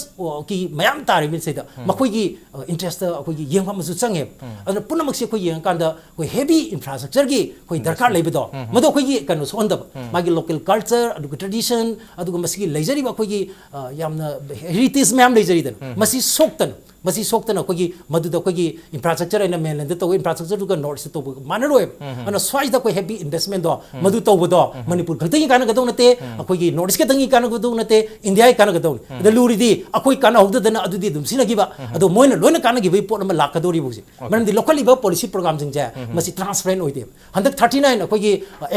ꯀꯤ ꯃꯌꯥꯝ ꯇꯥꯔꯤꯕ ꯁꯤꯗ ꯃꯈꯣꯏꯒꯤ interest ꯑꯩꯈꯣꯏꯒꯤ ꯌꯦꯡꯕ ꯑꯃꯁꯨ ꯆꯪꯉꯦꯕ꯫ ꯑꯗꯨꯅ ꯄꯨꯝꯅꯃꯛꯁꯦ ꯑꯩꯈꯣꯏ ꯌꯦꯡꯉꯀꯥꯟꯗ ꯑꯩꯈꯣꯏ heavy infrastructure ꯒꯤ ꯑꯩꯈꯣꯏ ꯗꯔꯀꯥꯔ ꯂꯩꯕꯗꯣ, ꯃꯗꯨ ꯑꯩꯈꯣꯏꯒꯤ ꯀꯩꯅꯣ ꯁꯣꯛꯍꯟꯗꯕ, ꯃꯥꯒꯤ local culture ꯑꯗꯨꯒ tradition ꯑꯗꯨꯒ ꯃꯁꯤꯒꯤ ꯂꯩꯖꯔꯤꯕ ꯑꯩꯈꯣꯏꯒꯤ ꯑ, ꯌꯥꯝꯅ heritage ꯃꯌꯥꯝ ꯂꯩꯖꯔꯤꯗꯅ, ꯃꯁꯤ ꯁꯣꯛꯇꯅ, ꯃꯁꯤ ꯁꯣꯛꯇꯅ ꯑꯩꯈꯣꯏꯒꯤ ꯃꯗꯨꯗ ꯑꯩꯈꯣꯏꯒꯤ infrastructure ꯑꯩꯅ mainland ꯇꯧꯕ infrastructure ꯗꯨꯒ north east ꯇꯧꯕ ꯃꯥꯟꯅꯔꯣꯏꯕ꯫ ꯑꯗꯨꯅ ꯁ꯭ꯋꯥꯏꯁꯤꯗ ꯑꯩꯈꯣꯏ heavy investment ꯗꯣ ꯃꯗꯨ ꯇꯧꯕꯗꯣ ꯃꯅꯤꯄꯨꯔ ꯈꯛꯇꯒꯤ ꯀꯥꯟꯅꯒꯗꯧ ꯅꯠꯇꯦ, ꯑꯩꯈꯣꯏꯒꯤ north east ꯈꯛꯇꯪꯒꯤ ꯀꯥꯟꯅꯒꯗꯧ ꯅꯠꯇꯦ, India ꯒꯤ ꯀꯥꯟꯅꯒꯗꯧꯅꯤ꯫ ꯑꯗ ꯂꯨꯔꯤꯗꯤ ꯑꯩꯈꯣꯏ ꯀꯥꯟꯅꯍꯧꯗꯗꯅ ꯑꯗꯨꯗꯤ ꯑꯗꯨꯝ ꯁꯤꯖꯤꯟꯅꯈꯤꯕ, ꯑꯗꯣ ꯃꯣꯏꯅ ꯂꯣꯏꯅ ꯀꯥꯟꯅꯈꯤꯕꯒꯤ ꯄꯣꯠ ꯑꯃ ꯂꯥꯛꯀꯗꯧꯔꯤꯕ ꯍꯧꯖꯤꯛ꯫ ꯃꯔꯝꯗꯤ ꯂꯧꯈꯠꯂꯤꯕ policy program ꯁꯤꯡꯁꯦ ꯃꯁꯤ transparent ꯑꯣꯏꯗꯦꯕ꯫ ꯍꯟꯗꯛ thirty nine ꯑꯩꯈꯣꯏꯒꯤ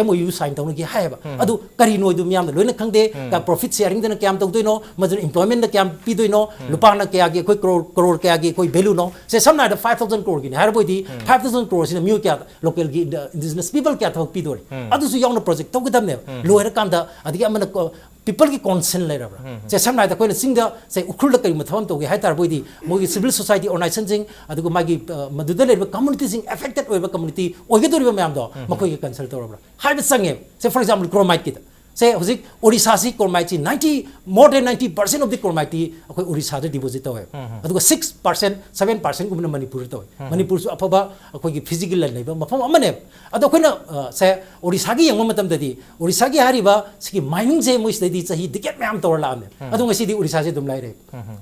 MOU sign ꯇꯧꯅꯒꯦ ꯍꯥꯏꯌꯦꯕ꯫ ꯑꯗꯨ ꯀꯔꯤꯅꯣ ꯑꯗꯨ ꯃꯤꯌꯥꯝꯗ ꯂꯣꯏꯅ ꯈꯪꯗꯦ꯫ Profit sharing ꯗꯅ ꯀꯌꯥꯝ ꯇꯧꯗꯣꯏꯅꯣ, ꯃꯗꯨꯅ employment ꯗ ꯀꯌꯥꯝ ꯄꯤꯗꯣꯏꯅꯣ, ꯂꯨꯄꯥꯅ ꯀꯌꯥꯒꯤ ꯑꯩꯈꯣꯏ crore, crore ꯀꯌꯥꯒꯤ ꯑꯩꯈꯣꯏ value ꯅꯣ? ꯁꯦ ꯁꯝꯅ ꯍꯥꯏꯔꯕꯗ five thousand crore ꯒꯤꯅꯤ ꯍꯥꯏꯔꯕ ꯑꯣꯏꯗꯤ five thousand crore ꯁꯤꯅ ꯃꯤꯑꯣꯏ ꯀꯌꯥ, local ꯒꯤ indigenous people ꯀꯌꯥ ꯊꯕꯛ ꯄꯤꯗꯣꯔꯤ? ꯑꯗꯨꯁꯨ ꯌꯥꯎꯅ project ꯇꯧꯒꯗꯕꯅꯦꯕ꯫ ꯂꯣꯏꯔꯀꯥꯟꯗ ꯑꯗꯒꯤ ꯑꯃꯅ ꯀꯣ-, people ꯒꯤ consent ꯂꯩꯔꯕ꯭ꯔꯥ? ꯁꯦ ꯁꯝꯅ ꯍꯥꯏꯔꯕꯗ ꯑꯩꯈꯣꯏꯅ ꯆꯤꯡꯗ ꯁꯦ ꯎꯈ꯭ꯔꯨꯜꯗ ꯀꯔꯤꯒꯨꯝꯕ ꯊꯕꯛ ꯑꯃ ꯇꯧꯒꯦ ꯍꯥꯏ ꯇꯥꯔꯕ ꯑꯣꯏꯗꯤ ꯃꯣꯏꯒꯤ civil society organization ꯁꯤꯡ ꯑꯗꯨꯒ ꯃꯥꯒꯤ, ꯑ, ꯃꯗꯨꯗ ꯂꯩꯔꯤꯕ community ꯁꯤꯡ, affected ꯑꯣꯏꯕ community ꯑꯣꯏꯒꯗꯧꯔꯤꯕ ꯃꯌꯥꯝꯗꯣ ꯃꯈꯣꯏꯒꯤ consult ꯇꯧꯔꯕ꯭ꯔꯥ ꯍꯥꯏꯕ ꯆꯪꯉꯦꯕ꯫ ꯁꯦ for example chromite ꯀꯤꯗ ꯁꯦ ꯍꯧꯖꯤꯛ ꯑꯣꯔꯤꯁꯥꯁꯤ chromite ꯁꯤ ninety, more than ninety percent of the chromite T ꯑꯩꯈꯣꯏ ꯑꯣꯔꯤꯁꯥꯗ deposit ꯇꯧꯋꯦꯕ꯫ ꯑꯗꯨꯒ six percent, seven percent ꯒꯨꯝꯕꯅ ꯃꯅꯤꯄꯨꯔꯗ ꯇꯧꯋꯦ꯫ ꯃꯅꯤꯄꯨꯔꯁꯨ ꯑꯐꯕ ꯑꯩꯈꯣꯏꯒꯤ physical ꯂꯟ ꯂꯩꯕ ꯃꯐꯝ ꯑꯃꯅꯦꯕ꯫ ꯑꯗꯣ ꯑꯩꯈꯣꯏꯅ, ꯑ, ꯁꯦ ꯑꯣꯔꯤꯁꯥꯒꯤ ꯌꯦꯡꯕ ꯃꯇꯝꯗꯗꯤ ꯑꯣꯔꯤꯁꯥꯒꯤ ꯍꯥꯏꯔꯤꯕ ꯁꯤꯒꯤ mining ꯁꯦ ꯃꯣꯏ ꯁꯤꯗꯩꯗꯤ ꯆꯍꯤ decade ꯃꯌꯥꯝ ꯇꯧꯔ ꯂꯥꯛꯑꯝꯃꯦ꯫ ꯑꯗꯣ ꯉꯁꯤꯗꯤ ꯑꯣꯔꯤꯁꯥꯁꯦ ꯑꯗꯨꯝ ꯂꯩꯔꯦ꯫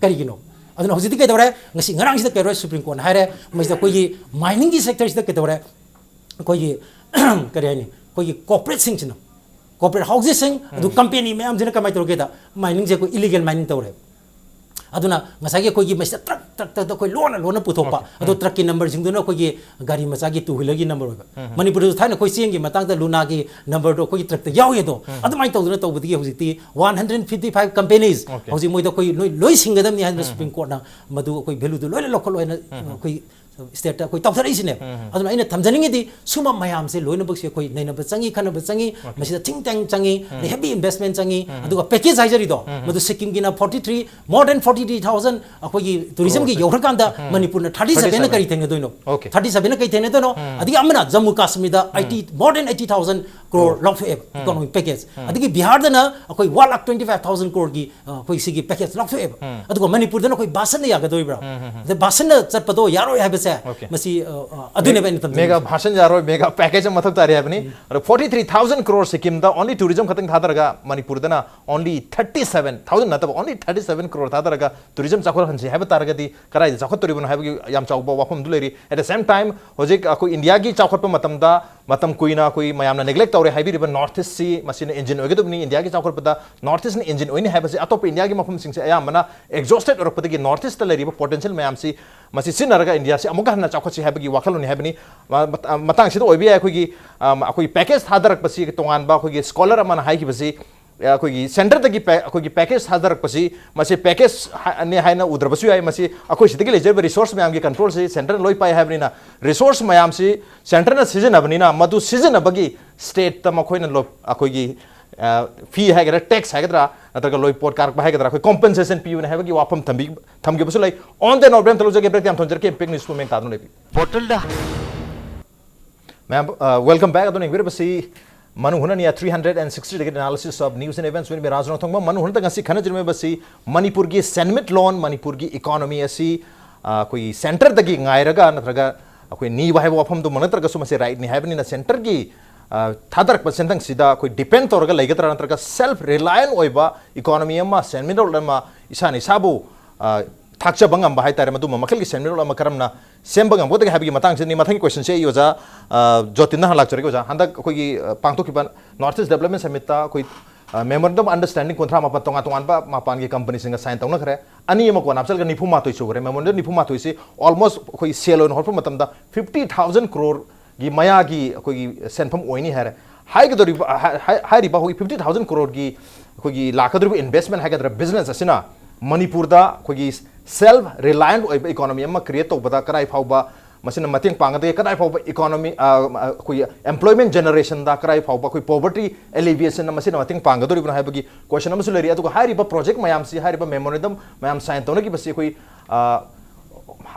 ꯀꯔꯤꯒꯤꯅꯣ? ꯑꯗꯨꯅ ꯍꯧꯖꯤꯛꯇꯤ ꯀꯩꯗꯧꯔꯦ? ꯉꯁꯤ ꯉꯔꯥꯡꯁꯤꯗ ꯀꯩꯗꯧꯔꯦ? Supreme Court ꯅ ꯍꯥꯏꯔꯦ, ꯃꯁꯤꯗ ꯑꯩꯈꯣꯏꯒꯤ mining ꯒꯤ sector ꯁꯤꯗ ꯀꯩꯗꯧꯔꯦ? ꯑꯩꯈꯣꯏꯒꯤ ꯀꯔꯤ ꯍꯥꯏꯅꯤ? ꯑꯩꯈꯣꯏꯒꯤ corporate ꯁꯤꯡꯁꯤꯅ, corporate houses ꯁꯤꯡ, ꯑꯗꯨ company ꯃꯌꯥꯝꯁꯤꯅ ꯀꯃꯥꯏꯅ ꯇꯧꯔꯒꯦꯗ, mining ꯁꯦ ꯑꯩꯈꯣꯏ illegal mining ꯇꯧꯔꯦ꯫ ꯑꯗꯨꯅ ꯉꯁꯥꯏꯒꯤ ꯑꯩꯈꯣꯏꯒꯤ ꯃꯁꯤꯗ truck, truck, truck ꯇ ꯑꯩꯈꯣꯏ ꯂꯣꯟꯅ, ꯂꯣꯟꯅ ꯄꯨꯊꯣꯛꯄ꯫ ꯑꯗꯣ truck ꯀꯤ number ꯁꯤꯡꯗꯨꯅ ꯑꯩꯈꯣꯏꯒꯤ ꯒꯥꯔꯤ ꯃꯆꯥꯒꯤ two wheeler ꯒꯤ number ꯑꯣꯏꯕ꯫ ꯃꯅꯤꯄꯨꯔꯗꯁꯨ ꯊꯥꯏꯅ ꯑꯩꯈꯣꯏ ꯆꯦꯡꯒꯤ ꯃꯇꯥꯡꯗ ꯂꯨꯅꯥꯒꯤ number ꯗꯣ ꯑꯩꯈꯣꯏꯒꯤ truck ꯇ ꯌꯥꯎꯏ ꯑꯗꯣ꯫ ꯑꯗꯨꯃꯥꯏꯅ ꯇꯧꯗꯅ ꯇꯧꯕꯗꯒꯤ ꯍꯧꯖꯤꯛꯇꯤ one hundred fifty five companies ꯍꯧꯖꯤꯛ ꯃꯣꯏꯗ ꯑꯩꯈꯣꯏ ꯂꯣꯏ, ꯂꯣꯏ ꯁꯤꯡꯒꯗꯕꯅꯤ ꯍꯥꯏꯗꯅ Supreme Court ꯅ ꯃꯗꯨ ꯑꯩꯈꯣꯏ value ꯗꯨ ꯂꯣꯏꯅ ꯂꯧꯈꯠꯂꯣ ꯍꯥꯏꯅ ꯑꯩꯈꯣꯏ ꯁ꯭ꯇꯦꯠꯇ ꯑꯩꯈꯣꯏ ꯇꯧꯊꯔꯛꯏꯁꯤꯅꯦꯕ꯫ ꯑꯗꯨꯅ ꯑꯩꯅ ꯊꯝꯖꯅꯤꯡꯉꯤꯗꯤ ꯁꯨꯝꯕ ꯃꯌꯥꯝꯁꯦ ꯂꯣꯏꯅꯃꯛꯁꯦ ꯑꯩꯈꯣꯏ ꯅꯩꯅꯕ ꯆꯪꯉꯤ, ꯈꯟꯅꯕ ꯆꯪꯉꯤ꯫ ꯃꯁꯤꯗ think tank ꯆꯪꯉꯤ, ꯑꯗꯩ heavy investment ꯆꯪꯉꯤ꯫ ꯑꯗꯨꯒ package ꯍꯥꯏꯖꯔꯤꯗꯣ, ꯃꯗꯨ ꯁꯤꯛꯀꯤꯝꯒꯤꯅ forty three, more than forty three thousand ꯑꯩꯈꯣꯏꯒꯤ tourismꯒꯤ ꯌꯧꯈ꯭ꯔꯀꯥꯟꯗ ꯃꯅꯤꯄꯨꯔꯅ thirty sevenꯅ ꯀꯔꯤ ꯊꯦꯡꯅꯗꯣꯏꯅꯣ? Okay. Thirty sevenꯅ ꯀꯔꯤ ꯊꯦꯡꯅꯗꯣꯏꯅꯣ? ꯑꯗꯒꯤ ꯑꯃꯅ Jammu ꯀꯥꯁꯃꯤꯔꯗ eighty, more than eighty thousand crore ꯂꯧꯊꯣꯛꯑꯦꯕ economic package꯫ ꯑꯗꯒꯤ ꯕꯤꯍꯥꯔꯗꯅ ꯑꯩꯈꯣꯏ one lakh twenty five thousand croreꯒꯤ ꯑ, ꯑꯩꯈꯣꯏ ꯁꯤꯒꯤ package ꯂꯧꯊꯣꯛꯑꯦꯕ꯫ ꯑꯗꯨꯒ ꯃꯅꯤꯄꯨꯔꯗꯅ ꯑꯩꯈꯣꯏ ꯕꯥꯁꯟꯅ ꯌꯥꯒꯗꯣꯔꯤꯕ꯭ꯔꯥ? ꯑꯗ ꯕꯥꯁꯟꯅ ꯆꯠꯄꯗꯣ ꯌꯥꯔꯣꯏ ꯍꯥꯏꯕꯁꯦ Okay. ꯃꯁꯤ ꯑ, ꯑ, ꯑꯗꯨꯅꯦꯕ ꯑꯩꯅ ꯊꯝꯖꯅꯤꯡꯉꯤꯁꯦ꯫ Mega ꯚꯥꯁꯟ ꯌꯥꯔꯣꯏ, mega package ꯑꯃ ꯃꯊꯧ ꯇꯥꯔꯤ ꯍꯥꯏꯕꯅꯤ꯫ ꯑꯗꯣ forty three thousand crore ꯁꯤꯛꯀꯤꯝꯗ only tourism ꯈꯛꯇꯪ ꯊꯥꯗꯔꯒ ꯃꯅꯤꯄꯨꯔꯗꯅ only thirty seven thousand ꯅꯠꯇꯕ, only thirty seven crore ꯊꯥꯗꯔꯒ tourism ꯆꯥꯎꯈꯠꯍꯟꯁꯤ ꯍꯥꯏꯕ ꯇꯥꯔꯒꯗꯤ ꯀꯗꯥꯏꯗ ꯆꯥꯎꯈꯠꯇꯣꯔꯤꯕꯅꯣ ꯍꯥꯏꯕꯒꯤ ꯌꯥꯝ ꯆꯥꯎꯕ ꯋꯥꯐꯝꯗꯨ ꯂꯩꯔꯤ꯫ At the same time, ꯍꯧꯖꯤꯛ ꯑꯩꯈꯣꯏ ꯏꯟꯗꯤꯌꯥꯒꯤ ꯆꯥꯎꯈꯠꯄ ꯃꯇꯝꯗ ꯃꯇꯝ ꯀꯨꯏꯅ ꯑꯩꯈꯣꯏ ꯃꯌꯥꯝꯅ neglect ꯇꯧꯔꯦ ꯍꯥꯏꯕꯤꯔꯤꯕ North Eastꯁꯤ ꯃꯁꯤꯅ engine ꯑꯣꯏꯒꯗꯕꯅꯤ꯫ ꯏꯟꯗꯤꯌꯥꯒꯤ ꯆꯥꯎꯈꯠꯄꯗ North Eastꯅ engine ꯑꯣꯏꯅꯤ ꯍꯥꯏꯕꯁꯤ ꯑꯇꯣꯞꯄ ꯏꯟꯗꯤꯌꯥꯒꯤ ꯃꯐꯝꯁꯤꯡꯁꯦ ꯑꯌꯥꯝꯕꯅ exhausted ꯑꯣꯏꯔꯛꯄꯗꯒꯤ North Eastꯇ ꯂꯩꯔꯤꯕ potential ꯃꯌꯥꯝꯁꯤ ꯃꯁꯤ ꯁꯤꯖꯤꯟꯅꯔꯒ ꯏꯟꯗꯤꯌꯥꯁꯤ ꯑꯃꯨꯛꯀ ꯍꯟꯅ ꯆꯥꯎꯈꯠꯁꯤ ꯍꯥꯏꯕꯒꯤ ꯋꯥꯈꯜꯂꯣꯟꯅꯤ ꯍꯥꯏꯕꯅꯤ꯫ ꯃ-, ꯃꯇ-, ꯃꯇꯥꯡꯁꯤꯗ ꯑꯣꯏꯕ ꯌꯥꯏ ꯑꯩꯈꯣꯏꯒꯤ, ꯑꯝ, ꯑꯩꯈꯣꯏꯒꯤ package ꯊꯥꯗꯔꯛꯄꯁꯤ ꯇꯣꯉꯥꯟꯕ ꯑꯩꯈꯣꯏꯒꯤ scholar ꯑꯃꯅ ꯍꯥꯏꯈꯤꯕꯁꯤ, ꯑꯩꯈꯣꯏꯒꯤ centreꯗꯒꯤ pa-, ꯑꯩꯈꯣꯏꯒꯤ package ꯊꯥꯗꯔꯛꯄꯁꯤ ꯃꯁꯤ package ꯍꯥ-, ꯅꯤ ꯍꯥꯏꯅ ꯎꯗ꯭ꯔꯕꯁꯨ ꯌꯥꯏ꯫ ꯃꯁꯤ ꯑꯩꯈꯣꯏ ꯁꯤꯗꯒꯤ ꯂꯩꯖꯔꯤꯕ resource ꯃꯌꯥꯝꯒꯤ controlꯁꯤ centreꯅ ꯂꯣꯏ ꯄꯥꯏ ꯍꯥꯏꯕꯅꯤꯅ resource ꯃꯌꯥꯝꯁꯤ centreꯅ ꯁꯤꯖꯤꯟꯅꯕꯅꯤꯅ ꯃꯗꯨ ꯁꯤꯖꯤꯟꯅꯕꯒꯤ stateꯇ ꯃꯈꯣꯏꯅ ꯂꯣ-, ꯑꯩꯈꯣꯏꯒꯤ, ꯑ, fee ꯍꯥꯏꯒꯗ꯭ꯔꯥ, tax ꯍꯥꯏꯒꯗ꯭ꯔꯥ, ꯅꯠꯇ꯭ꯔꯒ ꯂꯣꯏ ꯄꯣꯠ ꯀꯥꯔꯛꯄ ꯍꯥꯏꯒꯗ꯭ꯔꯥ, ꯑꯩꯈꯣꯏ compensation ꯄꯤꯕꯅꯤ ꯍꯥꯏꯕꯒꯤ ꯋꯥꯐꯝ ꯊꯝꯕꯤ-, ꯊꯝꯈꯤꯕꯁꯨ ꯂꯩ꯫ On the note, break ꯑꯃ ꯇꯧꯖꯒꯦ, break ꯌꯥꯝ ꯊꯣꯟꯖꯔꯛꯀꯦ, Impact News ꯃꯦꯡ ꯇꯥꯗꯨꯅ ꯂꯩꯕꯤꯌꯨ꯫ ꯕꯣꯇꯜꯗ ꯃꯌꯥꯝ, ꯑ, welcome back꯫ ꯑꯗꯨꯅ ꯌꯦꯡꯕꯤꯔꯤꯕꯁꯤ ꯃꯅꯨ ꯍꯨꯅꯅꯤ three hundred and sixty degree analysis of news and events with me, ꯔꯥꯖ ꯔꯣꯡꯊꯣꯡꯕ꯫ ꯃꯅꯨ ꯍꯨꯅꯗ ꯉꯁꯤ ꯈꯟꯅꯖꯔꯝꯃꯤꯕꯁꯤ ꯃꯅꯤꯄꯨꯔꯒꯤ ꯁꯦꯟꯃꯤꯠꯂꯣꯟ, ꯃꯅꯤꯄꯨꯔꯒꯤ economy ꯑꯁꯤ, ꯑ, ꯑꯩꯈꯣꯏꯒꯤ centreꯗꯒꯤ ꯉꯥꯏꯔꯒ ꯅꯠꯇ꯭ꯔꯒ ꯑꯩꯈꯣꯏ ꯅꯤꯕ ꯍꯥꯏꯕ ꯋꯥꯐꯝꯗꯨꯃꯛ ꯅꯠꯇ꯭ꯔꯒꯁꯨ ꯃꯁꯤ rightꯅꯤ ꯍꯥꯏꯕꯅꯤꯅ centreꯒꯤ, ꯑ, ꯊꯥꯗꯔꯛꯄ ꯁꯦꯟꯊꯪꯁꯤꯗ ꯑꯩꯈꯣꯏ depend ꯇꯧꯔꯒ ꯂꯩꯒꯗ꯭ꯔꯥ ꯅꯠꯇ꯭ꯔꯒ self reliant ꯑꯣꯏꯕ economy ꯑꯃ, ꯁꯦꯟꯃꯤꯠꯂꯣꯟ ꯑꯃ ꯏꯁꯥꯅ ꯏꯁꯥꯕꯨ, ꯑ, ꯊꯥꯛꯆꯕ ꯉꯝꯕ ꯍꯥꯏꯇꯥꯔꯦ, ꯃꯗꯨꯝꯕ ꯃꯈꯜꯒꯤ ꯁꯦꯟꯃꯤꯠꯂꯣꯟ ꯑꯃ ꯀꯔꯝꯅ ꯁꯦꯝꯕ ꯉꯝꯒꯗꯒꯦ ꯍꯥꯏꯕꯒꯤ ꯃꯇꯥꯡꯁꯤꯅꯤ꯫ ꯃꯊꯪꯒꯤ questionꯁꯦ ꯑꯩ ꯑꯣꯖꯥ, ꯑ, ꯖꯣꯇꯤꯟꯗ ꯍꯥꯟꯅ ꯂꯥꯛꯆꯔꯒꯦ꯫ ꯑꯣꯖꯥ, ꯍꯟꯗꯛ ꯑꯩꯈꯣꯏꯒꯤ, ꯑ, ꯄꯥꯡꯊꯣꯛꯈꯤꯕ North East Development Summitꯇ ꯑꯩꯈꯣꯏ, ꯑ, memorandum of understanding ꯀꯨꯟꯊ꯭ꯔꯥ ꯃꯥꯄꯟ ꯇꯣꯉꯥꯟ ꯇꯣꯉꯥꯟꯕ ꯃꯄꯥꯟꯒꯤ companyꯁꯤꯡꯒ sign ꯇꯧꯅꯈ꯭ꯔꯦ꯫ ꯑꯅꯤ ꯑꯃ ꯀꯣꯟꯅ ꯍꯥꯞꯆꯤꯜꯂꯒ ꯅꯤꯐꯨ ꯃꯥꯊꯣꯏ ꯁꯨꯈ꯭ꯔꯦ꯫ Memorandum ꯅꯤꯐꯨ ꯃꯥꯊꯣꯏꯁꯤ almost ꯑꯩꯈꯣꯏ ꯁꯦꯜ ꯑꯣꯏꯅ ꯍꯣꯠꯄ ꯃꯇꯝꯗ fifty thousand croreꯒꯤ ꯃꯌꯥꯒꯤ ꯑꯩꯈꯣꯏꯒꯤ ꯁꯦꯟꯐꯝ ꯑꯣꯏꯅꯤ ꯍꯥꯏꯔꯦ꯫ ꯍꯥꯏꯒꯗꯧꯔꯤꯕ, ꯍꯥꯏ-, ꯍꯥꯏ-, ꯍꯥꯏꯔꯤꯕ ꯑꯩꯈꯣꯏꯒꯤ fifty thousand croreꯒꯤ ꯑꯩꯈꯣꯏꯒꯤ ꯂꯥꯛꯀꯗꯧꯔꯤꯕ investment ꯍꯥꯏꯒꯗ꯭ꯔꯥ, business ꯑꯁꯤꯅ ꯃꯅꯤꯄꯨꯔꯗ ꯑꯩꯈꯣꯏꯒꯤ Self reliant ꯑꯣꯏꯕ economy ꯑꯃ create ꯇꯧꯕꯗ ꯀꯗꯥꯏ ꯐꯥꯎꯕ ꯃꯁꯤꯅ ꯃꯇꯦꯡ ꯄꯥꯡꯒꯗꯒꯦ, ꯀꯗꯥꯏ ꯐꯥꯎꯕ economy, ꯑ, ꯑꯩꯈꯣꯏꯒꯤ employment generation ꯗ ꯀꯗꯥꯏ ꯐꯥꯎꯕ ꯑꯩꯈꯣꯏ poverty alleviation ꯗ ꯃꯁꯤꯅ ꯃꯇꯦꯡ ꯄꯥꯡꯒꯗꯧꯔꯤꯕꯅꯣ ꯍꯥꯏꯕꯒꯤ question ꯑꯃꯁꯨ ꯂꯩꯔꯤ꯫ ꯑꯗꯨꯒ ꯍꯥꯏꯔꯤꯕ project ꯃꯌꯥꯝꯁꯤ, ꯍꯥꯏꯔꯤꯕ memorandum ꯃꯌꯥꯝ sign ꯇꯧꯅꯈꯤꯕꯁꯤ ꯑꯩꯈꯣꯏ, ꯑ,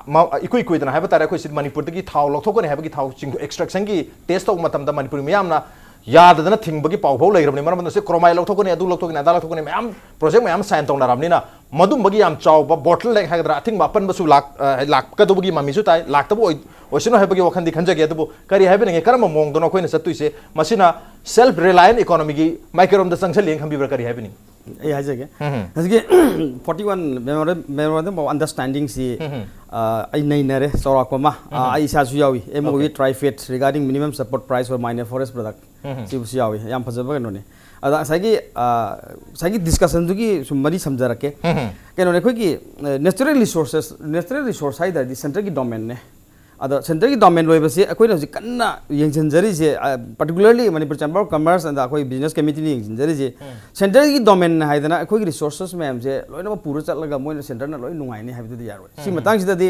ꯃ-, ꯏꯀꯨꯏ ꯀꯨꯏꯗꯅ ꯍꯥꯏꯕ ꯇꯥꯔꯦ, ꯑꯩꯈꯣꯏ ꯁꯤꯗ ꯃꯅꯤꯄꯨꯔꯗꯒꯤ ꯊꯥꯎ ꯂꯧꯊꯣꯛꯀꯅꯤ ꯍꯥꯏꯕꯒꯤ, ꯊꯥꯎ ꯆꯤꯡ extraction ꯒꯤ test ꯇꯧꯕ ꯃꯇꯝꯗ ꯃꯅꯤꯄꯨꯔ ꯃꯤꯌꯥꯝꯅ ꯌꯥꯗꯗꯅ ꯊꯤꯡꯕꯒꯤ ꯄꯥꯎ ꯐꯥꯎ ꯂꯩꯈ꯭ꯔꯕꯅꯤ꯫ ꯃꯔꯝ ꯑꯗꯨꯅ ꯁꯤ chromite ꯂꯧꯊꯣꯛꯀꯅꯤ, ꯑꯗꯨ ꯂꯧꯊꯣꯛꯀꯅꯤ, ꯑꯗꯥ ꯂꯧꯊꯣꯛꯀꯅꯤ, ꯃꯌꯥꯝ project ꯃꯌꯥꯝ sign ꯇꯧꯅꯔꯕꯅꯤꯅ, ꯃꯗꯨꯝꯕꯒꯤ ꯌꯥꯝ ꯆꯥꯎꯕ bottleneck ꯍꯥꯏꯒꯗ꯭ꯔꯥ, ꯑꯊꯤꯡꯕ ꯑꯄꯟꯕꯁꯨ ꯂꯥꯛ-, ꯑ, ꯂꯥꯛꯀꯗꯧꯕꯒꯤ ꯃꯃꯤꯁꯨ ꯇꯥꯏ꯫ ꯂꯥꯛꯇꯕ ꯑꯣꯏ-, ꯑꯣꯏꯁꯅꯨ ꯍꯥꯏꯕꯒꯤ ꯋꯥꯈꯜꯗꯤ ꯈꯟꯖꯒꯦ꯫ ꯑꯗꯨꯕꯨ ꯀꯔꯤ ꯍꯥꯏꯕꯤꯅꯤꯡꯉꯤ? ꯀꯔꯝꯕ ꯃꯑꯣꯡꯗꯅꯣ ꯑꯩꯈꯣꯏꯅ ꯆꯠꯇꯣꯏꯁꯦ? ꯃꯁꯤꯅ self reliant economy ꯒꯤ ꯃꯥꯏꯀꯩꯔꯣꯝꯗ ꯆꯪꯁꯜꯂꯤ ꯈꯟꯕꯤꯕ꯭ꯔꯥ? ꯀꯔꯤ ꯍꯥꯏꯕꯤꯅꯤꯡꯉꯤ? ꯑꯩ ꯍꯥꯏꯖꯒꯦ꯫ ꯎꯝ꯫ ꯍꯧꯖꯤꯛꯀꯤ forty one memorandum, memorandum of understanding ꯁꯤ, ꯎꯝ꯫ ꯑ, ꯑꯩ ꯅꯩꯅꯔꯦ, ꯆꯥꯎꯔꯥꯛꯄ ꯑꯃ꯫ ꯑ, ꯎꯝ꯫ ꯑꯩ ꯏꯁꯥꯁꯨ ꯌꯥꯎꯏ, M O U Okay. TRIFED regarding minimum support price for minor forest product꯫ ꯎꯝ꯫ ꯁꯤꯕꯨꯁꯨ ꯌꯥꯎꯏ, ꯌꯥꯝ ꯐꯖꯕ ꯀꯩꯅꯣꯅꯤ꯫ ꯑꯗ ꯉꯁꯥꯏꯒꯤ, ꯑ, ꯉꯁꯥꯏꯒꯤ discussion ꯗꯨꯒꯤ ꯁꯨꯝ ꯃꯔꯤ ꯁꯝꯖꯔꯛꯀꯦ꯫ ꯎꯝ꯫ ꯀꯩꯅꯣꯅꯦ, ꯑꯩꯈꯣꯏꯒꯤ, ꯑ, natural resources, natural resource ꯍꯥꯏ ꯇꯥꯔꯗꯤ centre ꯒꯤ domain ꯅꯦ꯫ ꯑꯗꯣ centre ꯒꯤ domain ꯑꯣꯏꯕꯁꯦ ꯑꯩꯈꯣꯏꯅ ꯍꯧꯖꯤꯛ ꯀꯟꯅ ꯌꯦꯡꯁꯤꯟꯖꯔꯤꯁꯦ, ꯑ, particularly Manipur Chamber of Commerce and ꯑꯩꯈꯣꯏ business committee ꯅ ꯌꯦꯡꯁꯤꯟꯖꯔꯤꯁꯦ꯫ ꯎꯝ꯫ Centre ꯒꯤ domain ꯍꯥꯏꯗꯅ ꯑꯩꯈꯣꯏꯒꯤ resources ꯃꯌꯥꯝꯁꯦ ꯂꯣꯏꯅꯃꯛ ꯄꯨꯔ ꯆꯠꯂꯒ ꯃꯣꯏꯅ centre ꯅ ꯂꯣꯏ ꯅꯨꯡꯉꯥꯏꯅꯤ ꯍꯥꯏꯕꯗꯨꯗꯤ ꯌꯥꯔꯣꯏ꯫ ꯁꯤ ꯎꯝ꯫ ꯃꯇꯥꯡꯁꯤꯗꯗꯤ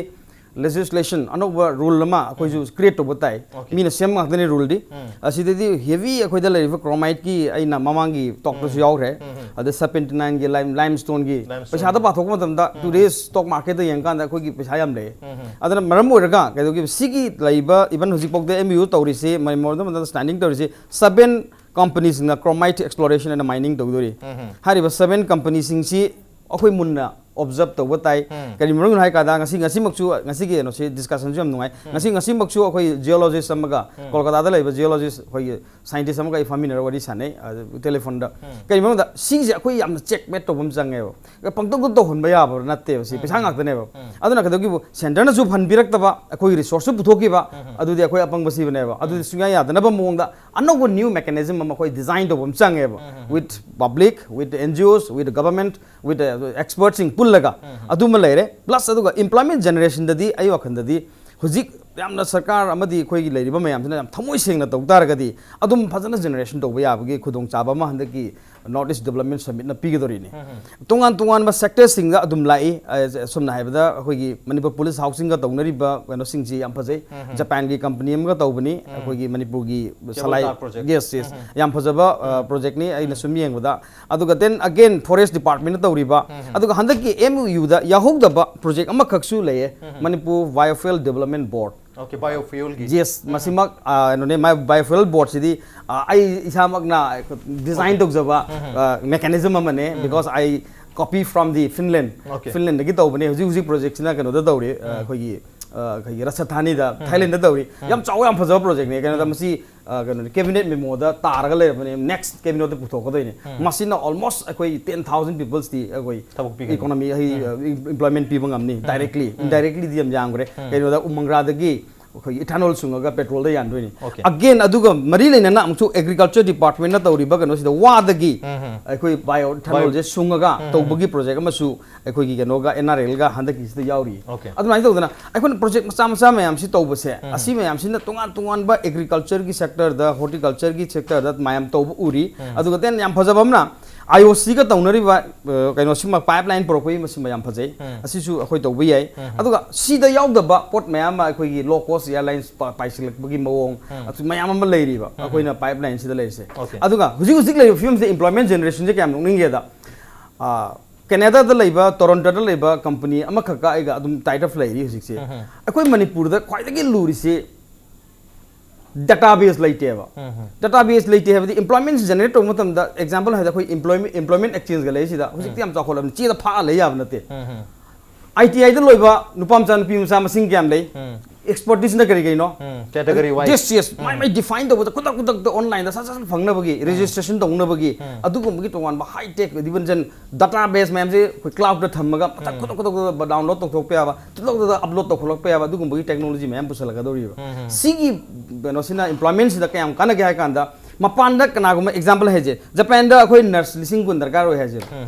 legislation ꯑꯅꯧꯕ rule ꯑꯃ ꯑꯩꯈꯣꯏꯁꯨ ꯎꯝ꯫ create ꯇꯧꯕ ꯇꯥꯏ꯫ Okay꯫ ꯃꯤꯅ ꯁꯦꯝꯕ ꯉꯥꯛꯇꯅꯤ rule ꯗꯤ꯫ ꯎꯝ꯫ ꯑꯁꯤꯗꯗꯤ heavy ꯑꯩꯈꯣꯏꯗ ꯂꯩꯔꯤꯕ chromite ꯀꯤ ꯑꯩꯅ ꯃꯃꯥꯡꯒꯤ talk ꯇꯁꯨ ꯎꯝ꯫ ꯌꯥꯎꯈ꯭ꯔꯦ꯫ ꯎꯝ, ꯎꯝ꯫ ꯑꯗ serpentinine ꯒꯤ, lime-, limestone ꯒꯤ limestone ꯄꯩꯁꯥꯗ ꯒꯤ꯫ ꯄꯥꯊꯣꯛꯄ ꯃꯇꯝꯗ ꯎꯝ꯫ Today's stock market ꯇ ꯌꯦꯡꯀꯥꯟꯗ ꯑꯩꯈꯣꯏꯒꯤ ꯄꯩꯁꯥ ꯌꯥꯝ ꯂꯩ꯫ ꯎꯝ, ꯎꯝ꯫ ꯑꯗꯨꯅ ꯃꯔꯝ ꯑꯣꯏꯔꯒ ꯀꯩꯗꯧꯒꯦ, ꯁꯤꯒꯤ ꯂꯩꯕ, even ꯍꯧꯖꯤꯛꯐꯥꯎꯗ M O U ꯇꯧꯔꯤꯁꯤ, memorandum of understanding ꯇꯧꯔꯤꯁꯤ, seven company ꯁꯤꯡꯅ chromite exploration and mining ꯇꯧꯗꯣꯔꯤ꯫ ꯎꯝ, ꯎꯝ꯫ ꯍꯥꯏꯔꯤꯕ seven company ꯁꯤꯡꯁꯤ ꯑꯩꯈꯣꯏ ꯃꯨꯟꯅ observe ꯇꯧꯕ ꯇꯥꯏ꯫ ꯎꯝ꯫ ꯀꯔꯤ ꯃꯔꯝꯒꯤꯅꯣ ꯍꯥꯏ ꯀꯥꯟꯗ, ꯉꯁꯤ, ꯉꯁꯤꯃꯛꯁꯨ, ꯉꯁꯤꯒꯤ ꯀꯩꯅꯣꯁꯤ, discussion ꯁꯨ ꯌꯥꯝ ꯅꯨꯡꯉꯥꯏ꯫ ꯎꯝ꯫ ꯉꯁꯤ, ꯉꯁꯤꯃꯛꯁꯨ ꯑꯩꯈꯣꯏ geologist ꯑꯃꯒ, ꯎꯝ꯫ ꯀꯣꯜꯀꯇꯥꯗ ꯂꯩꯕ geologist, ꯑꯩꯈꯣꯏꯒꯤ scientist ꯑꯃꯒ ꯑꯩ ꯐꯝꯃꯤꯟꯅꯔ ꯋꯥꯔꯤ ꯁꯥꯟꯅꯩ, ꯑ, telephone ꯗ꯫ ꯎꯝ꯫ ꯀꯔꯤ ꯃꯔꯝꯗ? ꯁꯤꯒꯤꯁꯦ ꯑꯩꯈꯣꯏ ꯌꯥꯝꯅ checkmate ꯇꯧꯕ ꯑꯃ ꯆꯪꯉꯦꯕ꯫ ꯄꯪꯇꯧꯗ ꯇꯧꯍꯟꯕ ꯌꯥꯕ ꯅꯠꯇꯦꯕ ꯁꯤ, ꯄꯩꯁꯥ ꯎꯝ꯫ ꯉꯥꯛꯇꯅꯦꯕ꯫ ꯎꯝ꯫ ꯑꯗꯨꯅ ꯀꯩꯗꯧꯒꯤꯕꯨ, centre ꯅꯁꯨ fund ꯄꯤꯔꯛꯇꯕ, ꯑꯩꯈꯣꯏꯒꯤ resource ꯁꯨ ꯄꯨꯊꯣꯛꯈꯤꯕ, ꯎꯝ꯫ ꯑꯗꯨꯗꯤ ꯑꯩꯈꯣꯏ ꯑꯄꯪꯕ ꯁꯤꯕꯅꯦꯕ꯫ ꯑꯗꯨꯗꯤ ꯎꯝ꯫ ꯁꯨꯡꯌꯥ ꯌꯥꯗꯅꯕ ꯃꯑꯣꯡꯗ ꯑꯅꯧꯕ new mechanism ꯑꯃ ꯑꯩꯈꯣꯏ design ꯇꯧꯕ ꯑꯃ ꯆꯪꯉꯦꯕ꯫ ꯎꯝ, ꯎꯝ, ꯎꯝ꯫ With public, with N G Os, with government, with, uh, expert ꯁꯤꯡ ꯄꯨꯜꯂꯒ ꯎꯝ, ꯎꯝ꯫ ꯑꯗꯨꯃ ꯂꯩꯔꯦ꯫ Plus ꯑꯗꯨꯒ employment generation ꯗꯗꯤ ꯑꯩ ꯋꯥꯈꯜꯗꯗꯤ ꯍꯧꯖꯤꯛ ꯌꯥꯝꯅ ꯁꯔꯀꯥꯔ ꯑꯃꯗꯤ ꯑꯩꯈꯣꯏꯒꯤ ꯂꯩꯔꯤꯕ ꯃꯌꯥꯝꯁꯤꯅ ꯌꯥꯝ ꯊꯃꯣꯏ ꯁꯦꯡꯅ ꯇꯧ ꯇꯥꯔꯒꯗꯤ ꯑꯗꯨꯝ ꯐꯖꯅ ꯖꯦꯅꯦꯔꯦꯁꯟ ꯇꯧꯕ ꯌꯥꯕꯒꯤ ꯈꯨꯗꯣꯡꯆꯥꯕ ꯑꯃ ꯍꯟꯗꯛꯀꯤ ꯅꯣꯔꯠ ꯏꯁ ꯗꯤꯕꯂꯞꯃꯦꯟ ꯁꯃꯤꯠꯅ ꯄꯤꯒꯗꯧꯔꯤꯅꯤ꯫ ꯇꯣꯉꯥꯟ ꯇꯣꯉꯥꯟꯕ ꯁꯦꯛꯇꯔꯁꯤꯡꯗ ꯑꯗꯨꯝ ꯂꯥꯛꯏ꯫ ꯑ, ꯁꯝꯅ ꯍꯥꯏꯔꯕꯗ ꯑꯩꯈꯣꯏꯒꯤ ꯃꯅꯤꯄꯨꯔ ꯄꯨꯂꯤꯁ ꯍꯥꯎꯁꯤꯡꯒ ꯇꯧꯅꯔꯤꯕ ꯀꯩꯅꯣꯁꯤꯡꯁꯤ ꯌꯥꯝ ꯐꯖꯩ꯫ ꯖꯄꯥꯟꯒꯤ ꯀꯝꯄꯅꯤ ꯑꯃꯒ ꯇꯧꯕꯅꯤ ꯑꯩꯈꯣꯏꯒꯤ ꯃꯅꯤꯄꯨꯔꯒꯤ ꯁꯂꯥꯏ꯫ Yes, yes. ꯌꯥꯝ ꯐꯖꯕ ꯄ꯭ꯔꯣꯖꯦꯛꯅꯤ ꯑꯩꯅ ꯁꯨꯝ ꯌꯦꯡꯕꯗ꯫ ꯑꯗꯨꯒ then again forest department ꯇꯧꯔꯤꯕ, ꯑꯗꯨꯒ ꯍꯟꯗꯛꯀꯤ ꯑꯦꯝ ꯌꯨꯗ ꯌꯥꯎꯍꯧꯗꯕ ꯄ꯭ꯔꯣꯖꯦꯛ ꯑꯃꯈꯛꯁꯨ ꯂꯩꯌꯦ, Manipur Biofuel Development Board꯫ Okay, biofuelꯒꯤ꯫ Yes, ꯃꯁꯤꯃꯛ, ꯑ, ꯀꯩꯅꯣꯅꯦ, my biofuel boardꯁꯤꯗꯤ, ꯑ, ꯑꯩ ꯏꯁꯥꯃꯛꯅ ꯗꯤꯖꯥꯏꯟ ꯇꯧꯖꯕ mechanism ꯑꯃꯅꯦ, because I copy from the Finland꯫ Okay. ꯐꯤꯟꯂꯦꯟꯗꯒꯤ ꯇꯧꯕꯅꯦ꯫ ꯍꯧꯖꯤꯛ ꯍꯧꯖꯤꯛ ꯄ꯭ꯔꯣꯖꯦꯛꯁꯤꯅ ꯀꯩꯅꯣꯗ ꯇꯧꯔꯤ, ꯑ, ꯑꯩꯈꯣꯏꯒꯤ, ꯑ, ꯑꯩꯈꯣꯏꯒꯤ ꯔꯥꯖꯁꯊꯥꯅꯤꯗ, ꯊꯥꯏꯂꯦꯟꯗꯗ ꯇꯧꯔꯤ꯫ ꯌꯥꯝ ꯆꯥꯎꯕ, ꯌꯥꯝ ꯐꯖꯕ ꯄ꯭ꯔꯣꯖꯦꯛꯅꯦ꯫ ꯀꯩꯅꯣꯗ ꯃꯁꯤ, ꯑ, ꯀꯩꯅꯣꯅꯦ, ꯀꯦꯕꯤꯅꯦꯠ ꯃꯦꯃꯣꯗ ꯇꯥꯔꯒ ꯂꯩꯔꯕꯅꯦ, ꯅꯦꯛꯁ ꯀꯦꯕꯤꯅꯦꯠꯇ ꯄꯨꯊꯣꯛꯀꯗꯣꯏꯅꯦ꯫ ꯃꯁꯤꯅ almost ꯑꯩꯈꯣꯏ ten thousand peopleꯁꯇꯤ ꯑꯩꯈꯣꯏ ꯊꯕꯛ ꯄꯤꯒꯅꯤ꯫ Economy, ꯑꯩ, employment ꯄꯤꯕ ꯉꯝꯅꯤ, directly꯫ Indirectlyꯗꯤ ꯌꯥꯝ ꯌꯥꯝꯈ꯭ꯔꯦ꯫ ꯀꯩꯅꯣꯗ ꯎꯃꯪꯒ꯭ꯔꯥꯗꯒꯤ ꯑꯩꯈꯣꯏꯒꯤ ethanol ꯁꯨꯡꯉꯒ petrolꯗ ꯌꯥꯟꯗꯣꯏꯅꯤ꯫ Okay. Again, ꯑꯗꯨꯒ ꯃꯔꯤ ꯂꯩꯅꯅ ꯑꯃꯨꯛꯁꯨ agriculture departmentꯅ ꯇꯧꯔꯤꯕ ꯀꯩꯅꯣꯁꯤꯗ ꯋꯥꯗꯒꯤ ꯑꯩꯈꯣꯏ bioethanolꯁꯦ ꯁꯨꯡꯉꯒ ꯇꯧꯕꯒꯤ ꯄ꯭ꯔꯣꯖꯦꯛ ꯑꯃꯁꯨ ꯑꯩꯈꯣꯏꯒꯤ ꯀꯩꯅꯣꯒ, NRLꯒ ꯍꯟꯗꯛꯀꯤꯁꯤꯗ ꯌꯥꯎꯔꯤ꯫ Okay. ꯑꯗꯨꯃꯥꯏꯅ ꯇꯧꯗꯅ ꯑꯩꯈꯣꯏꯅ ꯄ꯭ꯔꯣꯖꯦꯛ ꯃꯆꯥ ꯃꯆꯥ ꯃꯌꯥꯝꯁꯤ ꯇꯧꯕꯁꯦ, ꯑꯁꯤ ꯃꯌꯥꯝꯁꯤꯅ ꯇꯣꯉꯥꯟ ꯇꯣꯉꯥꯟꯕ agricultureꯒꯤ sectorꯗ, horticultureꯒꯤ sectorꯗ ꯃꯌꯥꯝ ꯇꯧꯕ ꯎꯔꯤ꯫ ꯑꯗꯨꯒ then ꯌꯥꯝ ꯐꯖꯕ ꯑꯃꯅ IOCꯒ ꯇꯧꯅꯔꯤꯕ, ꯑ, ꯀꯩꯅꯣꯁꯤꯃ, pipeline ꯄꯨꯔꯛꯄꯒꯤ ꯃꯁꯤꯃ ꯌꯥꯝ ꯐꯖꯩ꯫ ꯑꯁꯤꯁꯨ ꯑꯩꯈꯣꯏ ꯇꯧꯕ ꯌꯥꯏ꯫ ꯑꯗꯨꯒ ꯁꯤꯗ ꯌꯥꯎꯗꯕ ꯄꯣꯠ ꯃꯌꯥꯝ ꯑꯃ ꯑꯩꯈꯣꯏꯒꯤ low cost airlines ꯄ-, ꯄꯥꯏꯁꯤꯜꯂꯛꯄꯒꯤ ꯃꯑꯣꯡ, ꯑꯗꯨ ꯃꯌꯥꯝ ꯑꯃ ꯂꯩꯔꯤꯕ ꯑꯩꯈꯣꯏꯅ pipelineꯁꯤꯗ ꯂꯩꯔꯤꯁꯦ꯫ Okay. ꯑꯗꯨꯒ ꯍꯧꯖꯤꯛ ꯍꯧꯖꯤꯛ ꯂꯩꯔꯤꯕ ꯐꯤꯕꯝꯁꯤꯗ employment generationꯁꯦ ꯀꯌꯥꯝ ꯅꯣꯛꯅꯤꯡꯒꯦꯗ, ꯑ, ꯀꯦꯅꯦꯗꯥꯗ ꯂꯩꯕ, ꯇꯣꯔꯣꯟꯇꯣꯗ ꯂꯩꯕ ꯀꯝꯄꯅꯤ ꯑꯃꯈꯛꯀ ꯑꯩꯒ ꯑꯗꯨꯝ tie up ꯂꯩꯔꯤ ꯍꯧꯖꯤꯛꯁꯦ꯫ ꯑꯩꯈꯣꯏ ꯃꯅꯤꯄꯨꯔꯗ ꯈ꯭ꯋꯥꯏꯗꯒꯤ ꯂꯨꯔꯤꯁꯤ database ꯂꯩꯇꯦꯕ꯫ Database ꯂꯩꯇꯦ ꯍꯥꯏꯕꯗꯤ employment generate ꯇꯧꯕ ꯃꯇꯝꯗ, example ꯍꯥꯏꯗꯤ ꯑꯩꯈꯣꯏ employment, employment exchangeꯒ ꯂꯩ ꯁꯤꯗ꯫ ꯍꯧꯖꯤꯛꯇꯤ ꯌꯥꯝ ꯆꯥꯎꯈꯠꯂꯕꯅꯤ, ꯆꯦꯗ ꯐꯥꯛꯑ ꯂꯩ ꯌꯥꯕ ꯅꯠꯇꯦ꯫ ITIꯗ ꯂꯣꯏꯕ ꯅꯨꯄꯥ ꯃꯆꯥ ꯅꯨꯄꯤ ꯃꯆꯥ ꯃꯁꯤꯡ ꯀꯌꯥꯝ ꯂꯩ? Expertiseꯅ ꯀꯔꯤ ꯀꯩꯅꯣ? Category wise. Yes, yes. ꯃꯥꯏ ꯃꯥꯏ define ꯇꯧꯕꯗ ꯈꯨꯗꯛ ꯈꯨꯗꯛꯇ onlineꯗ ꯁꯠ ꯁꯠ ꯁꯠ ꯐꯪꯅꯕꯒꯤ, registration ꯇꯧꯅꯕꯒꯤ, ꯑꯗꯨꯒꯨꯝꯕꯒꯤ ꯇꯣꯉꯥꯟꯕ high tech, even then database ꯃꯌꯥꯝꯁꯦ ꯑꯩꯈꯣꯏ cloudꯇ ꯊꯝꯃꯒ ꯃꯊꯛ ꯈꯨꯗꯛ ꯈꯨꯗꯛꯇ download ꯇꯧꯊꯣꯛꯄ ꯌꯥꯕ, ꯈꯨꯗꯛ ꯈꯨꯗꯛꯇ upload ꯇꯧꯈꯠꯂꯛꯄ ꯌꯥꯕ, ꯑꯗꯨꯒꯨꯝꯕꯒꯤ technology ꯃꯌꯥꯝ ꯄꯨꯁꯜꯂꯛꯀꯗꯧꯔꯤꯕ꯫ ꯁꯤꯒꯤ ꯀꯩꯅꯣꯁꯤꯅ employmentꯁꯤꯗ ꯀꯌꯥꯝ ꯀꯥꯟꯅꯒꯦ ꯍꯥꯏ ꯀꯥꯟꯗ, ꯃꯄꯥꯟꯗ ꯀꯅꯥꯒꯨꯝꯕ example ꯍꯥꯏꯁꯦ, ꯖꯄꯥꯟꯗ ꯑꯩꯈꯣꯏ nurse ꯂꯤꯁꯤꯡ ꯀꯨꯟ ꯗꯔꯀꯥꯔ ꯑꯣꯏ ꯍꯥꯏꯁꯦ,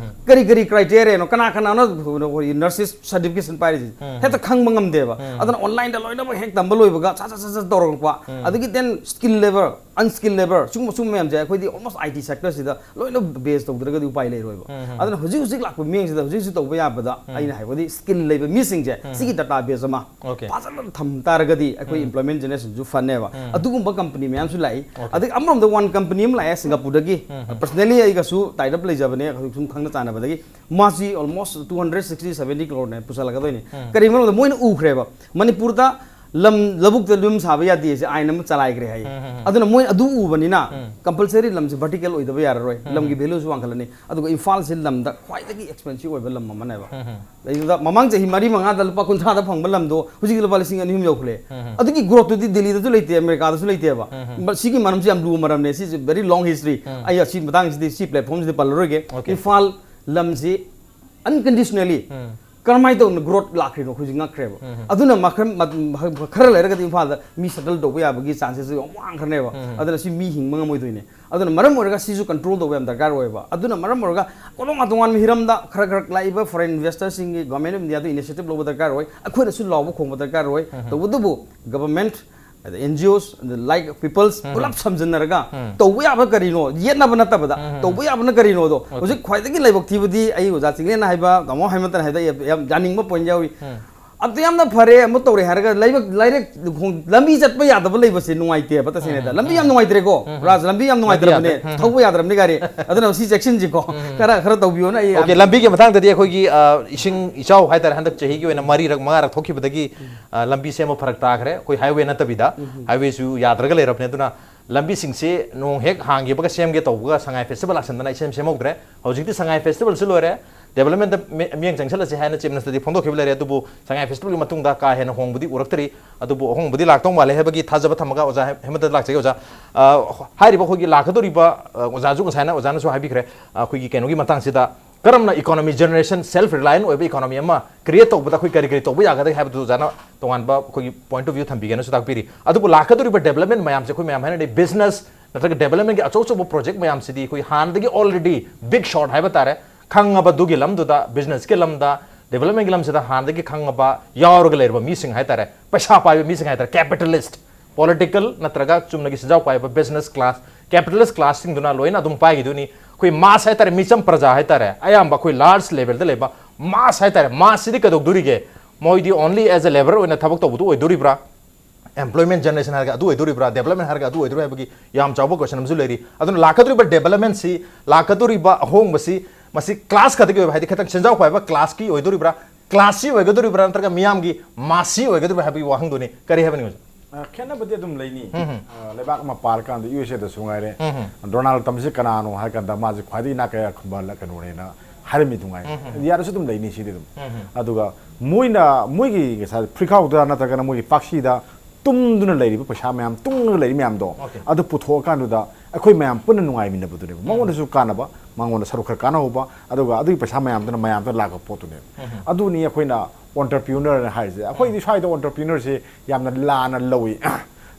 ꯀꯔꯤ ꯀꯔꯤ criteriaꯅꯣ, ꯀꯅꯥ ꯀꯅꯥꯅꯣ ꯑꯩꯈꯣꯏ nurses certification ꯄꯥꯏꯔꯤꯁꯦ? ꯍꯦꯛꯇ ꯈꯪꯕ ꯉꯝꯗꯦꯕ꯫ ꯑꯗꯨꯅ onlineꯗ ꯂꯣꯏꯅꯃꯛ ꯍꯦꯛ ꯇꯝꯕ ꯂꯣꯏꯕꯒ ꯁꯠ ꯁꯠ ꯁꯠ ꯁꯠ ꯇꯧꯔꯛꯄ, ꯑꯗꯒꯤ then skilled labour, unskilled labour, ꯁꯤꯒꯨꯝꯕ ꯁꯤꯒꯨꯝꯕ ꯃꯌꯥꯝꯁꯦ ꯑꯩꯈꯣꯏꯗꯤ almost I T sectorꯁꯤꯗ ꯂꯣꯏꯅ base ꯇꯧꯗ꯭ꯔꯒꯗꯤ ꯎꯄꯥꯏ ꯂꯩꯔꯣꯏꯕ꯫ ꯑꯗꯨꯅ ꯍꯧꯖꯤꯛ ꯍꯧꯖꯤꯛ ꯂꯥꯛꯄ ꯃꯤꯁꯤꯡꯁꯤꯗ ꯍꯧꯖꯤꯛ ꯍꯧꯖꯤꯛ ꯇꯧꯕ ꯌꯥꯕꯗ ꯑꯩꯅ ꯍꯥꯏꯕꯗꯤ skill ꯂꯩꯕ ꯃꯤꯁꯤꯡꯁꯦ ꯁꯤꯒꯤ database ꯑꯃ Okay. ꯐꯖꯅ ꯊꯝ ꯇꯥꯔꯒꯗꯤ ꯑꯩꯈꯣꯏ employment generationꯁꯨ ꯐꯅꯦꯕ꯫ ꯑꯗꯨꯒꯨꯝꯕ company ꯃꯌꯥꯝꯁꯨ ꯂꯥꯛꯏ꯫ Okay. ꯑꯗꯒꯤ ꯑꯃꯔꯣꯝꯗ one company ꯑꯃ ꯂꯥꯛꯑꯦ ꯁꯤꯡꯒꯥꯄꯨꯔꯗꯒꯤ, personally ꯑꯩꯒꯁꯨ tie up ꯂꯩꯖꯕꯅꯦ, ꯑꯩꯈꯣꯏ ꯁꯨꯝ ꯈꯪꯅ ꯆꯥꯟꯅꯕꯗꯒꯤ꯫ ꯃꯥꯁꯤ almost two hundred sixty seventy crore ꯅꯦ ꯄꯨꯁꯜꯂꯛꯀꯗꯣꯏꯅꯤ꯫ ꯀꯔꯤ ꯃꯔꯝꯗ ꯃꯣꯏꯅ ꯎꯈ꯭ꯔꯦꯕ ꯃꯅꯤꯄꯨꯔꯗ ꯂꯝ ꯂꯧꯕꯨꯛꯇ ꯌꯨꯝ ꯁꯥꯕ ꯌꯥꯗꯦ ꯁꯤ ꯑꯥꯏꯟ ꯑꯃ ꯆꯂꯥꯏꯈ꯭ꯔꯦ ꯍꯥꯏꯌꯦ꯫ ꯑꯗꯨꯅ ꯃꯣꯏ ꯑꯗꯨ ꯎꯕꯅꯤꯅ compulsory ꯂꯝꯁꯦ vertical ꯑꯣꯏꯗꯕ ꯌꯥꯔꯔꯣꯏ, ꯂꯝꯒꯤ valueꯁꯨ ꯋꯥꯡꯈꯠꯂꯅꯤ꯫ ꯑꯗꯨꯒ ꯏꯝꯐꯥꯜꯁꯤ ꯂꯝꯗ ꯈ꯭ꯋꯥꯏꯗꯒꯤ expensive ꯑꯣꯏꯕ ꯂꯝ ꯑꯃꯅꯦꯕ꯫ ꯑꯗꯨꯗ ꯃꯃꯥꯡ ꯆꯍꯤ ꯃꯔꯤ ꯃꯉꯥꯗ ꯂꯨꯄꯥ ꯀꯨꯟꯊ꯭ꯔꯥꯗ ꯐꯪꯕ ꯂꯝꯗꯣ ꯍꯧꯖꯤꯛ ꯂꯨꯄꯥ ꯂꯤꯁꯤꯡ ꯑꯅꯤ ꯑꯍꯨꯝ ꯌꯧꯈ꯭ꯔꯦ꯫ ꯑꯗꯨꯒꯤ growthꯇꯨꯗꯤ ꯗꯤꯜꯂꯤꯗꯁꯨ ꯂꯩꯇꯦ, ꯑꯃꯦꯔꯤꯀꯥꯗꯁꯨ ꯂꯩꯇꯦꯕ꯫ ꯁꯤꯒꯤ ꯃꯔꯝꯁꯤ ꯌꯥꯝ ꯂꯨꯕ ꯃꯔꯝꯅꯦ, ꯁꯤꯁꯦ very long history꯫ ꯑꯩ ꯑꯁꯤ ꯃꯇꯥꯡꯁꯤꯗꯤ ꯁꯤ platformꯁꯤꯗ ꯄꯜꯂꯔꯣꯏꯒꯦ꯫ Okay. ꯏꯝꯐꯥꯜ ꯂꯝꯁꯤ unconditionally ꯀꯔꯝꯍꯥꯏꯅ ꯇꯧꯅ growth ꯂꯥꯛꯈ꯭ꯔꯤꯅꯣ ꯑꯩꯈꯣꯏꯁꯦ ꯉꯛꯈ꯭ꯔꯦꯕ꯫ ꯑꯗꯨꯅ ꯃꯈꯜ ꯃ- ꯃ- ꯈꯔ ꯂꯩꯔꯒꯗꯤ ꯏꯝꯐꯥꯜꯗ ꯃꯤ settle ꯇꯧꯕ ꯌꯥꯕꯒꯤ chances ꯌꯥꯝ ꯋꯥꯡꯈ꯭ꯔꯅꯦꯕ꯫ ꯑꯗꯨꯅ ꯁꯤ ꯃꯤ ꯍꯤꯡꯕ ꯉꯝꯃꯣꯏꯗꯣꯏꯅꯦ꯫ ꯑꯗꯨꯅ ꯃꯔꯝ ꯑꯣꯏꯔꯒ ꯁꯤꯁꯨ control ꯇꯧꯕ ꯌꯥꯝ ꯗꯔꯀꯥꯔ ꯑꯣꯏꯌꯦꯕ꯫ ꯑꯗꯨꯅ ꯃꯔꯝ ꯑꯣꯏꯔꯒ ꯇꯣꯉꯥꯟ ꯇꯣꯉꯥꯟꯕ ꯍꯤꯔꯝꯗ ꯈꯔ ꯈꯔ ꯂꯥꯛꯏꯕ foreign investorꯁꯤꯡꯒꯤ Government of Indiaꯗ initiative ꯂꯧꯕ ꯗꯔꯀꯥꯔ ꯑꯣꯏ, ꯑꯩꯈꯣꯏꯅꯁꯨ ꯂꯥꯎꯕ ꯈꯣꯡꯕ ꯗꯔꯀꯥꯔ ꯑꯣꯏ꯫ ꯇꯧꯕꯇꯕꯨ government, ꯑꯗ N G Os, ꯑꯗ like peoples ꯄꯨꯂꯞ ꯁꯝꯖꯤꯟꯅꯔꯒ ꯇꯧꯕ ꯌꯥꯕ ꯀꯔꯤꯅꯣ, ꯌꯦꯠꯅꯕ ꯅꯠꯇꯕꯗ ꯇꯧꯕ ꯌꯥꯕꯅ ꯀꯔꯤꯅꯣꯗꯣ꯫ ꯍꯧꯖꯤꯛ ꯈ꯭ꯋꯥꯏꯗꯒꯤ ꯂꯥꯏꯕꯛ ꯊꯤꯕꯗꯤ ꯑꯩ ꯑꯣꯖꯥ ꯆꯤꯡꯂꯦꯟꯅ ꯍꯥꯏꯕ, ꯇꯥꯃꯣ ꯍꯥꯏꯃꯟꯇꯅ ꯍꯥꯏꯕꯗ ꯑꯩ ꯌꯥꯝ ꯌꯥꯅꯤꯡꯕ point ꯌꯥꯎꯔꯤ꯫ ꯑꯗꯨ ꯌꯥꯝꯅ ꯐꯔꯦ ꯑꯃ ꯇꯧꯔꯦ ꯍꯥꯏꯔꯒ ꯂꯥꯏꯕꯛ ꯂꯥꯏꯔꯤꯛ ꯈꯣꯡ- ꯂꯝꯕꯤ ꯆꯠꯄ ꯌꯥꯗꯕ ꯂꯩꯕꯁꯦ ꯅꯨꯡꯉꯥꯏꯇꯦꯕ꯫ ꯇꯁꯦꯡꯅ ꯍꯥꯏꯗ ꯂꯝꯕꯤ ꯌꯥꯝ ꯅꯨꯡꯉꯥꯏꯇ꯭ꯔꯦꯀꯣ, ꯔꯥꯖ, ꯂꯝꯕꯤ ꯌꯥꯝ ꯅꯨꯡꯉꯥꯏꯇ꯭ꯔꯕꯅꯦ꯫ ꯌꯥꯗ꯭ꯔꯦ꯫ ꯊꯧꯕ ꯌꯥꯗ꯭ꯔꯕꯅꯦ ꯒꯥꯔꯤ꯫ ꯑꯗꯨꯅ ꯁꯤ ꯆꯦꯛꯁꯤꯟꯁꯤꯀꯣ, ꯈꯔ ꯈꯔ ꯇꯧꯕꯤꯌꯣꯅ ꯑꯩ Okay, ꯌꯥꯝ- ꯂꯝꯕꯤꯒꯤ ꯃꯇꯥꯡꯗꯗꯤ ꯑꯩꯈꯣꯏꯒꯤ ꯑ, ꯏꯁꯤꯡ ꯏꯆꯥꯎ ꯍꯥꯏꯇꯥꯔꯦ, ꯍꯟꯗꯛ ꯆꯍꯤꯒꯤ ꯑꯣꯏꯅ ꯃꯔꯤꯔꯛ ꯃꯉꯥꯔꯛ ꯊꯣꯛꯈꯤꯕꯗꯒꯤ ꯑ, ꯂꯝꯕꯤ ꯁꯦꯝꯕ ꯐꯔꯛ ꯇꯥꯈ꯭ꯔꯦ꯫ ꯑꯩꯈꯣꯏ highway ꯅꯠꯇꯕꯤꯗ, highwayꯁꯨ ꯌꯥꯗ꯭ꯔꯒ ꯂꯩꯔꯕꯅꯦ꯫ ꯑꯗꯨꯅ ꯂꯝꯕꯤꯁꯤꯡꯁꯤ ꯅꯣꯡ ꯍꯦꯛ ꯍꯥꯡꯈꯤꯕꯒ ꯁꯦꯝꯒꯦ ꯇꯧꯕꯒ ꯁꯉꯥꯏ festival ꯂꯥꯛꯁꯟꯗꯅ ꯑꯩ ꯁꯦꯝ ꯁꯦꯝꯍꯧꯗ꯭ꯔꯦ꯫ ꯍꯧꯖꯤꯛꯇꯤ ꯁꯉꯥꯏ festivalꯁꯨ ꯂꯣꯏꯔꯦ, developmentꯇ ꯃꯤ- ꯃꯤꯠꯌꯦꯡ ꯆꯪꯁꯤꯜꯂꯁꯤ ꯍꯥꯏꯅ Chief Ministerꯗꯤ ꯐꯣꯡꯗꯣꯛꯈꯤꯕ ꯂꯩꯔꯦ꯫ ꯑꯗꯨꯕꯨ ꯁꯉꯥꯏ festivalꯒꯤ ꯃꯇꯨꯡꯗ ꯀꯥ ꯍꯦꯟꯅ ꯍꯣꯡꯕꯗꯤ ꯎꯔꯛꯇ꯭ꯔꯤ꯫ ꯑꯗꯨꯕꯨ ꯑꯍꯣꯡꯕꯗꯤ ꯂꯥꯛꯇꯧ ꯃꯥꯜꯂꯦ ꯍꯥꯏꯕꯒꯤ ꯊꯥꯖꯕ ꯊꯝꯃꯒ ꯑꯣꯖꯥ ꯍꯦ- ꯍꯦꯃꯟꯇꯗ ꯂꯥꯛꯆꯒꯦ꯫ ꯑꯣꯖꯥ, ꯑ, ꯍꯥꯏꯔꯤꯕ ꯑꯩꯈꯣꯏꯒꯤ ꯂꯥꯛꯀꯗꯧꯔꯤꯕ, ꯑ, ꯑꯣꯖꯥꯁꯨ ꯉꯁꯥꯏꯅ ꯑꯣꯖꯥꯅꯁꯨ ꯍꯥꯏꯕꯤꯈ꯭ꯔꯦ, ꯑ, ꯑꯩꯈꯣꯏꯒꯤ ꯀꯩꯅꯣꯒꯤ ꯃꯇꯥꯡꯁꯤꯗ ꯀꯔꯝꯅ economy generation self reliant ꯑꯣꯏꯕ economy ꯑꯃ create ꯇꯧꯕꯗ ꯑꯩꯈꯣꯏ ꯀꯔꯤ ꯀꯔꯤ ꯇꯧꯕ ꯌꯥꯒꯗꯒꯦ ꯍꯥꯏꯕꯗꯨ ꯑꯣꯖꯥꯅ ꯇꯣꯉꯥꯟꯕ ꯑꯩꯈꯣꯏꯒꯤ point of view ꯊꯝꯕꯤꯒꯦꯅꯁꯨ ꯇꯥꯛꯄꯤꯔꯤ꯫ ꯑꯗꯨꯕꯨ ꯂꯥꯛꯀꯗꯧꯔꯤꯕ development ꯃꯌꯥꯝꯁꯦ ꯑꯩꯈꯣꯏ ꯃꯌꯥꯝ ꯍꯥꯏꯅꯔꯤ business ꯅꯠꯇ꯭ꯔꯒ ꯗꯦꯕꯂꯞꯃꯦꯟꯒꯤ ꯑꯆꯧ ꯑꯆꯧꯕ ꯄ꯭ꯔꯣꯖꯦꯛ ꯃꯌꯥꯝꯁꯤꯗꯤ ꯑꯩꯈꯣꯏ ꯍꯥꯟꯅꯗꯒꯤ already big shot ꯍꯥꯏꯕ ꯇꯥꯔꯦ, ꯈꯪꯉꯕ ꯑꯗꯨꯒꯤ ꯂꯝꯗꯨꯗ, ꯕꯤꯖꯤꯅꯦꯁꯀꯤ ꯂꯝꯗ, ꯗꯦꯕꯂꯞꯃꯦꯟꯒꯤ ꯂꯝꯁꯤꯗ ꯍꯥꯟꯅꯗꯒꯤ ꯈꯪꯉꯕ, ꯌꯥꯎꯔꯒ ꯂꯩꯔꯕ ꯃꯤꯁꯤꯡ ꯍꯥꯏ ꯇꯥꯔꯦ, ꯄꯩꯁꯥ ꯄꯥꯏꯕ ꯃꯤꯁꯤꯡ ꯍꯥꯏ ꯇꯥꯔꯦ, ꯀꯦꯄꯤꯇꯦꯂꯤꯁ꯭ꯠ, ꯄꯣꯂꯤꯇꯤꯀꯦꯜ ꯅꯠꯇ꯭ꯔꯒ ꯆꯨꯝꯅꯒꯤ ꯁꯦꯟꯖꯥꯎ ꯄꯥꯏꯕ ꯕꯤꯖꯤꯅꯦꯁ ꯀ꯭ꯂꯥꯁ, ꯀꯦꯄꯤꯇꯦꯂꯤꯁ꯭ꯠ ꯀ꯭ꯂꯥꯁꯁꯤꯡꯗꯨꯅ ꯂꯣꯏꯅ ꯑꯗꯨꯝ ꯄꯥꯏꯈꯤꯗꯣꯏꯅꯤ꯫ ꯑꯩꯈꯣꯏ ꯃꯥꯁ ꯍꯥꯏ ꯇꯥꯔꯦ, ꯃꯤꯆꯝ ꯄ꯭ꯔꯖꯥ ꯍꯥꯏ ꯇꯥꯔꯦ, ꯑꯌꯥꯝꯕ ꯑꯩꯈꯣꯏ ꯂꯥꯔꯖ ꯂꯦꯚꯦꯜꯗ ꯂꯩꯕ ꯃꯥꯁ ꯍꯥꯏ ꯇꯥꯔꯦ, ꯃꯥꯁꯁꯤꯗꯤ ꯀꯩꯗꯧꯗꯣꯔꯤꯒꯦ? ꯃꯣꯏꯗꯤ only as a labour ꯑꯣꯏꯅ ꯊꯕꯛ ꯇꯧꯕꯗꯨ ꯑꯣꯏꯗꯣꯔꯤꯕ꯭ꯔꯥ? ꯑꯦꯝꯄ꯭ꯂꯣꯏꯃꯦꯟ ꯖꯦꯅꯦꯔꯦꯁꯟ ꯍꯥꯏꯔꯒ ꯑꯗꯨ ꯑꯣꯏꯗꯣꯔꯤꯕ꯭ꯔꯥ, ꯗꯦꯕꯂꯞꯃꯦꯟ ꯍꯥꯏꯔꯒ ꯑꯗꯨ ꯑꯣꯏꯗꯣꯔꯤꯕ꯭ꯔꯥ ꯍꯥꯏꯕꯒꯤ ꯌꯥꯝ ꯆꯥꯎꯕ ꯀꯣꯏꯁꯟ ꯑꯃꯁꯨ ꯂꯩꯔꯤ꯫ ꯑꯗꯨꯅ ꯂꯥꯛꯀꯗꯧꯔꯤꯕ ꯗꯦꯕꯂꯞꯃꯦꯟꯁꯤ, ꯂꯥꯛꯀꯗꯧꯔꯤꯕ ꯑꯍꯣꯡꯕꯁꯤ, ꯃꯁꯤ ꯀ꯭ꯂꯥꯁ ꯈꯛꯇꯒꯤ ꯑꯣꯏꯕ, ꯍꯥꯏꯗꯤ ꯈꯤꯇꯪ ꯁꯦꯟꯖꯥꯎ ꯄꯥꯏꯕ ꯀ꯭ꯂꯥꯁꯀꯤ ꯑꯣꯏꯗꯣꯔꯤꯕ꯭ꯔꯥ, ꯀ꯭ꯂꯥꯁꯁꯤ ꯑꯣꯏꯒꯗꯧꯔꯤꯕ꯭ꯔꯥ, ꯅꯠꯇ꯭ꯔꯒ ꯃꯤꯌꯥꯝꯒꯤ ꯃꯥꯁꯁꯤ ꯑꯣꯏꯒꯗꯧꯔꯤꯕ꯭ꯔꯥ ꯍꯥꯏꯕꯒꯤ ꯋꯥꯍꯪꯗꯨꯅꯤ꯫ ꯀꯔꯤ ꯍꯥꯏꯕꯅꯤ ꯑꯣꯖꯥ? ꯑ, ꯈꯦꯠꯅꯕꯗꯤ ꯑꯗꯨꯝ ꯂꯩꯅꯤ꯫ ꯎꯝ ꯍꯝ꯫ ꯑ, ꯂꯩꯕꯥꯛ ꯑꯃ ꯄꯥꯜꯂꯀꯥꯟꯗ, ꯌꯨ ꯑꯦꯁ ꯑꯦꯗꯁꯨ ꯉꯥꯏꯔꯦ, ꯎꯝ ꯍꯝ꯫ ꯗꯣꯅꯥꯜꯗ ꯇ꯭ꯔꯝꯞꯁꯤ ꯀꯅꯥꯅꯣ ꯍꯥꯏ ꯀꯥꯟꯗ, ꯃꯥꯁꯦ ꯈ꯭ꯋꯥꯏꯗꯒꯤ ꯏꯅꯥꯛ ꯀꯩꯔꯥꯛ ꯈꯨꯟꯕ ꯀꯩꯅꯣꯅꯦꯅ ꯍꯥꯏꯔꯝꯃꯤ ꯑꯗꯨꯉꯥꯏ꯫ ꯎꯝ ꯍꯝ꯫ ꯏꯟꯗꯤꯌꯥꯗꯁꯨ ꯑꯗꯨꯝ ꯂꯩꯅꯤ ꯁꯤꯗꯤ ꯑꯗꯨꯝ꯫ ꯎꯝ ꯍꯝ꯫ ꯑꯗꯨꯒ ꯃꯣꯏꯅ ꯃꯣꯏꯒꯤ ꯉꯁꯥꯏ ꯐ꯭ꯔꯤꯈꯥꯎꯗ ꯅꯠꯇ꯭ꯔꯒꯅ ꯃꯣꯏꯒꯤ ꯄꯥꯛꯁꯤꯗ ꯇꯨꯝꯗꯨꯅ ꯂꯩꯔꯤꯕ ꯄꯩꯁꯥ ꯃꯌꯥꯝ, ꯇꯨꯡꯉꯒ ꯂꯩꯔꯤ ꯃꯌꯥꯝꯗꯣ, ꯑꯣꯀꯦ꯫ ꯑꯗꯨ ꯄꯨꯊꯣꯛꯑꯀꯥꯟꯗꯨꯗ ꯑꯩꯈꯣꯏ ꯃꯌꯥꯝ ꯄꯨꯟꯅ ꯅꯨꯡꯉꯥꯏꯃꯤꯟꯅꯕꯗꯨꯅꯦꯕ꯫ ꯎꯝ꯫ ꯃꯉꯣꯟꯗꯁꯨ ꯀꯥꯟꯅꯕ, ꯃꯉꯣꯟꯗ ꯁꯔꯨꯛ ꯈꯔ ꯀꯥꯟꯅꯍꯧꯕ, ꯑꯗꯨꯒ ꯑꯗꯨꯒꯤ ꯄꯩꯁꯥ ꯃꯌꯥꯝꯗꯨꯅ ꯃꯌꯥꯝꯗ ꯂꯥꯛꯄ ꯄꯣꯠꯇꯨꯅꯦꯕ꯫ ꯎꯝ꯫ ꯑꯗꯨꯅꯤ ꯑꯩꯈꯣꯏꯅ entrepreneurꯅ ꯍꯥꯏꯔꯤꯁꯦ꯫ ꯑꯩꯈꯣꯏꯗꯤ ꯎꯝ꯫ ꯁ꯭ꯋꯥꯏꯗ entrepreneurꯁꯦ ꯌꯥꯝꯅ ꯂꯥꯟꯅ ꯂꯧꯏ꯫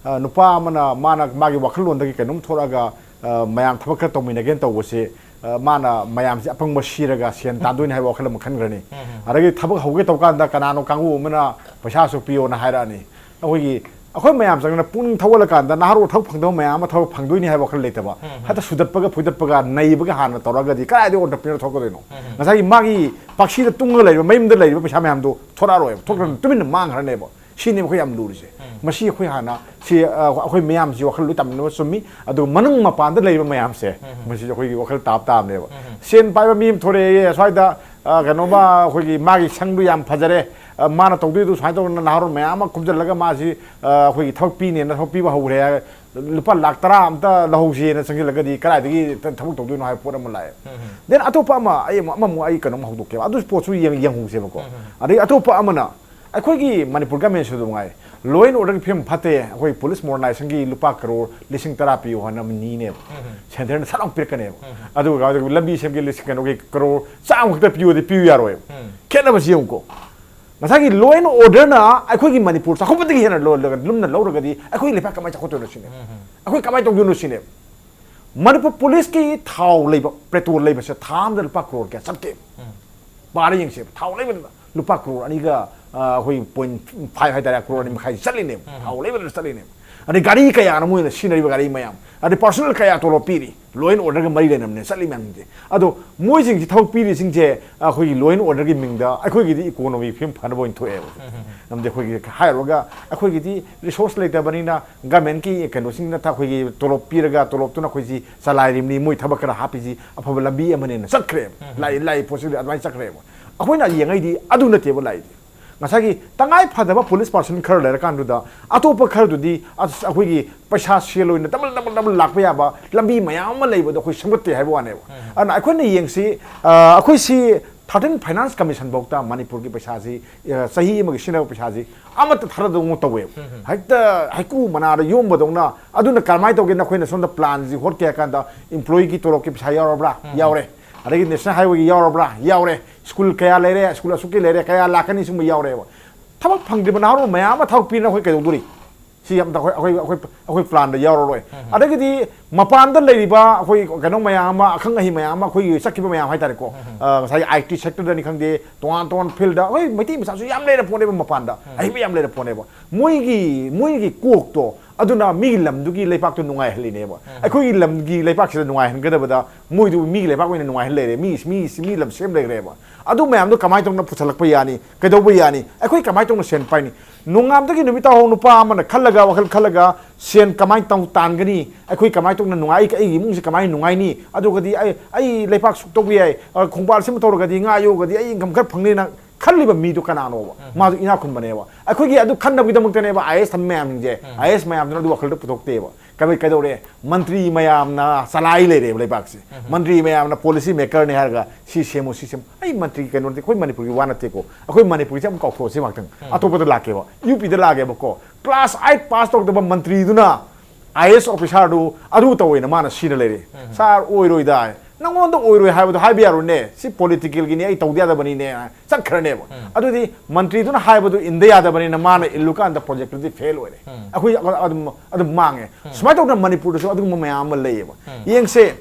ꯑ, ꯅꯨꯄꯥ ꯑꯃꯅ ꯃꯥꯅ ꯃꯥꯒꯤ ꯋꯥꯈꯜꯂꯣꯟꯗꯒꯤ ꯀꯩꯅꯣꯝ ꯊꯣꯛꯂꯛꯑꯒ, ꯑ, ꯃꯌꯥꯝ ꯊꯕꯛ ꯈꯔ ꯇꯧꯃꯤꯟꯅꯒꯦꯅ ꯇꯧꯕꯁꯦ, ꯑ, ꯃꯥꯅ ꯃꯌꯥꯝꯁꯦ ꯑꯄꯪꯕ ꯁꯤꯔꯒ ꯁꯦꯟ ꯇꯥꯟꯗꯣꯏꯅꯤ ꯍꯥꯏꯕ ꯋꯥꯈꯜ ꯑꯃ ꯈꯟꯈ꯭ꯔꯅꯤ꯫ ꯎꯝ꯫ ꯑꯗꯒꯤ ꯊꯕꯛ ꯍꯧꯒꯦ ꯇꯧꯀꯥꯟꯗ ꯀꯅꯥꯅꯣ ꯀꯥꯡꯕꯨ ꯑꯃꯅ ꯄꯩꯁꯥꯁꯨ ꯄꯤꯌꯣꯅ ꯍꯥꯏꯔꯛꯑꯅꯤ꯫ ꯑꯩꯈꯣꯏꯒꯤ, ꯑꯩꯈꯣꯏ ꯃꯌꯥꯝ ꯆꯪꯗꯅ ꯄꯨꯛꯅꯤꯡ ꯊꯧꯒꯠꯂꯀꯥꯟꯗ ꯅꯍꯥꯔꯣꯜ ꯊꯕꯛ ꯐꯪꯗꯕ ꯃꯌꯥꯝ ꯑꯃ ꯊꯕꯛ ꯐꯪꯗꯣꯏꯅꯤ ꯍꯥꯏꯕ ꯋꯥꯈꯜ ꯂꯩꯇꯕ, ꯎꯝ꯫ ꯍꯦꯛꯇ ꯁꯨꯗꯠꯄꯒ ꯐꯨꯗꯠꯄꯒ ꯅꯩꯕꯒ ꯍꯥꯟꯅ ꯇꯧꯔꯒꯗꯤ ꯀꯗꯥꯏꯗꯒꯤ entrepreneur ꯊꯣꯛꯀꯗꯣꯏꯅꯣ? ꯎꯝ꯫ ꯉꯁꯥꯏꯒꯤ ꯃꯥꯒꯤ ꯄꯥꯛꯁꯤꯗ ꯇꯨꯡꯉꯒ ꯂꯩꯔꯤꯕ, ꯃꯌꯨꯝꯗ ꯂꯩꯔꯤꯕ ꯄꯩꯁꯥ ꯃꯌꯥꯝꯗꯣ ꯊꯣꯔꯛꯑꯔꯣꯏꯕ, ꯊꯣꯛꯇ꯭ꯔꯕꯅꯤꯅ ꯇꯨꯃꯤꯟꯅ ꯃꯥꯡꯈ꯭ꯔꯅꯦꯕ꯫ ꯁꯤꯅꯦꯕ ꯑꯩꯈꯣꯏ ꯌꯥꯝ ꯂꯨꯔꯤꯁꯦ꯫ ꯎꯝ꯫ ꯃꯁꯤ ꯑꯩꯈꯣꯏ ꯍꯥꯟꯅ ꯁꯤ, ꯑ, ꯑꯩꯈꯣꯏ ꯃꯌꯥꯝꯁꯤ ꯋꯥꯈꯜ ꯂꯣꯏ ꯇꯥꯃꯤꯟꯅꯕ ꯆꯨꯝꯃꯤ꯫ ꯑꯗꯨꯒ ꯃꯅꯨꯡ ꯃꯄꯥꯟꯗ ꯂꯩꯔꯤꯕ ꯃꯌꯥꯝꯁꯦ, ꯎꯝ꯫ ꯃꯁꯤꯁꯨ ꯑꯩꯈꯣꯏꯒꯤ ꯋꯥꯈꯜ ꯇꯥꯕ ꯇꯥꯕꯅꯦꯕ꯫ ꯎꯝ꯫ ꯁꯦꯟ ꯄꯥꯏꯕ ꯃꯤ ꯑꯃ ꯊꯣꯔꯛꯑꯦ ꯁ꯭ꯋꯥꯏꯗ, ꯑ, ꯀꯩꯅꯣꯃ ꯑꯩꯈꯣꯏꯒꯤ ꯃꯥꯒꯤ ꯁꯪꯗꯨ ꯌꯥꯝ ꯐꯖꯔꯦ, ꯑ, ꯃꯥꯅ ꯇꯧꯗꯣꯏꯗꯨ ꯁꯨꯃꯥꯏꯅ ꯇꯧꯗꯅ ꯅꯍꯥꯔꯣꯜ ꯃꯌꯥꯝ ꯑꯃ ꯈꯣꯝꯖꯤꯜꯂꯒ ꯃꯥꯁꯤ, ꯑ, ꯑꯩꯈꯣꯏꯒꯤ ꯊꯕꯛ ꯄꯤꯅꯦꯅ ꯊꯕꯛ ꯄꯤꯕ ꯍꯧꯔꯦ ꯍꯥꯏ꯫ ꯂꯨꯄꯥ ꯂꯥꯛ ꯇꯔꯥ ꯑꯝꯇ ꯂꯧꯍꯧꯁꯦꯅ ꯆꯪꯁꯤꯜꯂꯒꯗꯤ ꯀꯗꯥꯏꯗꯒꯤ ꯊꯕꯛ ꯇꯧꯗꯣꯏꯅꯣ ꯍꯥꯏꯕ ꯄꯣꯠ ꯑꯃ ꯂꯥꯛꯑꯦ꯫ ꯎꯝ꯫ Then ꯑꯇꯣꯞꯄ ꯑꯃ, ꯑꯩ ꯑꯃꯨꯛ, ꯑꯃꯃꯨꯛ ꯑꯩ ꯀꯩꯅꯣꯝ ꯍꯧꯗꯣꯛꯀꯦꯕ꯫ ꯑꯗꯨ ꯄꯣꯠꯁꯨ ꯌꯦꯡ-, ꯌꯦꯡꯍꯧꯁꯦꯕꯀꯣ꯫ ꯎꯝ꯫ ꯑꯗꯩ ꯑꯇꯣꯞꯄ ꯑꯃꯅ ꯑꯩꯈꯣꯏꯒꯤ ꯃꯅꯤꯄꯨꯔ ꯒꯃꯦꯟꯁꯨ ꯑꯗꯨꯝ ꯉꯥꯏ, law and orderꯒꯤ ꯐꯤꯕꯝ ꯐꯠꯇꯦ, ꯑꯩꯈꯣꯏ ꯄꯨꯂꯤꯁ ꯃꯣꯗꯔꯅꯥꯏꯖꯦꯁꯟꯒꯤ ꯂꯨꯄꯥ ꯀꯔꯣꯔ ꯂꯤꯁꯤꯡ ꯇꯔꯥ ꯄꯤꯌꯨ ꯍꯥꯏꯅ ꯑꯃ ꯅꯤꯅꯦꯕ꯫ ꯎꯝ꯫ ꯁꯦꯟꯇꯔꯅ ꯁꯠ ꯂꯥꯎ ꯄꯤꯔꯛꯀꯅꯦꯕ꯫ ꯎꯝ꯫ ꯑꯗꯨꯒ ꯂꯝꯕꯤ ꯁꯦꯝꯒꯦ ꯂꯤꯁꯤꯡ, ꯀꯩꯅꯣꯒꯤ ꯀꯔꯣꯔ ꯆꯥꯝꯃ ꯈꯛꯇ ꯄꯤꯌꯨꯗꯤ ꯄꯤꯌꯨ ꯌꯥꯔꯣꯏꯕ꯫ ꯎꯝ꯫ ꯈꯦꯠꯅꯕꯁꯤ ꯌꯦꯡꯉꯨꯀꯣ꯫ ꯉꯁꯥꯏꯒꯤ law and orderꯅ ꯑꯩꯈꯣꯏꯒꯤ ꯃꯅꯤꯄꯨꯔ ꯆꯥꯎꯈꯠꯄꯗꯒꯤ ꯍꯦꯟꯅ ꯂꯣ-, ꯂꯣ-, ꯂꯨꯝꯅ ꯂꯧꯔꯒꯗꯤ ꯑꯩꯈꯣꯏ ꯂꯩꯕꯥꯛ ꯀꯃꯥꯏꯅ ꯆꯥꯎꯈꯠꯇꯣꯏꯅꯣ ꯁꯤꯅꯦ꯫ ꯑꯩꯈꯣꯏ ꯀꯃꯥꯏꯅ ꯇꯧꯗꯣꯏꯅꯣ ꯁꯤꯅꯦ꯫ ꯃꯅꯤꯄꯨꯔ ꯄꯨꯂꯤꯁꯀꯤ ꯊꯥꯎ ꯂꯩꯕ, ꯄꯦꯇ꯭ꯔꯣꯜ ꯂꯩꯕꯁꯦ ꯊꯥ ꯑꯃꯗ ꯂꯨꯄꯥ ꯀ꯭ꯔꯣꯔ ꯀꯌꯥ ꯆꯠꯀꯦ? ꯄꯥꯔ ꯌꯦꯡꯁꯦꯕ꯫ ꯊꯥꯎ ꯂꯩꯕꯗ ꯂꯨꯄꯥ ꯀ꯭ꯔꯣꯔ ꯑꯅꯤꯒ, ꯑ, ꯑꯩꯈꯣꯏ ꯄꯣꯏꯟ ꯐꯥꯏꯚ ꯍꯥꯏꯇꯥꯔꯦ, ꯀ꯭ꯔꯣꯔ ꯑꯅꯤ ꯃꯈꯥꯏ ꯆꯠꯂꯤꯅꯦꯕ꯫ ꯊꯥꯎ ꯂꯩꯕꯗ ꯆꯠꯂꯤꯅꯦꯕ꯫ ꯑꯗꯩ ꯒꯥꯔꯤ ꯀꯌꯥꯅꯣ ꯃꯣꯏꯅ ꯁꯤꯖꯤꯟꯅꯔꯤꯕ ꯒꯥꯔꯤ ꯃꯌꯥꯝ, ꯑꯗꯩ ꯄꯥꯔꯁꯣꯅꯦꯜ ꯀꯌꯥ ꯇꯣꯂꯣꯞ ꯄꯤꯔꯤ, law and orderꯒ ꯃꯔꯤ ꯂꯩꯅꯕꯅꯦ ꯆꯠꯂꯤ ꯃꯌꯥꯝꯁꯦ꯫ ꯑꯗꯣ ꯃꯣꯏꯁꯤꯡꯁꯤ ꯊꯕꯛ ꯄꯤꯔꯤꯁꯤꯡꯁꯦ ꯑꯩꯈꯣꯏꯒꯤ law and orderꯒꯤ ꯃꯤꯡꯗ ꯑꯩꯈꯣꯏꯒꯤꯗꯤ ꯏꯀꯣꯅꯣꯃꯤ ꯐꯤꯕꯝ ꯐꯅꯕ ꯑꯣꯏꯅ ꯊꯣꯛꯑꯦꯕ꯫ ꯃꯔꯝꯗꯤ ꯑꯩꯈꯣꯏꯒꯤ ꯍꯥꯏꯔꯨꯔꯒ ꯑꯩꯈꯣꯏꯒꯤꯗꯤ ꯔꯤꯁꯣꯔꯁ ꯂꯩꯇꯕꯅꯤꯅ ꯒꯃꯦꯟꯀꯤ ꯀꯩꯅꯣꯁꯤꯡꯅ ꯑꯩꯈꯣꯏꯒꯤ ꯇꯣꯂꯣꯞ ꯄꯤꯔꯒ ꯇꯣꯂꯣꯞꯇꯨꯅ ꯑꯩꯈꯣꯏꯁꯤ ꯆꯂꯥꯏꯔꯤꯕꯅꯤ, ꯃꯣꯏ ꯊꯕꯛ ꯈꯔ ꯍꯥꯞꯄꯤꯁꯤ ꯑꯐꯕ ꯂꯝꯕꯤ ꯑꯃꯅꯦꯅ ꯆꯠꯈ꯭ꯔꯦꯕ꯫ ꯂꯥꯏ-, ꯂꯥꯏ ꯄꯣꯠꯁꯤꯗꯤ ꯑꯗꯨꯃꯥꯏꯅ ꯆꯠꯈ꯭ꯔꯦꯕ꯫ ꯑꯩꯈꯣꯏꯅ ꯌꯦꯡꯉꯩꯗꯤ ꯑꯗꯨ ꯅꯠꯇꯦꯕ ꯂꯥꯛꯏꯗꯤ꯫ ꯉꯁꯥꯏꯒꯤ ꯇꯉꯥꯏ ꯐꯗꯕ ꯄꯨꯂꯤꯁ ꯄꯥꯔꯁꯟ ꯈꯔ ꯂꯩꯔꯀꯥꯟꯗꯨꯗ ꯑꯇꯣꯞꯄ ꯈꯔꯗꯨꯗꯤ ꯑꯁ ꯑꯩꯈꯣꯏꯒꯤ ꯄꯩꯁꯥ ꯁꯦꯜ ꯑꯣꯏꯅ ꯗꯕꯜ, ꯗꯕꯜ, ꯗꯕꯜ ꯂꯥꯛꯄ ꯌꯥꯕ ꯂꯝꯕꯤ ꯃꯌꯥꯝ ꯑꯃ ꯂꯩꯕꯗꯣ ꯑꯩꯈꯣꯏ ꯁꯦꯝꯒꯠꯇꯦ ꯍꯥꯏꯕ ꯋꯥꯅꯦꯕ꯫ ꯑꯗꯨꯅ ꯑꯩꯈꯣꯏꯅ ꯌꯦꯡꯁꯤ, ꯑ, ꯑꯩꯈꯣꯏꯁꯤ ꯊꯥꯔꯇꯤꯟ ꯐꯥꯏꯅꯥꯟꯁ ꯀꯃꯤꯁꯟ ꯐꯥꯎꯗ ꯃꯅꯤꯄꯨꯔꯒꯤ ꯄꯩꯁꯥꯁꯤ, ꯑ, ꯆꯍꯤ ꯑꯃꯒꯤ ꯁꯤꯖꯤꯟꯅꯕ ꯄꯩꯁꯥꯁꯤ ꯑꯃꯠꯇ ꯊꯥꯗꯗꯧꯅ ꯇꯧꯋꯦꯕ꯫ ꯍꯦꯛꯇ ꯍꯩꯀ꯭ꯔꯨ ꯃꯅꯥꯗ ꯌꯣꯝꯕꯗꯧꯅ꯫ ꯑꯗꯨꯅ ꯀꯔꯝꯍꯥꯏꯅ ꯇꯧꯒꯦ? ꯅꯈꯣꯏꯅ ꯁꯣꯝꯗ ꯄ꯭ꯂꯥꯟꯁꯤ ꯍꯣꯠꯀꯦ ꯍꯥꯏ ꯀꯥꯟꯗ ꯏꯝꯄ꯭ꯂꯣꯌꯤꯒꯤ ꯇꯣꯂꯣꯞꯀꯤ ꯄꯩꯁꯥ ꯌꯥꯎꯔꯕ꯭ꯔꯥ? ꯌꯥꯎꯔꯦ꯫ ꯑꯗꯒꯤ ꯅꯦꯁꯅꯦꯜ ꯍꯥꯏꯋꯦꯒꯤ ꯌꯥꯎꯔꯕ꯭ꯔꯥ? ꯌꯥꯎꯔꯦ꯫ ꯁ꯭ꯀꯨꯜ ꯀꯌꯥ ꯂꯩꯔꯦ, ꯁ꯭ꯀꯨꯜ ꯑꯁꯨꯛꯀꯤ ꯂꯩꯔꯦ, ꯀꯌꯥ ꯂꯥꯛꯀꯅꯤ, ꯁꯤꯒꯨꯝꯕ ꯌꯥꯎꯔꯦꯕ꯫ ꯊꯕꯛ ꯐꯪꯗ꯭ꯔꯤꯕ ꯅꯍꯥꯔꯣꯜ ꯃꯌꯥꯝ ꯑꯃ ꯊꯕꯛ ꯄꯤꯅ ꯑꯩꯈꯣꯏ ꯀꯩꯗꯧꯗꯣꯔꯤ? ꯁꯤ ꯑꯝꯇ ꯑꯩꯈꯣꯏ, ꯑꯩꯈꯣꯏ, ꯑꯩꯈꯣꯏ, ꯑꯩꯈꯣꯏ ꯄ꯭ꯂꯥꯟꯗ ꯌꯥꯎꯔꯔꯣꯏ꯫ ꯑꯗꯒꯤꯗꯤ ꯃꯄꯥꯟꯗ ꯂꯩꯔꯤꯕ ꯑꯩꯈꯣꯏ ꯀꯩꯅꯣ ꯃꯌꯥꯝ ꯑꯃ, ꯑꯈꯪ ꯑꯍꯩ ꯃꯌꯥꯝ ꯑꯃ, ꯑꯩꯈꯣꯏꯒꯤ ꯆꯠꯈꯤꯕ ꯃꯌꯥꯝ ꯍꯥꯏꯇꯥꯔꯦꯀꯣ꯫ ꯑ, ꯉꯁꯥꯏꯒꯤ ꯑꯥꯏ ꯇꯤ ꯁꯦꯛꯇꯔꯗꯅꯤ ꯈꯪꯗꯦ, ꯇꯣꯉꯥꯟ ꯇꯣꯉꯥꯟꯕ ꯐꯤꯜꯗ ꯑꯩꯈꯣꯏ ꯃꯩꯇꯩ ꯃꯆꯥꯁꯨ ꯌꯥꯝ ꯂꯩꯔ ꯄꯣꯠꯅꯦꯕ ꯃꯄꯥꯟꯗ, ꯑꯍꯩꯕ ꯌꯥꯝ ꯂꯩꯔ ꯄꯣꯠꯅꯦꯕ꯫ ꯃꯣꯏꯒꯤ, ꯃꯣꯏꯒꯤ ꯀꯣꯛꯇꯣ ꯑꯗꯨꯅ ꯃꯤꯒꯤ ꯂꯝꯗꯨꯒꯤ ꯂꯩꯄꯥꯛꯇꯣ ꯅꯨꯡꯉꯥꯏꯍꯜꯂꯤꯅꯦꯕ꯫ ꯑꯩꯈꯣꯏꯒꯤ ꯂꯝꯒꯤ ꯂꯩꯄꯥꯛꯁꯤꯗ ꯅꯨꯡꯉꯥꯏꯍꯟꯒꯗꯕꯗ ꯃꯣꯏꯗꯨ ꯃꯤꯒꯤ ꯂꯩꯄꯥꯛ ꯑꯣꯏꯅ ꯅꯨꯡꯉꯥꯏꯍꯜ ꯂꯩꯔꯦ, ꯃꯤ, ꯃꯤ, ꯃꯤ ꯂꯝ ꯁꯦꯝ ꯂꯩꯈ꯭ꯔꯦꯕ꯫ ꯑꯗꯨ ꯃꯌꯥꯝꯗꯣ ꯀꯃꯥꯏꯅ ꯇꯧꯅ ꯄꯨꯁꯜꯂꯛꯄ ꯌꯥꯅꯤ? ꯀꯩꯗꯧꯕ ꯌꯥꯅꯤ? ꯑꯩꯈꯣꯏ ꯀꯃꯥꯏꯅ ꯇꯧꯅ ꯁꯦꯟ ꯄꯥꯏꯅꯤ? ꯅꯣꯡꯉꯥꯟꯕꯗꯒꯤ ꯅꯨꯃꯤꯠ ꯇꯥꯐꯥꯎ ꯅꯨꯄꯥ ꯑꯃꯅ ꯈꯜꯂꯒ, ꯋꯥꯈꯜ ꯈꯜꯂꯒ, ꯁꯦꯟ ꯀꯃꯥꯏꯅ ꯇꯧ ꯇꯥꯟꯒꯅꯤ? ꯑꯩꯈꯣꯏ ꯀꯃꯥꯏꯅ ꯇꯧꯅ ꯅꯨꯡꯉꯥꯏ? ꯑꯩꯒꯤ, ꯑꯩꯒꯤ ꯏꯃꯨꯡꯁꯦ ꯀꯃꯥꯏꯅ ꯅꯨꯡꯉꯥꯏꯅꯤ? ꯑꯗꯨꯒꯗꯤ ꯑꯩ, ꯑꯩ ꯂꯩꯄꯥꯛ ꯁꯨꯛ ꯇꯧꯕ ꯌꯥꯏ, ꯑ, ꯈꯣꯡꯕꯥꯜ ꯁꯤꯃ ꯇꯧꯔꯒꯗꯤ ꯉꯥ ꯌꯣꯛꯑꯒꯗꯤ ꯑꯩ ꯏꯟꯀꯝ ꯈꯔ ꯐꯪꯅꯤꯅ ꯈꯜꯂꯤꯕ ꯃꯤꯗꯨ ꯀꯅꯥꯅꯣꯕ? ꯃꯥꯗꯨ ꯏꯅꯥꯛ ꯈꯨꯟꯕꯅꯦꯕ꯫ ꯑꯩꯈꯣꯏꯒꯤ ꯑꯗꯨ ꯈꯟꯅꯕꯒꯤꯗꯃꯛꯇꯅꯦꯕ ꯑꯥꯏ ꯑꯦꯁ ꯊꯝꯕ ꯃꯌꯥꯝꯁꯤꯡꯁꯦ꯫ ꯑꯥꯏ ꯑꯦꯁ ꯃꯌꯥꯝꯗꯨꯅ ꯑꯗꯨ ꯋꯥꯈꯜꯗ ꯄꯨꯊꯣꯛꯇꯦꯕ꯫ ꯀꯩ-, ꯀꯩꯗꯧꯔꯦ? ꯃꯟꯇ꯭ꯔꯤ ꯃꯌꯥꯝꯅ ꯆꯂꯥꯏ ꯂꯩꯔꯦꯕ ꯂꯩꯕꯥꯛꯁꯦ꯫ ꯃꯟꯇ꯭ꯔꯤ ꯃꯌꯥꯝꯅ ꯄꯣꯂꯤꯁꯤ ꯃꯦꯀꯔꯅꯦ ꯍꯥꯏꯔꯒ ꯁꯤ ꯁꯦꯝꯃꯨ, ꯁꯤ ꯁꯦꯝꯃꯨ꯫ ꯑꯩ ꯃꯟꯇ꯭ꯔꯤ ꯀꯩꯅꯣꯗꯤ ꯑꯩꯈꯣꯏ ꯃꯅꯤꯄꯨꯔꯒꯤ ꯋꯥ ꯅꯠꯇꯦꯀꯣ꯫ ꯑꯩꯈꯣꯏ ꯃꯅꯤꯄꯨꯔꯁꯦ ꯑꯃꯨꯛ ꯀꯥꯎꯊꯣꯛꯑꯁꯤ ꯉꯥꯛꯇꯪ꯫ ꯑꯇꯣꯞꯄꯗ ꯂꯥꯛꯀꯦꯕ꯫ ꯌꯨ ꯄꯤꯗ ꯂꯥꯛꯑꯒꯦꯕꯀꯣ꯫ ꯀ꯭ꯂꯥꯁ ꯑꯥꯏꯠ ꯄꯥꯁ ꯇꯧꯗꯕ ꯃꯟꯇ꯭ꯔꯤꯗꯨꯅ ꯑꯥꯏ ꯑꯦꯁ ꯑꯣꯐꯤꯁꯥꯔꯗꯨ ꯑꯗꯨ ꯇꯧꯋꯦꯅ ꯃꯥꯅ ꯁꯤꯅ ꯂꯩꯔꯦ꯫ ꯁꯥꯔ, ꯑꯣꯏꯔꯣꯏꯗ꯫ ꯅꯪꯉꯣꯟꯗ ꯑꯣꯏꯔꯣꯏ ꯍꯥꯏꯕꯗꯣ ꯍꯥꯏꯕ ꯌꯥꯔꯣꯏꯅꯦ, ꯁꯤ ꯄꯣꯂꯤꯇꯤꯀꯦꯜꯒꯤꯅꯤ, ꯑꯩ ꯇꯧꯗ ꯌꯥꯗꯕꯅꯤꯅꯦ, ꯆꯠꯈ꯭ꯔꯅꯦꯕ꯫ ꯑꯗꯨꯗꯤ ꯃꯟꯇ꯭ꯔꯤꯗꯨꯅ ꯍꯥꯏꯕꯗꯨ ꯏꯟꯗ ꯌꯥꯗꯕꯅꯤꯅ ꯃꯥꯅ ꯏꯜꯂꯨꯀꯥꯟꯗ ꯄ꯭ꯔꯣꯖꯦꯛꯇꯨꯗꯤ ꯐꯦꯜ ꯑꯣꯏꯔꯦ꯫ ꯑꯩꯈꯣꯏ ꯑꯗꯨꯝ ꯑꯗꯨꯝ ꯃꯥꯡꯉꯦ꯫ ꯁꯨꯃꯥꯏꯅ ꯇꯧꯗꯅ ꯃꯅꯤꯄꯨꯔꯗꯁꯨ ꯑꯗꯨꯒꯨꯝꯕ ꯃꯌꯥꯝ ꯑꯃ ꯂꯩꯌꯦꯕ꯫ ꯌꯦꯡꯁꯦ,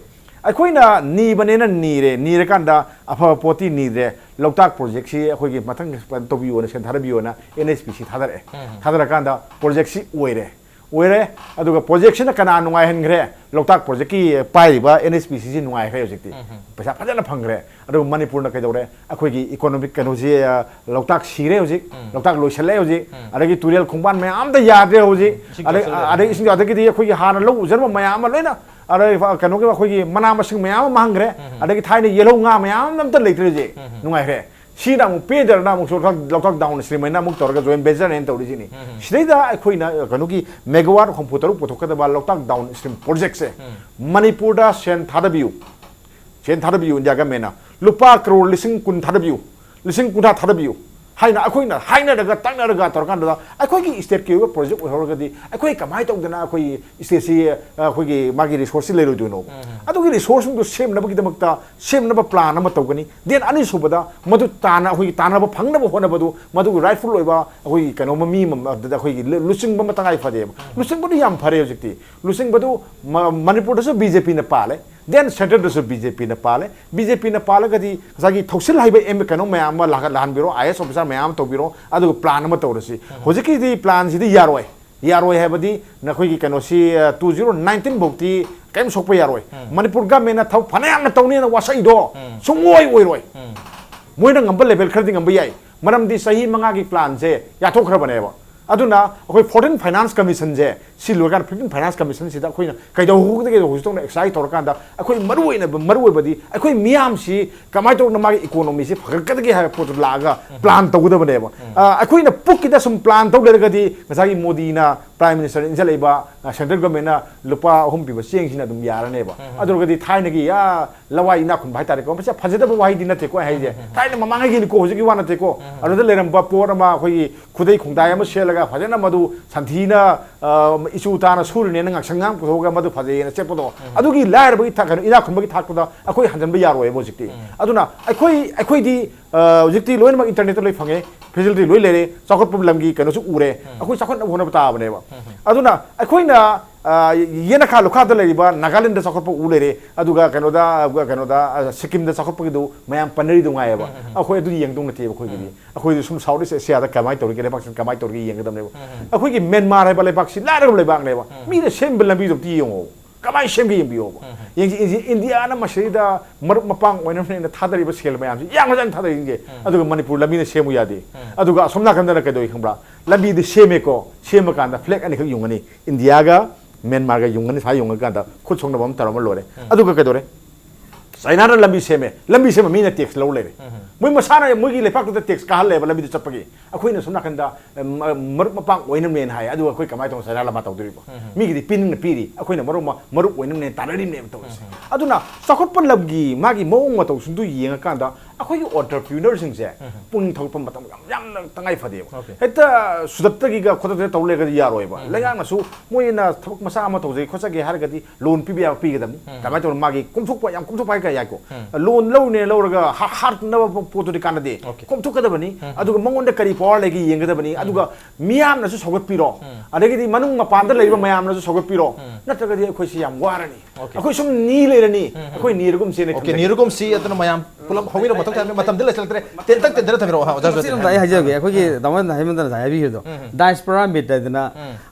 ꯑꯩꯈꯣꯏꯅ ꯅꯤꯕꯅꯦꯅ ꯅꯤꯔꯦ, ꯅꯤꯔꯀꯥꯟꯗ ꯑꯐꯕ ꯄꯣꯠꯇꯤ ꯅꯤꯗ꯭ꯔꯦ꯫ ꯂꯣꯛꯇꯥꯛ ꯄ꯭ꯔꯣꯖꯦꯛꯁꯤ ꯑꯩꯈꯣꯏꯒꯤ ꯃꯊꯪ ꯇꯧꯕꯤꯌꯣꯅ, ꯁꯦꯟ ꯊꯥꯗꯕꯤꯌꯣꯅ ꯑꯦꯟ ꯑꯩꯆ ꯄꯤ ꯁꯤ ꯊꯥꯗꯔꯛꯑꯦ꯫ ꯊꯥꯗꯔꯀꯥꯟꯗ ꯄ꯭ꯔꯣꯖꯦꯛꯁꯤ ꯑꯣꯏꯔꯦ꯫ ꯑꯣꯏꯔꯦ꯫ ꯑꯗꯨꯒ ꯄ꯭ꯔꯣꯖꯦꯛꯁꯤꯅ ꯀꯅꯥ ꯅꯨꯡꯉꯥꯏꯍꯟꯈ꯭ꯔꯦ? ꯂꯣꯛꯇꯥꯛ ꯄ꯭ꯔꯣꯖꯦꯛꯀꯤ ꯄꯥꯏꯔꯤꯕ ꯑꯦꯟ ꯑꯩꯆ ꯄꯤ ꯁꯤꯁꯤ ꯅꯨꯡꯉꯥꯏꯈ꯭ꯔꯦ ꯍꯧꯖꯤꯛꯇꯤ꯫ ꯄꯩꯁꯥ ꯐꯖꯅ ꯐꯪꯈ꯭ꯔꯦ꯫ ꯑꯗꯨꯒ ꯃꯅꯤꯄꯨꯔꯅ ꯀꯩꯗꯧꯔꯦ? ꯑꯩꯈꯣꯏꯒꯤ ꯏꯀꯣꯅꯣꯃꯤꯛ ꯀꯩꯅꯣꯁꯤ, ꯑ, ꯂꯣꯛꯇꯥꯛ ꯁꯤꯔꯦ ꯍꯧꯖꯤꯛ꯫ ꯂꯣꯛꯇꯥꯛ ꯂꯣꯏꯁꯤꯜꯂꯦ ꯍꯧꯖꯤꯛ꯫ ꯑꯗꯒꯤ ꯇꯨꯔꯦꯜ ꯈꯣꯡꯕꯥꯟ ꯃꯌꯥꯝ ꯑꯝꯇ ꯌꯥꯗ꯭ꯔꯦ ꯍꯧꯖꯤꯛ꯫ ꯏꯁꯤꯡ ꯑꯗꯩ, ꯆꯥꯎꯁꯜꯂꯦ꯫ ꯑꯗꯩ ꯏꯁꯤꯡ, ꯑꯗꯒꯤꯗꯤ ꯑꯩꯈꯣꯏꯒꯤ ꯍꯥꯟꯅ ꯂꯧ ꯎꯖꯔꯝꯕ ꯃꯌꯥꯝ ꯑꯃ ꯂꯣꯏꯅ, ꯑꯗꯩ ꯀꯩꯅꯣꯒꯤ ꯑꯩꯈꯣꯏꯒꯤ ꯃꯅꯥ ꯃꯁꯤꯡ ꯃꯌꯥꯝ ꯑꯃ ꯃꯥꯡꯈ꯭ꯔꯦ꯫ ꯑꯗꯒꯤ ꯊꯥꯏꯅ ꯌꯦꯜꯍꯧ ꯉꯥ ꯃꯌꯥꯝ ꯑꯝꯇ ꯂꯩꯇ꯭ꯔꯦ ꯍꯧꯖꯤꯛ꯫ ꯅꯨꯡꯉꯥꯏꯈ꯭ꯔꯦ꯫ ꯁꯤꯅ ꯑꯃꯨꯛ ꯄꯦꯟꯗꯗꯅ ꯑꯃꯨꯛꯁꯨ ꯂꯣꯛꯇꯥꯛ, ꯂꯣꯛꯇꯥꯛ ꯗꯥꯎꯟ ꯁ꯭ꯇ꯭ꯔꯤꯝ ꯍꯥꯏꯅ ꯑꯃꯨꯛ ꯇꯧꯔꯒ ꯖꯣꯏꯟ ꯚꯦꯟꯆꯔꯅꯦꯅ ꯇꯧꯔꯤꯁꯤꯅꯤ꯫ ꯁꯤꯗꯩꯗ ꯑꯩꯈꯣꯏꯅ ꯀꯩꯅꯣꯒꯤ ꯃꯦꯒꯥꯋꯥꯠ ꯍꯨꯝꯐꯨ ꯇꯔꯨꯛ ꯄꯨꯊꯣꯛꯀꯗꯕ ꯂꯣꯛꯇꯥꯛ ꯗꯥꯎꯟ ꯁ꯭ꯇ꯭ꯔꯤꯝ ꯄ꯭ꯔꯣꯖꯦꯛꯁꯦ ꯃꯅꯤꯄꯨꯔꯗ ꯁꯦꯟ ꯊꯥꯗꯕꯤꯌꯨ, ꯁꯦꯟ ꯊꯥꯗꯕꯤꯌꯨ ꯏꯟꯗꯤꯌꯥ ꯒꯃꯦꯟꯅ ꯂꯨꯄꯥ ꯀꯔꯣꯔ ꯂꯤꯁꯤꯡ ꯀꯨꯟ ꯊꯥꯗꯕꯤꯌꯨ, ꯂꯤꯁꯤꯡ ꯀꯨꯟꯊ꯭ꯔꯥ ꯊꯥꯗꯕꯤꯌꯨ ꯍꯥꯏꯅ ꯑꯩꯈꯣꯏꯅ ꯍꯥꯏꯅꯔꯒ ꯇꯛꯅꯔꯒ ꯇꯧꯔꯀꯥꯟꯗ ꯑꯩꯈꯣꯏꯒꯤ ꯁ꯭ꯇꯦꯠꯀꯤ ꯑꯣꯏꯕ ꯄ꯭ꯔꯣꯖꯦꯛ ꯑꯣꯏꯍꯧꯔꯒꯗꯤ ꯑꯩꯈꯣꯏ ꯀꯃꯥꯏꯅ ꯇꯧꯗꯅ ꯑꯩꯈꯣꯏ ꯁ꯭ꯇꯦꯠꯁꯤ, ꯑꯩꯈꯣꯏꯒꯤ ꯃꯥꯒꯤ ꯔꯤꯁꯣꯔꯁꯁꯤ ꯂꯩꯔꯣꯏꯗꯣꯏꯅꯣ? ꯑꯗꯨꯒꯤ ꯔꯤꯁꯣꯔꯁꯁꯤꯡꯗꯣ ꯁꯦꯝꯅꯕꯒꯤꯗꯃꯛꯇ ꯁꯦꯝꯅꯕ ꯄ꯭ꯂꯥꯟ ꯑꯃ ꯇꯧꯒꯅꯤ꯫ ꯗꯦꯟ ꯑꯅꯤꯁꯨꯕꯗ ꯃꯗꯨ ꯇꯥꯟꯅ, ꯑꯩꯈꯣꯏꯒꯤ ꯇꯥꯟꯅꯕ ꯐꯪꯅꯕ ꯍꯣꯠꯅꯕꯗꯨ ꯃꯗꯨꯒꯤ ꯔꯥꯏꯠꯐꯨꯜ ꯑꯣꯏꯕ ꯑꯩꯈꯣꯏꯒꯤ ꯀꯩꯅꯣꯝꯃ ꯃꯤ ꯑꯃ ꯑꯗꯨꯗ ꯑꯩꯈꯣꯏꯒꯤ ꯂꯨ-, ꯂꯨꯆꯤꯡꯕ ꯑꯃ ꯇꯉꯥꯏ ꯐꯗꯦꯕ꯫ ꯂꯨꯆꯤꯡꯕꯗꯨ ꯌꯥꯝ ꯐꯔꯦ ꯍꯧꯖꯤꯛꯇꯤ꯫ ꯂꯨꯆꯤꯡꯕꯗꯨ ꯃ-, ꯃꯅꯤꯄꯨꯔꯗꯁꯨ ꯕꯤ ꯖꯦ ꯄꯤꯅ ꯄꯥꯜꯂꯦ, ꯗꯦꯟ ꯁꯦꯟꯇꯔꯗꯁꯨ ꯕꯤ ꯖꯦ ꯄꯤꯅ ꯄꯥꯜꯂꯦ꯫ ꯕꯤ ꯖꯦ ꯄꯤꯅ ꯄꯥꯜꯂꯒꯗꯤ ꯉꯁꯥꯏꯒꯤ ꯊꯧꯁꯤꯜ ꯍꯩꯕ ꯑꯦꯝ-, ꯀꯩꯅꯣ ꯃꯌꯥꯝ ꯑꯃ ꯂꯥꯛꯍ-, ꯂꯥꯛꯍꯟꯕꯤꯔꯣ, ꯑꯥꯏ ꯑꯦꯁ ꯑꯣꯐꯤꯁꯥꯔ ꯃꯌꯥꯝ ꯑꯃ ꯇꯧꯕꯤꯔꯣ, ꯑꯗꯨꯒ ꯄ꯭ꯂꯥꯟ ꯑꯃ ꯇꯧꯔꯁꯤ꯫ ꯍꯧꯖꯤꯛꯀꯤꯗꯤ ꯄ꯭ꯂꯥꯟꯁꯤꯗꯤ ꯌꯥꯔꯣꯏ꯫ ꯌꯥꯔꯣꯏ ꯍꯥꯏꯕꯗꯤ ꯅꯈꯣꯏꯒꯤ ꯀꯩꯅꯣꯁꯤ, ꯑ, two zero nineteen ꯐꯥꯎꯗꯤ ꯀꯔꯤꯝ ꯁꯣꯛꯄ ꯌꯥꯔꯣꯏ꯫ ꯃꯅꯤꯄꯨꯔ ꯒꯃꯦꯟꯅ ꯊꯕꯛ ꯐꯅꯌꯥꯝꯅ ꯇꯧꯅꯤꯅ ꯋꯥꯁꯛꯏꯗꯣ ꯁꯨꯡꯑꯣꯏ ꯑꯣꯏꯔꯣꯏ꯫ ꯃꯣꯏꯅ ꯉꯝꯕ ꯂꯦꯚꯦꯜ ꯈꯔꯗꯤ ꯉꯝꯕ ꯌꯥꯏ꯫ ꯃꯔꯝꯗꯤ ꯆꯍꯤ ꯃꯉꯥꯒꯤ ꯄ꯭ꯂꯥꯟꯁꯦ ꯌꯥꯊꯣꯛꯈ꯭ꯔꯕꯅꯦꯕ꯫ ꯑꯗꯨꯅ ꯑꯩꯈꯣꯏ fourteen Finance Commissionꯁꯦ ꯁꯤ ꯂꯣꯏꯔꯀꯥꯟꯗ fifteen Finance Commissionꯁꯤꯗ ꯑꯩꯈꯣꯏꯅ ꯀꯩꯗꯧꯍꯧꯒꯗꯒꯦꯗꯣ ꯍꯧꯖꯤꯛ ꯇꯧꯅ ꯑꯦꯛꯁꯔꯁꯥꯏꯁ ꯇꯧꯔꯀꯥꯟꯗ ꯑꯩꯈꯣꯏ ꯃꯔꯨꯑꯣꯏꯅ, ꯃꯔꯨꯑꯣꯏꯕꯗꯤ ꯑꯩꯈꯣꯏ ꯃꯤꯌꯥꯝꯁꯤ ꯀꯃꯥꯏꯅ ꯇꯧꯗꯅ ꯃꯥꯒꯤ ꯏꯀꯣꯅꯣꯃꯤꯁꯤ ꯐꯒꯠꯀꯗꯒꯦ ꯍꯥꯏꯕ ꯄꯣꯠꯇꯨ ꯂꯥꯛꯑꯒ ꯄ꯭ꯂꯥꯟ ꯇꯧꯒꯗꯕꯅꯦꯕ꯫ ꯑ, ꯑꯩꯈꯣꯏꯅ ꯄꯨꯛꯀꯤꯗ ꯁꯨꯝ ꯄ꯭ꯂꯥꯟ ꯇꯧ ꯂꯩꯔꯒꯗꯤ ꯉꯁꯥꯏꯒꯤ ꯃꯣꯗꯤꯅ ꯄ꯭ꯔꯥꯏꯝ ꯃꯤꯅꯤꯁꯇꯔ ꯏꯟꯖꯜꯂꯛꯏꯕ, ꯑ, ꯁꯦꯟꯇ꯭ꯔꯦꯜ ꯒꯣꯔꯃꯦꯟꯅ ꯂꯨꯄꯥ ꯑꯍꯨꯝ ꯄꯤꯕ ꯆꯦꯡꯁꯤꯅ ꯑꯗꯨꯝ ꯌꯥꯔꯅꯦꯕ꯫ ꯑꯗꯨ ꯑꯣꯏꯔꯒꯗꯤ ꯊꯥꯏꯅꯒꯤ, ꯑ, ꯂꯋꯥꯏ ꯏꯅꯥꯛ ꯈꯨꯟꯕ ꯍꯥꯏꯇꯥꯔꯦꯀꯣ, ꯃꯁꯤ ꯐꯖꯗꯕ ꯋꯥꯍꯩꯗꯤ ꯅꯠꯇꯦꯀꯣ ꯑꯩ ꯍꯥꯏꯁꯦ꯫ ꯊꯥꯏꯅ ꯃꯃꯥꯡꯉꯩꯒꯤꯅꯤꯀꯣ, ꯍꯧꯖꯤꯛꯀꯤ ꯋꯥ ꯅꯠꯇꯦꯀꯣ꯫ ꯑꯗꯨꯗ ꯂꯩꯔꯝꯕ ꯄꯣꯠ ꯑꯃ ꯑꯩꯈꯣꯏꯒꯤ ꯈꯨꯗꯩ ꯈꯣꯡꯗꯥꯏ ꯑꯃ ꯁꯦꯠꯂꯒ ꯐꯖꯅ ꯃꯗꯨ ꯁꯟꯊꯤꯅ, ꯑ, ꯏꯆꯨ ꯇꯥꯅ ꯁꯨꯔꯤꯅꯦꯅ ꯉꯥꯛꯁꯪ ꯉꯥꯡ ꯄꯨꯊꯣꯛꯑꯒ ꯃꯗꯨ ꯐꯖꯩꯌꯦꯅ ꯆꯠꯄꯗꯣ, ꯑꯗꯨꯒꯤ ꯂꯥꯏꯔꯕꯒꯤ ꯊꯥꯛ, ꯀꯩꯅꯣ, ꯏꯅꯥꯛ ꯈꯨꯟꯕꯒꯤ ꯊꯥꯛꯇꯨꯗ ꯑꯩꯈꯣꯏ ꯍꯟꯖꯤꯟꯕ ꯌꯥꯔꯣꯏꯕ ꯍꯧꯖꯤꯛꯇꯤ꯫ ꯑꯗꯨꯅ ꯑꯩꯈꯣꯏ, ꯑꯩꯈꯣꯏꯗꯤ, ꯑ, ꯍꯧꯖꯤꯛꯇꯤ ꯂꯣꯏꯅꯃꯛ internet ꯂꯣꯏ ꯐꯪꯉꯦ, facility ꯂꯣꯏ ꯂꯩꯔꯦ, ꯆꯥꯎꯈꯠꯄ ꯂꯝꯒꯤ ꯀꯩꯅꯣꯁꯨ ꯎꯔꯦ, ꯑꯩꯈꯣꯏ ꯆꯥꯎꯈꯠꯅꯕ ꯍꯣꯠꯅꯕ ꯇꯥꯕꯅꯦꯕ꯫ ꯑꯗꯨꯅ ꯑꯩꯈꯣꯏꯅ, ꯑ, ꯌꯦꯅꯈꯥ ꯂꯨꯈꯥꯗ ꯂꯩꯔꯤꯕ ꯅꯥꯒꯥꯂꯦꯟꯗ ꯆꯥꯎꯈꯠꯄ ꯎ ꯂꯩꯔꯦ, ꯑꯗꯨꯒ ꯀꯩꯅꯣꯗ, ꯀꯩꯅꯣꯗ, ꯑ, ꯁꯤꯛꯀꯤꯝꯗ ꯆꯥꯎꯈꯠꯄꯒꯤꯗꯨ ꯃꯌꯥꯝ ꯄꯟꯅꯔꯤꯗꯨ ꯉꯥꯏꯌꯦꯕ꯫ ꯑꯩꯈꯣꯏ ꯑꯗꯨꯗꯤ ꯌꯦꯡꯗꯧ ꯅꯠꯇꯦꯕ ꯑꯩꯈꯣꯏꯒꯤꯗꯤ꯫ ꯑꯩꯈꯣꯏꯗꯤ ꯁꯨꯝ South East Asiaꯗ ꯀꯃꯥꯏꯅ ꯇꯧꯔꯤꯒꯦ, ꯂꯩꯕꯥꯛꯁꯤꯡ ꯀꯃꯥꯏꯅ ꯇꯧꯔꯤꯒꯦ ꯌꯦꯡꯒꯗꯕꯅꯦꯕ꯫ ꯑꯩꯈꯣꯏꯒꯤ ꯃ꯭ꯌꯥꯟꯃꯥꯔ ꯍꯥꯏꯕ ꯂꯩꯕꯥꯛꯁꯤ ꯂꯥꯏꯔꯕ ꯂꯩꯕꯥꯛꯅꯦꯕ꯫ ꯃꯤꯅ ꯁꯦꯝꯕ ꯂꯝꯕꯤꯗꯣ ꯑꯝꯇ ꯌꯦꯡꯉꯣ꯫ ꯀꯃꯥꯏꯅ ꯁꯦꯝꯒꯦ ꯌꯦꯡꯕꯤꯌꯣꯕ꯫ ꯌꯦꯡꯁꯤ, ꯌꯦꯡꯁꯤ, ꯏꯟꯗꯤꯌꯥꯅ ꯃꯁꯤꯗ ꯃꯔꯨꯞ ꯃꯄꯥꯡ ꯑꯣꯏꯅꯕꯅꯦꯅ ꯊꯥꯗꯔꯤꯕ ꯁꯦꯜ ꯃꯌꯥꯝꯁꯤ ꯌꯥꯝ ꯐꯖꯅ ꯊꯥꯗꯔꯤꯁꯦ꯫ ꯑꯗꯨꯒ ꯃꯅꯤꯄꯨꯔ ꯂꯝꯕꯤꯅ ꯁꯦꯝꯃꯨ ꯌꯥꯗꯦ꯫ ꯑꯗꯨꯒ ꯑꯁꯣꯝ ꯅꯥꯀꯟꯗꯅ ꯀꯩꯗꯧꯏ ꯈꯪꯕ꯭ꯔꯥ? ꯂꯝꯕꯤꯗꯤ ꯁꯦꯝꯃꯦꯀꯣ, ꯁꯦꯝꯃꯀꯥꯟꯗ flag ꯑꯅꯤꯈꯛ ꯌꯨꯡꯉꯅꯤ, ꯏꯟꯗꯤꯌꯥꯒ ꯃ꯭ꯌꯥꯟꯃꯥꯔꯒ ꯌꯨꯡꯉꯅꯤ, ꯁꯨꯃꯥꯏꯅ ꯌꯨꯡꯉꯀꯥꯟꯗ ꯈꯨꯠ ꯁꯣꯛꯅꯕ ꯑꯃ ꯇꯧꯔꯝꯃ ꯂꯣꯏꯔꯦ꯫ ꯑꯗꯨꯒ ꯀꯩꯗꯧꯔꯦ? ꯆꯥꯏꯅꯥꯅ ꯂꯝꯕꯤ ꯁꯦꯝꯃꯦ, ꯂꯝꯕꯤ ꯁꯦꯝꯕ ꯃꯤꯅ tax ꯂꯧ ꯂꯩꯔꯦ꯫ ꯃꯣꯏ ꯃꯁꯥꯅ ꯃꯣꯏꯒꯤ ꯂꯩꯄꯥꯛꯇꯨꯗ tax ꯀꯥꯍꯜꯂꯦꯕ ꯂꯝꯕꯤꯗꯨ ꯆꯠꯄꯒꯤ꯫ ꯑꯩꯈꯣꯏꯅ ꯁꯣꯝ ꯅꯥꯀꯟꯗ, ꯑ, ꯃ-, ꯃꯔꯨꯞ ꯃꯄꯥꯡ ꯑꯣꯏꯅꯕꯅꯦꯅ ꯍꯥꯏ, ꯑꯗꯨꯒ ꯑꯩꯈꯣꯏ ꯀꯃꯥꯏꯅ ꯇꯧꯅ ꯆꯥꯏꯅꯥ ꯂꯝꯕꯥ ꯇꯧꯗꯣꯔꯤꯕ? ꯃꯤꯒꯤꯗꯤ ꯄꯤꯅꯤꯡꯅ ꯄꯤꯔꯤ, ꯑꯩꯈꯣꯏꯅ ꯃꯔꯨꯞ ꯃ-, ꯃꯔꯨꯞ ꯑꯣꯏꯅꯕꯅꯦꯅ ꯇꯥꯟꯅꯔꯤꯕꯅꯦꯕ ꯇꯧꯔꯤꯁꯦ꯫ ꯑꯗꯨꯅ ꯆꯥꯎꯈꯠꯄ ꯂꯝꯒꯤ ꯃꯥꯒꯤ ꯃꯑꯣꯡ ꯃꯇꯧꯁꯤꯡꯗꯨ ꯌꯦꯡꯉꯀꯥꯟꯗ ꯑꯩꯈꯣꯏꯒꯤ entrepreneurꯁꯤꯡꯁꯦ ꯄꯨꯛꯅꯤꯡ ꯊꯧꯒꯠꯄ ꯃꯇꯝ ꯌꯥꯝ, ꯌꯥꯝꯅ ꯇꯉꯥꯏ ꯐꯗꯦꯕ꯫ ꯍꯦꯛꯇ ꯁꯨꯗꯠꯇꯒꯤꯒ ꯈꯣꯠꯇꯒ ꯇꯧ ꯂꯩꯔꯒꯗꯤ ꯌꯥꯔꯣꯏꯕ꯫ ꯂꯩꯉꯥꯛꯅꯁꯨ ꯃꯣꯏꯅ ꯊꯕꯛ ꯃꯆꯥ ꯑꯃ ꯇꯧꯖꯒꯦ ꯈꯣꯠꯆꯒꯦ ꯍꯥꯏꯔꯒꯗꯤ loan ꯄꯤꯕ ꯌꯥꯕ ꯄꯤꯒꯗꯕꯅꯤ꯫ ꯀꯃꯥꯏꯅ ꯇꯧꯅ ꯃꯥꯒꯤ ꯀꯣꯝꯊꯣꯛꯄ, ꯌꯥꯝ ꯀꯣꯝꯊꯣꯛꯄ ꯍꯥꯏ ꯀꯌꯥ ꯌꯥꯏꯀꯣ꯫ Loan ꯂꯧꯅꯦ ꯂꯧꯔꯒ ꯍꯥ-, ꯍꯥꯠꯅꯕ ꯄꯣꯠꯇꯨꯗꯤ ꯀꯥꯟꯅꯗꯦ꯫ ꯀꯣꯝꯊꯣꯛꯀꯗꯕꯅꯤ꯫ ꯑꯗꯨꯒ ꯃꯉꯣꯟꯗ ꯀꯔꯤ power ꯂꯩꯒꯦ ꯌꯦꯡꯒꯗꯕꯅꯤ꯫ ꯑꯗꯨꯒ ꯃꯤꯌꯥꯝꯅꯁꯨ ꯁꯧꯒꯠꯄꯤꯔꯣ꯫ ꯑꯗꯒꯤꯗꯤ ꯃꯅꯨꯡ ꯃꯄꯥꯟꯗ ꯂꯩꯔꯤꯕ ꯃꯌꯥꯝꯅꯁꯨ ꯁꯧꯒꯠꯄꯤꯔꯣ꯫ ꯅꯠꯇ꯭ꯔꯒꯗꯤ ꯑꯩꯈꯣꯏꯁꯤ ꯌꯥꯝ ꯋꯥꯔꯅꯤ꯫ ꯑꯩꯈꯣꯏ ꯁꯨꯝ ꯅꯤ ꯂꯩꯔꯅꯤ꯫ ꯑꯩꯈꯣꯏ ꯅꯤꯔꯒꯨꯝꯁꯦꯅ ꯊꯝꯖꯒꯦ꯫ ꯅꯤꯔꯒꯨꯝꯁꯤ꯫ ꯑꯗꯨꯅ ꯃꯌꯥꯝ ꯄꯨꯂꯞ ꯍꯧꯃꯤꯟꯅꯕ ꯃꯊꯧ ꯇꯥꯏ꯫ ꯃꯇꯝꯗꯤ ꯂꯩꯁꯤꯜꯂꯛꯇ꯭ꯔꯦ꯫ ꯇꯦꯟꯇꯛ ꯇꯦꯟꯇꯛꯅ ꯊꯝꯕꯤꯔꯛꯑꯣ꯫ ꯑꯣꯖꯥ ꯖꯣꯏ꯫ ꯃꯆꯤꯟ ꯑꯃꯗ ꯑꯩ ꯍꯥꯏꯖꯒꯦ꯫ ꯑꯩꯈꯣꯏꯒꯤ ꯇꯥꯃꯣ ꯍꯦꯃꯟꯇꯅ ꯉꯁꯥꯏ ꯍꯥꯏꯕꯤꯈꯤꯕꯗꯣ, Diaspora Meet ꯍꯥꯏꯗꯅ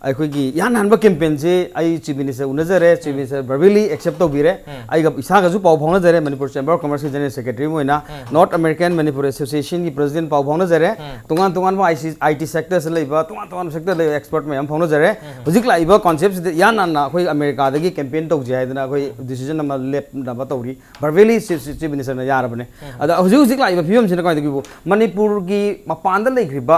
ꯑꯩꯈꯣꯏꯒꯤ ꯏꯍꯥꯟ ꯍꯥꯟꯕ campaignꯁꯦ ꯑꯩ Chief Minister ꯎꯅꯖꯔꯦ꯫ Chief Minister verbally accept ꯇꯧꯕꯤꯔꯦ꯫ ꯑꯩꯒ ꯏꯁꯥꯒꯁꯨ ꯄꯥꯎ ꯐꯥꯎꯅꯖꯔꯦ, Manipur Chamber of Commerceꯀꯤ General Secretary ꯑꯃ ꯑꯣꯏꯅ꯫ North American Manipur Associationꯒꯤ President ꯄꯥꯎ ꯐꯥꯎꯅꯖꯔꯦ꯫ ꯇꯣꯉꯥꯟ ꯇꯣꯉꯥꯟꯕ I C, I T sectorꯁꯗ ꯂꯩꯕ, ꯇꯣꯉꯥꯟ ꯇꯣꯉꯥꯟꯕ sectorꯗ ꯂꯩꯕ expert ꯃꯌꯥꯝ ꯐꯥꯎꯅꯖꯔꯦ꯫ ꯍꯧꯖꯤꯛ ꯂꯥꯛꯏꯕ conceptꯁꯤꯗ ꯏꯍꯥꯟ ꯍꯥꯟꯅ ꯑꯩꯈꯣꯏ ꯑꯃꯦꯔꯤꯀꯥꯗꯒꯤ campaign ꯇꯧꯁꯦ ꯍꯥꯏꯗꯅ ꯑꯩꯈꯣꯏ decision ꯑꯃ ꯂꯦꯞꯅꯕ ꯇꯧꯔꯤ꯫ Verbally Chief, Chief Ministerꯅ ꯌꯥꯔꯕꯅꯦ꯫ ꯑꯗ ꯍꯧꯖꯤꯛ ꯍꯧꯖꯤꯛ ꯂꯥꯛꯏꯕ ꯐꯤꯕꯝꯁꯤꯅ ꯀꯃꯥꯏꯅ ꯇꯧꯒꯦꯕꯨ, ꯃꯅꯤꯄꯨꯔꯒꯤ ꯃꯄꯥꯟꯗ ꯂꯩꯈ꯭ꯔꯤꯕ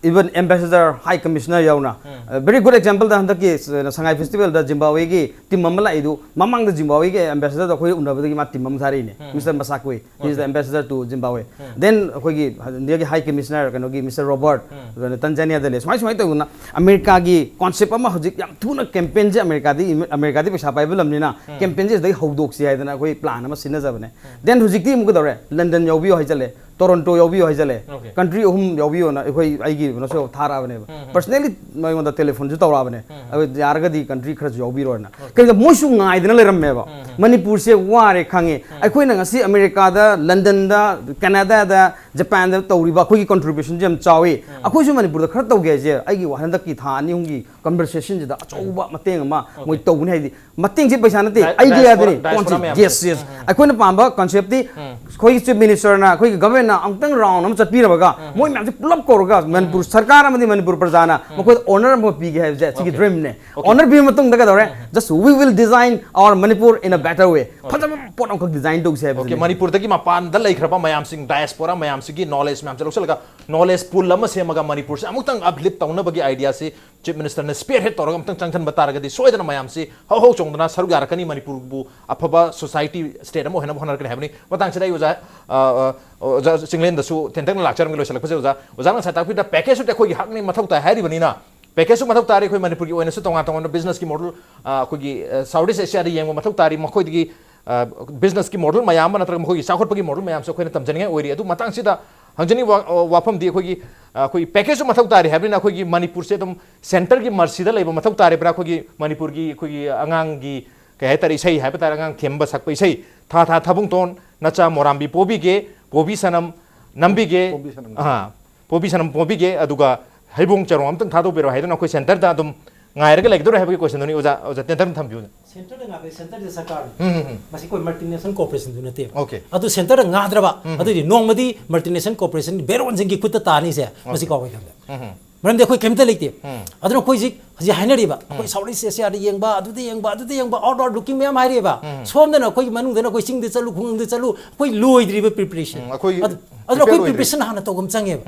Even ambassador, high commissioner ꯌꯥꯎꯅ, very good example ꯗ ꯍꯟꯗꯛꯀꯤ ꯁꯉꯥꯏ ꯐꯦꯁꯇꯤꯚꯦꯜꯗ ꯖꯤꯝꯕꯥꯕ꯭ꯋꯦꯒꯤ ꯇꯤꯝ ꯑꯃ ꯂꯥꯛꯏꯗꯨ, ꯃꯃꯥꯡꯗ ꯖꯤꯝꯕꯥꯕ꯭ꯋꯦꯒꯤ ambassador ꯗꯣ ꯑꯩꯈꯣꯏ ꯎꯅꯕꯗꯒꯤ ꯃꯥ ꯇꯤꯝ ꯑꯃ ꯊꯥꯔꯛꯏꯅꯦ, mister Masakui, he is the ambassador to Zimbabwe. Then ꯑꯩꯈꯣꯏꯒꯤ ꯏꯟꯗꯤꯌꯥꯒꯤ ꯍꯥꯏ ꯀꯃꯤꯁꯅꯔ ꯀꯩꯅꯣꯒꯤ ꯃꯤꯁꯇꯔ ꯔꯣꯕꯔꯠ, ꯑꯗꯨꯅ ꯇꯟꯖꯥꯅꯤꯌꯥꯗ ꯂꯩ꯫ ꯁꯨꯃꯥꯏ ꯁꯨꯃꯥꯏꯅ ꯇꯧꯗꯅ ꯑꯃꯦꯔꯤꯀꯥꯒꯤ ꯀꯣꯟꯁꯦꯞ ꯑꯃ ꯍꯧꯖꯤꯛ ꯌꯥꯝ ꯊꯨꯅ ꯀꯦꯝꯄꯦꯟꯁꯦ ꯑꯃꯦꯔꯤꯀꯥꯗꯤ, ꯑꯃꯦꯔꯤꯀꯥꯗꯤ ꯄꯩꯁꯥ ꯄꯥꯏꯕ ꯂꯝꯅꯤꯅ ꯀꯦꯝꯄꯦꯟꯁꯦ ꯁꯤꯗꯒꯤ ꯍꯧꯗꯣꯛꯁꯤ ꯍꯥꯏꯗꯅ ꯑꯩꯈꯣꯏ ꯄ꯭ꯂꯥꯟ ꯑꯃ ꯁꯤꯟꯅꯖꯕꯅꯦ꯫ Then ꯍꯧꯖꯤꯛꯇꯤ ꯑꯃꯨꯛ ꯀꯩꯗꯧꯔꯦ, ꯂꯟꯗꯟ ꯌꯥꯎꯕꯤꯌꯣ ꯍꯥꯏꯖꯜꯂꯦ, ꯇꯣꯔꯣꯟꯇꯣ ꯌꯥꯎꯕꯤꯌꯣ ꯍꯥꯏꯖꯜꯂꯦ, Okay. ꯀꯟꯇ꯭ꯔꯤ ꯑꯍꯨꯝ ꯌꯥꯎꯕꯤꯌꯣꯅ ꯑꯩꯈꯣꯏ ꯑꯩꯒꯤ ꯀꯩꯅꯣꯁꯨ ꯊꯥꯔꯛꯑꯕꯅꯦꯕ꯫ Personally ꯑꯩꯉꯣꯟꯗ ꯇꯦꯂꯤꯐꯣꯟꯁꯨ ꯇꯧꯔꯛꯑꯕꯅꯦ꯫ ꯑꯗꯨ ꯌꯥꯔꯒꯗꯤ ꯀꯟꯇ꯭ꯔꯤ ꯈꯔꯁꯨ ꯌꯥꯎꯕꯤꯔꯣꯅ꯫ ꯀꯩꯅꯣ ꯃꯣꯏꯁꯨ ꯉꯥꯏꯗꯅ ꯂꯩꯔꯝꯃꯦꯕ꯫ ꯃꯅꯤꯄꯨꯔꯁꯦ ꯋꯥꯔꯦ ꯈꯪꯉꯦ꯫ ꯑꯩꯈꯣꯏꯅ ꯉꯁꯤ ꯑꯃꯦꯔꯤꯀꯥꯗ, ꯂꯟꯗꯟꯗ, ꯀꯦꯅꯥꯗꯥꯗ, ꯖꯄꯥꯟꯗ ꯇꯧꯔꯤꯕ ꯑꯩꯈꯣꯏꯒꯤ ꯀꯣꯟꯇ꯭ꯔꯤꯕ꯭ꯌꯨꯁꯟꯁꯦ ꯌꯥꯝ ꯆꯥꯎꯋꯤ꯫ ꯑꯩꯈꯣꯏꯁꯨ ꯃꯅꯤꯄꯨꯔꯗ ꯈꯔ ꯇꯧꯒꯦ ꯍꯥꯏꯁꯦ ꯑꯩꯒꯤ ꯍꯟꯗꯛꯀꯤ ꯊꯥ ꯑꯅꯤ ꯑꯍꯨꯝꯒꯤ ꯀꯟꯚꯔꯁꯦꯁꯟꯁꯤꯗ ꯑꯆꯧꯕ ꯃꯇꯦꯡ ꯑꯃ ꯃꯣꯏ ꯇꯧꯒꯅꯤ ꯍꯥꯏꯗꯤ ꯃꯇꯦꯡꯁꯦ ꯄꯩꯁꯥ ꯅꯠꯇꯦ, Di- ꯑꯥꯏꯗꯤꯌꯥꯗꯨꯅꯤ꯫ diaspora, diaspora ꯃꯌꯥꯝ꯫ Yes, yes. ꯑꯩꯈꯣꯏꯅ ꯄꯥꯝꯕ ꯀꯟꯁꯦꯞꯇꯤ ꯑꯩꯈꯣꯏꯒꯤ ꯆꯤꯐ ꯃꯤꯅꯤꯁꯇꯔꯅ, ꯑꯩꯈꯣꯏꯒꯤ ꯒꯚꯔꯟꯃꯦꯟꯠꯅ ꯑꯃꯨꯛꯇꯪ ꯔꯥꯎꯟ ꯑꯃ ꯆꯠꯄꯤꯔꯕꯒ ꯃꯣꯏ ꯃꯌꯥꯝꯁꯦ ꯄꯨꯂꯞ ꯀꯧꯔꯒ ꯃꯅꯤꯄꯨꯔ ꯁꯔꯀꯥꯔ ꯑꯃꯗꯤ ꯃꯅꯤꯄꯨꯔ ꯄ꯭ꯔꯖꯥꯅ ꯃꯈꯣꯏꯗ ꯑꯣꯅꯔ ꯑꯃ ꯄꯤꯒꯦ ꯍꯥꯏꯕꯁꯦ ꯁꯤꯒꯤ ꯗ꯭ꯔꯤꯝꯅꯦ꯫ ꯑꯣꯅꯔ ꯄꯤꯕ ꯃꯇꯨꯡꯗ ꯀꯩꯗꯧꯔꯦ? Just we will design our Manipur in a better way. ꯐꯖꯕ ꯄꯣꯠ ꯑꯃꯈꯛ ꯗꯤꯖꯥꯏꯟ ꯇꯧꯁꯦ Okay, ꯍꯥꯏꯕꯁꯤꯅꯤ꯫ ꯃꯅꯤꯄꯨꯔꯗꯒꯤ ꯃꯄꯥꯟꯗ ꯂꯩꯈ꯭ꯔꯕ ꯃꯌꯥꯝꯁꯤꯡ, ꯗꯥꯏꯁꯄꯣꯔꯥ ꯃꯌꯥꯝꯁꯤꯒꯤ ꯅꯣꯂꯦꯖ ꯃꯌꯥꯝꯁꯦ ꯂꯧꯁꯤꯜꯂꯒ ꯅꯣꯂꯦꯖ ꯄꯨꯜ ꯑꯃ ꯁꯦꯝꯃꯒ ꯃꯅꯤꯄꯨꯔꯁꯦ ꯑꯃꯨꯛꯇꯪ ꯑꯞꯂꯤꯐ ꯇꯧꯅꯕꯒꯤ ꯑꯥꯏꯗꯤꯌꯥꯁꯤ ꯆꯤꯐ ꯃꯤꯅꯤꯁꯇꯔꯅ ꯁ꯭ꯄꯤꯌꯔ ꯍꯦꯗ ꯇꯧꯔꯒ ꯑꯃꯨꯛꯇꯪ ꯆꯪꯁꯤꯟꯕ ꯇꯥꯔꯒꯗꯤ ꯁꯣꯏꯗꯅ ꯃꯌꯥꯝꯁꯤ ꯍꯧ ꯍꯧ ꯆꯣꯡꯗꯅ ꯁꯔꯨꯛ ꯌꯥꯔꯛꯀꯅꯤ, ꯃꯅꯤꯄꯨꯔꯕꯨ ꯑꯐꯕ ꯁꯣꯁꯥꯏꯇꯤ, ꯁ꯭ꯇꯦꯠ ꯑꯃ ꯑꯣꯏꯍꯟꯅꯕ ꯍꯣꯠꯅꯔꯛꯀꯅꯤ ꯍꯥꯏꯕꯅꯤ꯫ ꯃꯇꯥꯡꯁꯤꯗ ꯑꯩ ꯑꯣꯖꯥ, ꯑ, ꯑ, ꯑꯣꯖꯥ ꯆꯤꯡꯂꯦꯟꯗꯁꯨ ꯇꯦꯟꯇꯛꯅ ꯂꯥꯛꯆꯔꯝꯒꯦ, ꯂꯣꯏꯁꯤꯜꯂꯛꯄꯁꯦ ꯑꯣꯖꯥ꯫ ꯑꯣꯖꯥꯅ ꯉꯁꯥꯏ ꯇꯥꯛꯄꯤꯗ ꯄꯦꯀꯦꯖꯁꯨ ꯑꯩꯈꯣꯏꯒꯤ ꯍꯛꯅꯤ, ꯃꯊꯧ ꯇꯥꯏ ꯍꯥꯏꯔꯤꯕꯅꯤꯅ, ꯄꯦꯀꯦꯖꯁꯨ ꯃꯊꯧ ꯇꯥꯔꯤ꯫ ꯑꯩꯈꯣꯏ ꯃꯅꯤꯄꯨꯔꯒꯤ ꯑꯣꯏꯅꯁꯨ ꯇꯣꯉꯥꯟ ꯇꯣꯉꯥꯟꯕ ꯕꯤꯖꯤꯅꯦꯁꯀꯤ ꯃꯣꯗꯦꯜ, ꯑ, ꯑꯩꯈꯣꯏꯒꯤ, ꯑ, ꯁꯥꯎꯠ ꯏꯁ ꯑꯦꯁꯤꯌꯥꯗ ꯌꯦꯡꯕ ꯃꯊꯧ ꯇꯥꯔꯤ꯫ ꯃꯈꯣꯏꯗꯒꯤ, ꯑ, ꯕꯤꯖꯤꯅꯦꯁꯀꯤ ꯃꯣꯗꯦꯜ ꯃꯌꯥꯝ ꯑꯃ ꯅꯠꯇ꯭ꯔꯒ ꯃꯈꯣꯏꯒꯤ ꯆꯥꯎꯈꯠꯄꯒꯤ ꯃꯣꯗꯦꯜ ꯃꯌꯥꯝꯁꯨ ꯑꯩꯈꯣꯏꯅ ꯇꯝꯖꯅꯤꯡꯉꯥꯏ ꯑꯣꯏꯔꯤ꯫ ꯑꯗꯨ ꯃꯇꯥꯡꯁꯤꯗ ꯍꯪꯖꯅꯤꯡꯕ ꯋꯥ-, ꯋꯥꯐꯝꯗꯤ ꯑꯩꯈꯣꯏꯒꯤ, ꯑ, ꯑꯩꯈꯣꯏꯒꯤ ꯄꯦꯀꯦꯖꯁꯨ ꯃꯊꯧ ꯇꯥꯔꯤ ꯍꯥꯏꯕꯅꯤꯅ ꯑꯩꯈꯣꯏꯒꯤ ꯃꯅꯤꯄꯨꯔꯁꯦ ꯑꯗꯨꯝ ꯁꯦꯟꯇꯔꯒꯤ ꯃꯔꯁꯤꯗ ꯂꯩꯕ ꯃꯊꯧ ꯇꯥꯔꯤꯕ꯭ꯔꯥ? ꯑꯩꯈꯣꯏꯒꯤ ꯃꯅꯤꯄꯨꯔꯒꯤ ꯑꯩꯈꯣꯏꯒꯤ ꯑꯉꯥꯡꯒꯤ ꯀꯩ ꯍꯥꯏꯇꯥꯔꯦ, ꯏꯁꯩ ꯍꯥꯏꯕ ꯇꯥꯔꯦ, ꯑꯉꯥꯡ ꯊꯦꯝꯕ ꯁꯛꯄ ꯏꯁꯩ, "ꯊꯥ ꯊꯥ ꯊꯥꯕꯨꯡꯇꯣꯟ ꯅꯆꯥ ꯃꯣꯔꯥꯝꯕꯤ ꯄꯣꯕꯤꯒꯦ, ꯄꯣꯕꯤ ꯁꯅꯝ ꯅꯝꯕꯤꯒꯦ", ꯄꯣꯕꯤ ꯁꯅꯝ꯫ ꯑꯥ, "ꯄꯣꯕꯤ ꯁꯅꯝ ꯄꯣꯕꯤꯒꯦ", ꯑꯗꯨꯒ "ꯍꯩꯕꯣꯡ ꯆꯔꯣꯡ ꯑꯝꯇꯪ ꯊꯥꯗꯣꯛꯄꯤꯔꯣ" ꯍꯥꯏꯗꯨꯅ ꯑꯩꯈꯣꯏ ꯁꯦꯟꯇꯔꯗ ꯑꯗꯨꯝ ꯉꯥꯏꯔꯒ ꯂꯩꯒꯗꯧꯔꯦ ꯍꯥꯏꯕꯒꯤ ꯀꯣꯏꯁꯟꯗꯨꯅꯤ ꯑꯣꯖꯥ, ꯑꯣꯖꯥ ꯇꯦꯟꯇꯛꯅ ꯊꯝꯕꯤꯌꯨꯅꯦ꯫ ꯁꯦꯟꯇꯔꯗ ꯉꯥꯛꯇ, ꯁꯦꯟꯇꯔꯗ ꯁꯔꯀꯥꯔꯅꯤ꯫ ꯎꯝ, ꯎꯝ, ꯎꯝ꯫ ꯃꯁꯤ ꯑꯩꯈꯣꯏ ꯃꯜꯇꯤꯅꯦꯁꯅꯦꯜ ꯀꯣꯔꯄꯣꯔꯦꯁꯟꯗꯨ ꯅꯠꯇꯦꯕ꯫ Okay. ꯑꯗꯨ ꯁꯦꯟꯇꯔꯗ ꯉꯥꯗ꯭ꯔꯕ, ꯑꯗꯨꯑꯣꯏꯗꯤ ꯅꯣꯡꯃꯗꯤ ꯃꯜꯇꯤꯅꯦꯁꯅꯦꯜ ꯀꯣꯔꯄꯣꯔꯦꯁꯟ ꯕꯦꯔꯣꯟꯁꯤꯡꯒꯤ ꯈꯨꯠꯇ ꯇꯥꯅꯤꯁꯦ, ꯃꯁꯤ ꯀꯥꯎꯕ ꯌꯥꯗꯦ꯫ ꯃꯔꯝꯗꯤ ꯑꯩꯈꯣꯏ ꯀꯩꯝꯇ ꯂꯩꯇꯦ꯫ ꯑꯗꯨꯅ ꯑꯩꯈꯣꯏ ꯍꯧꯖꯤꯛ, ꯍꯧꯖꯤꯛ ꯍꯥꯏꯅꯔꯤꯕ, ꯑꯩꯈꯣꯏ ꯁꯥꯎꯠ ꯏꯁ ꯑꯦꯁꯤꯌꯥꯗ ꯌꯦꯡꯕ, ꯑꯗꯨꯗ ꯌꯦꯡꯕ, ꯑꯗꯨꯗ ꯌꯦꯡꯕ, ꯑꯥꯎꯠ ꯋꯥꯔꯗ ꯂꯨꯀꯤꯡ ꯃꯌꯥꯝ ꯍꯥꯏꯔꯤꯕ꯫ ꯁꯣꯝꯗꯅ ꯑꯩꯈꯣꯏꯒꯤ ꯃꯅꯨꯡꯗꯅ ꯑꯩꯈꯣꯏ ꯆꯤꯡꯗ ꯆꯠꯂꯨ, ꯈꯨꯡꯒꯪꯗ ꯆꯠꯂꯨ, ꯑꯩꯈꯣꯏ ꯂꯣꯏꯗ꯭ꯔꯤꯕ ꯄ꯭ꯔꯤꯄꯦꯔꯦꯁꯟ꯫ ꯎꯝ, ꯑꯩꯈꯣꯏ ꯑꯗꯨ ꯑꯗꯨꯅ ꯑꯩꯈꯣꯏ ꯑꯣꯏꯗ꯭ꯔꯤ꯫ ꯄ꯭ꯔꯤꯄꯦꯔꯦꯁꯟ ꯍꯥꯟꯅ ꯇꯧꯕ ꯑꯃ ꯆꯪꯉꯦꯕ꯫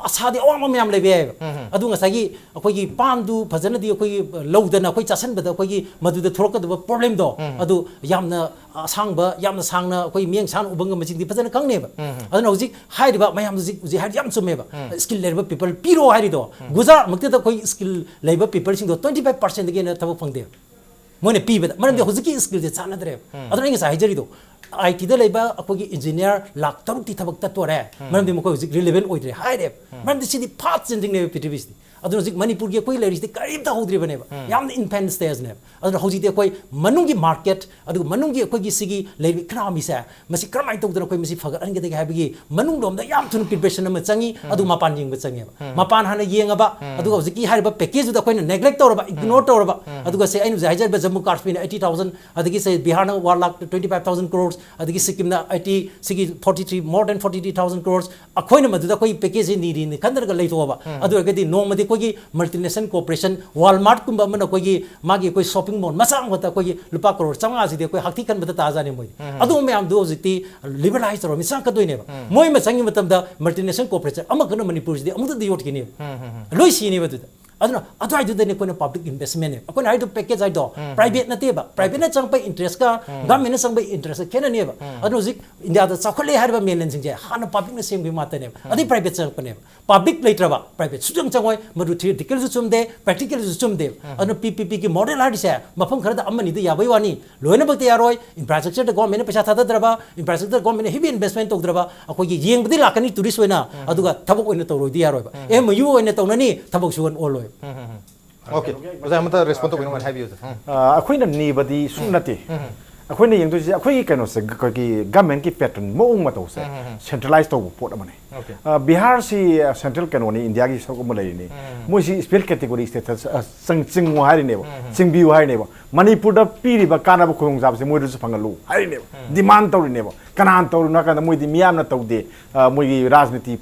ꯑꯁꯥꯗꯤ ꯑꯋꯥꯡꯕ ꯃꯌꯥꯝ ꯂꯩꯕ ꯌꯥꯏꯑꯕ꯫ ꯑꯗꯨ ꯉꯁꯥꯏꯒꯤ ꯑꯩꯈꯣꯏꯒꯤ ꯄꯥꯟꯗꯨ ꯐꯖꯅꯗꯤ ꯑꯩꯈꯣꯏꯒꯤ ꯂꯧꯗꯅ ꯑꯩꯈꯣꯏ ꯆꯥꯁꯟꯕꯗ ꯑꯩꯈꯣꯏꯒꯤ ꯃꯗꯨꯗ ꯊꯣꯛꯂꯛꯀꯗꯕ ꯄ꯭ꯔꯣꯕ꯭ꯂꯦꯝꯗꯣ ꯑꯗꯨ ꯌꯥꯝꯅ ꯑꯁꯥꯡꯕ, ꯌꯥꯝꯅ ꯁꯥꯡꯅ ꯑꯩꯈꯣꯏ ꯃꯤꯠꯌꯦꯡ ꯁꯥꯡꯅ ꯎꯕ ꯉꯝꯕꯁꯤꯡꯗꯤ ꯐꯖꯅ ꯈꯪꯅꯦꯕ꯫ ꯑꯗꯨꯅ ꯍꯧꯖꯤꯛ ꯍꯥꯏꯔꯤꯕ ꯃꯌꯥꯝꯗꯣ ꯍꯧꯖꯤꯛ ꯍꯧꯖꯤꯛ ꯍꯥꯏꯔꯗꯤ ꯌꯥꯝ ꯆꯨꯝꯃꯦꯕ꯫ ꯁ꯭ꯀꯤꯜ ꯂꯩꯔꯕ ꯄꯤꯄꯜ ꯄꯤꯔꯣ ꯍꯥꯏꯔꯤꯗꯣ, ꯒꯨꯖꯔꯥꯠ ꯃꯛꯇꯗ ꯑꯩꯈꯣꯏ ꯁ꯭ꯀꯤꯜ ꯂꯩꯕ ꯄꯤꯄꯜꯁꯤꯡꯗꯣ ꯇ꯭ꯋꯦꯟꯇꯤ ꯐꯥꯏꯚ ꯄꯥꯔꯁꯦꯟꯗꯒꯤ ꯍꯦꯟꯅ ꯊꯕꯛ ꯐꯪꯗꯦꯕ꯫ ꯃꯣꯏꯅ ꯄꯤꯕꯗ, ꯃꯔꯝꯗꯤ ꯍꯧꯖꯤꯛꯀꯤ ꯁ꯭ꯀꯤꯜꯁꯦ ꯆꯥꯟꯅꯗ꯭ꯔꯦꯕ꯫ ꯑꯗꯨꯅ ꯑꯩ ꯉꯁꯥꯏ ꯍꯥꯏꯖꯔꯤꯗꯣ, ꯑꯥꯏ ꯇꯤꯗ ꯂꯩꯕ ꯑꯩꯈꯣꯏꯒꯤ ꯏꯟꯖꯤꯅꯤꯌꯥꯔ ꯂꯥꯛ ꯇꯔꯨꯛꯇꯤ ꯊꯕꯛ ꯇꯠꯇꯣꯔꯦ, ꯃꯔꯝꯗꯤ ꯃꯈꯣꯏ ꯍꯧꯖꯤꯛ ꯔꯤꯂꯦꯕꯦꯟ ꯑꯣꯏꯗ꯭ꯔꯦ ꯍꯥꯏꯔꯦꯕ꯫ ꯃꯔꯝꯗꯤ ꯁꯤꯗꯤ ꯐꯥꯁ ꯆꯦꯟꯖꯤꯡꯅꯦꯕ ꯄ꯭ꯔꯤꯊꯤꯕꯤꯁꯤꯗꯤ꯫ ꯑꯗꯨꯅ ꯍꯧꯖꯤꯛ ꯃꯅꯤꯄꯨꯔꯒꯤ ꯑꯩꯈꯣꯏ ꯂꯩꯔꯤꯁꯤꯗꯤ ꯀꯔꯤꯝꯇ ꯍꯧꯗ꯭ꯔꯤꯕꯅꯦꯕ, ꯌꯥꯝꯅ ꯏꯟꯐꯦꯟ ꯁ꯭ꯇꯦꯖꯅꯦꯕ꯫ ꯑꯗꯨꯅ ꯍꯧꯖꯤꯛꯇꯤ ꯑꯩꯈꯣꯏ ꯃꯅꯨꯡꯒꯤ ꯃꯥꯔꯀꯦꯠ, ꯑꯗꯨꯒ ꯃꯅꯨꯡꯒꯤ ꯑꯩꯈꯣꯏꯒꯤ ꯁꯤꯒꯤ ꯂꯩꯔꯤꯕ ꯏꯀꯅꯣꯃꯤꯁꯦ, ꯃꯁꯤ ꯀꯔꯝꯍꯥꯏꯅ ꯇꯧꯗꯅ ꯑꯩꯈꯣꯏ ꯃꯁꯤ ꯐꯒꯠꯍꯟꯒꯗꯒꯦ ꯍꯥꯏꯕꯒꯤ ꯃꯅꯨꯡꯂꯣꯝꯗ ꯌꯥꯝ ꯊꯨꯅ ꯄ꯭ꯔꯤꯄꯦꯔꯦꯁꯟ ꯑꯃ ꯆꯪꯉꯤ꯫ ꯑꯗꯨ ꯃꯄꯥꯟ ꯌꯦꯡꯕ ꯆꯪꯉꯦꯕ꯫ ꯃꯄꯥꯟ ꯍꯥꯟꯅ ꯌꯦꯡꯉꯕ, ꯑꯗꯨꯒ ꯍꯧꯖꯤꯛꯀꯤ ꯍꯥꯏꯔꯤꯕ ꯄꯦꯀꯦꯖꯇꯨꯗ ꯑꯩꯈꯣꯏꯅ ꯅꯦꯒ꯭ꯂꯦꯛ ꯇꯧꯔꯕ, ꯏꯒꯅꯣꯔ ꯇꯧꯔꯕ, ꯑꯗꯨꯒ ꯁꯦ ꯑꯩꯅ ꯍꯧꯖꯤꯛ ꯍꯥꯏꯖꯔꯤꯕ ꯖꯝꯃꯨ ꯀꯥꯁꯃꯤꯔꯅ ꯑꯩꯠꯇꯤ ꯊꯥꯎꯖꯟ, ꯑꯗꯒꯤ ꯁꯦ ꯕꯤꯍꯥꯔꯅ ꯋꯥꯟ ꯂꯥꯛ ꯇ꯭ꯋꯦꯟꯇꯤ ꯐꯥꯏꯚ ꯊꯥꯎꯖꯟ ꯀ꯭ꯔꯣꯔꯁ, ꯑꯗꯒꯤ ꯁꯤꯛꯀꯤꯝꯅ ꯑꯩꯠꯇꯤ, ꯁꯤꯒꯤ forty three, more than forty three thousand crores, ꯑꯩꯈꯣꯏꯅ ꯃꯗꯨꯗ ꯑꯩꯈꯣꯏ ꯄꯦꯀꯦꯖꯁꯤ ꯅꯤꯔꯤꯅꯤ ꯈꯟꯗꯔꯒ ꯂꯩꯊꯣꯛꯑꯕ, ꯑꯗꯨ ꯑꯣꯏꯔꯒꯗꯤ ꯅꯣꯡꯃꯗꯤ ꯑꯩꯈꯣꯏꯒꯤ ꯃꯜꯇꯤꯅꯦꯁꯅꯦꯜ ꯀꯣꯔꯄꯣꯔꯦꯁꯟ ꯋꯥꯜꯃꯥꯔꯠꯀꯨꯝꯕ ꯑꯃꯅ ꯑꯩꯈꯣꯏꯒꯤ ꯃꯥꯒꯤ ꯑꯩꯈꯣꯏ ꯁꯣꯞꯄꯤꯡ ꯃꯣꯜ ꯃꯆꯥ ꯑꯃꯈꯛꯇ ꯑꯩꯈꯣꯏꯒꯤ ꯂꯨꯄꯥ ꯀꯔꯣꯔ ꯆꯥꯝꯃꯉꯥꯁꯤꯗꯤ ꯑꯩꯈꯣꯏ ꯍꯥꯛꯊꯤ ꯈꯟꯕꯗ ꯇꯥꯖꯥꯅꯤ ꯃꯣꯏꯗꯤ꯫ ꯑꯗꯨꯒꯨꯝꯕ ꯃꯌꯥꯝꯗꯨ ꯍꯧꯖꯤꯛꯇꯤ ꯂꯤꯕꯔꯂꯥꯏꯁ ꯇꯧꯔꯃꯤ, ꯆꯪꯉꯛꯀꯗꯣꯏꯅꯦꯕ꯫ ꯃꯣꯏ ꯑꯃ ꯆꯪꯉꯤ ꯃꯇꯝꯗ ꯃꯜꯇꯤꯅꯦꯁꯅꯦꯜ ꯀꯣꯔꯄꯣꯔꯦꯁꯟ ꯑꯃꯈꯛꯅ ꯃꯅꯤꯄꯨꯔꯁꯤꯗꯤ ꯑꯃꯨꯛꯇꯗꯤ ꯌꯣꯠꯈꯤꯅꯦꯕ꯫ ꯂꯣꯏ ꯁꯤꯅꯦꯕ ꯑꯗꯨꯗ꯫ ꯑꯗꯨꯅ ꯑꯗꯨꯋꯥꯏꯗꯨꯗꯅꯦ ꯑꯩꯈꯣꯏꯅ ꯄꯕ꯭ꯂꯤꯛ ꯏꯟꯚꯦꯁꯃꯦꯟꯅꯦꯕ꯫ ꯑꯩꯈꯣꯏꯅ ꯍꯥꯏꯗꯣ ꯄꯦꯀꯦꯖ ꯍꯥꯏꯗꯣ, ꯄ꯭ꯔꯥꯏꯚꯦꯠ ꯅꯠꯇꯦꯕ꯫ ꯄ꯭ꯔꯥꯏꯚꯦꯠꯅ ꯆꯪꯉꯛꯄ ꯏꯟꯇꯔꯦꯁꯀ ꯒꯚꯔꯟꯃꯦꯟꯠꯅ ꯆꯪꯕ ꯏꯟꯇꯔꯦꯁꯀ ꯈꯦꯠꯅꯅꯦꯕ꯫ ꯑꯗꯨꯅ ꯍꯧꯖꯤꯛ ꯏꯟꯗꯤꯌꯥꯗ ꯆꯥꯎꯈꯠꯂꯦ ꯍꯥꯏꯔꯤꯕ ꯃꯦꯟꯂꯦꯟꯁꯤꯡꯁꯦ ꯍꯥꯟꯅ ꯄꯕ꯭ꯂꯤꯛꯅ ꯁꯦꯝꯈꯤꯕ ꯉꯥꯛꯇꯅꯦꯕ꯫ ꯑꯗꯩ ꯄ꯭ꯔꯥꯏꯚꯦꯠ ꯆꯪꯉꯛꯄꯅꯦꯕ꯫ ꯄꯕ꯭ꯂꯤꯛ ꯂꯩꯇ꯭ꯔꯕ ꯄ꯭ꯔꯥꯏꯚꯦꯠ ꯁꯨꯡꯆꯪ ꯆꯪꯉꯣꯏ꯫ ꯃꯗꯨ ꯊꯤꯑꯣꯔꯤꯇꯤꯀꯦꯜꯁꯨ ꯆꯨꯝꯗꯦ, ꯄ꯭ꯔꯦꯛꯇꯤꯀꯦꯜꯁꯨ ꯆꯨꯝꯗꯦꯕ꯫ ꯑꯗꯨꯅ ꯄꯤ ꯄꯤ ꯄꯤꯒꯤ ꯃꯣꯗꯦꯜ ꯍꯥꯏꯔꯤꯁꯦ ꯃꯐꯝ ꯈꯔꯗ ꯑꯃꯅꯤꯗ ꯌꯥꯕꯩ ꯋꯥꯅꯤ, ꯂꯣꯏꯅꯃꯛꯇ ꯌꯥꯔꯣꯏ꯫ ꯏꯟꯐ꯭ꯔꯥꯁ꯭ꯇ꯭ꯔꯛꯆꯔꯗ ꯒꯣꯔꯃꯦꯟꯅ ꯄꯩꯁꯥ ꯊꯥꯗꯗ꯭ꯔꯕ, ꯏꯟꯐ꯭ꯔꯥꯁ꯭ꯇ꯭ꯔꯛꯆꯔ ꯒꯣꯔꯃꯦꯟꯅ ꯍꯦꯚꯤ ꯏꯟꯚꯦꯁꯃꯦꯟ ꯇꯧꯗ꯭ꯔꯕ, ꯑꯩꯈꯣꯏꯒꯤ ꯌꯦꯡꯕꯗꯤ ꯂꯥꯛꯀꯅꯤ ꯇꯨꯔꯤꯁ ꯑꯣꯏꯅ, ꯑꯗꯨꯒ ꯊꯕꯛ ꯑꯣꯏꯅ ꯇꯧꯔꯣꯏꯗꯤ ꯌꯥꯔꯣꯏꯕ꯫ ꯑꯦꯝ ꯑꯣ ꯌꯨ ꯑꯣꯏꯅ ꯇꯧꯅꯅꯤ, ꯊꯕꯛ ꯁꯨꯍꯟ ꯑꯣꯜꯂꯣꯏꯕ꯫ ꯑꯣꯀꯦ, ꯑꯣꯖꯥ ꯑꯃꯇ ꯔꯦꯁꯄꯣꯟ ꯇꯧꯕꯤꯅꯕ ꯍꯥꯏꯕꯤꯌꯨ꯫ ꯑ, ꯑꯩꯈꯣꯏꯅ ꯅꯤꯕꯗꯤ ꯁꯨꯝ ꯅꯠꯇꯦ꯫ ꯑꯩꯈꯣꯏꯅ ꯌꯦꯡꯗꯣꯏꯁꯦ ꯑꯩꯈꯣꯏꯒꯤ ꯀꯩꯅꯣꯁꯦ, ꯑꯩꯈꯣꯏꯒꯤ ꯒꯃꯦꯟꯒꯤ ꯄꯦꯇꯔꯟ, ꯃꯑꯣꯡ ꯃꯇꯧꯁꯦ ꯁꯦꯟꯇ꯭ꯔꯦꯂꯥꯏꯁ ꯇꯧꯕ ꯄꯣꯠ ꯑꯃꯅꯦ꯫ ꯑꯣꯀꯦ꯫ ꯑ, ꯕꯤꯍꯥꯔꯁꯤ, ꯑ, ꯁꯦꯟꯇ꯭ꯔꯦꯜ ꯀꯩꯅꯣꯅꯤ, ꯏꯟꯗꯤꯌꯥꯒꯤ ꯁꯔꯨꯛ ꯑꯃ ꯂꯩꯔꯤꯅꯤ꯫ ꯃꯣꯏꯁꯤ ꯁ꯭ꯄꯦꯁꯦꯜ ꯀꯦꯇꯦꯒꯣꯔꯤ ꯁ꯭ꯇꯦꯇꯁ, ꯑ, ꯆꯪ-, ꯆꯤꯡꯉꯨ ꯍꯥꯏꯔꯤꯅꯦꯕ, ꯆꯤꯡꯕꯤꯌꯨ ꯍꯥꯏꯔꯤꯅꯦꯕ꯫ ꯃꯅꯤꯄꯨꯔꯗ ꯄꯤꯔꯤꯕ ꯀꯥꯟꯅꯕ ꯈꯨꯗꯣꯡꯆꯥꯕꯁꯦ ꯃꯣꯏꯗꯁꯨ ꯐꯪꯍꯜꯂꯨ ꯍꯥꯏꯔꯤꯅꯦꯕ, ꯗꯤꯃꯥꯟ ꯇꯧꯔꯤꯅꯦꯕ꯫ ꯀꯅꯥꯅ ꯇꯧꯔꯤꯅꯣ ꯍꯥꯏ ꯀꯥꯟꯗ ꯃꯣꯏꯗꯤ ꯃꯤꯌꯥꯝꯅ ꯇꯧꯗꯦ, ꯑ, ꯃꯣꯏꯒꯤ ꯔꯥꯖꯅꯤꯇꯤ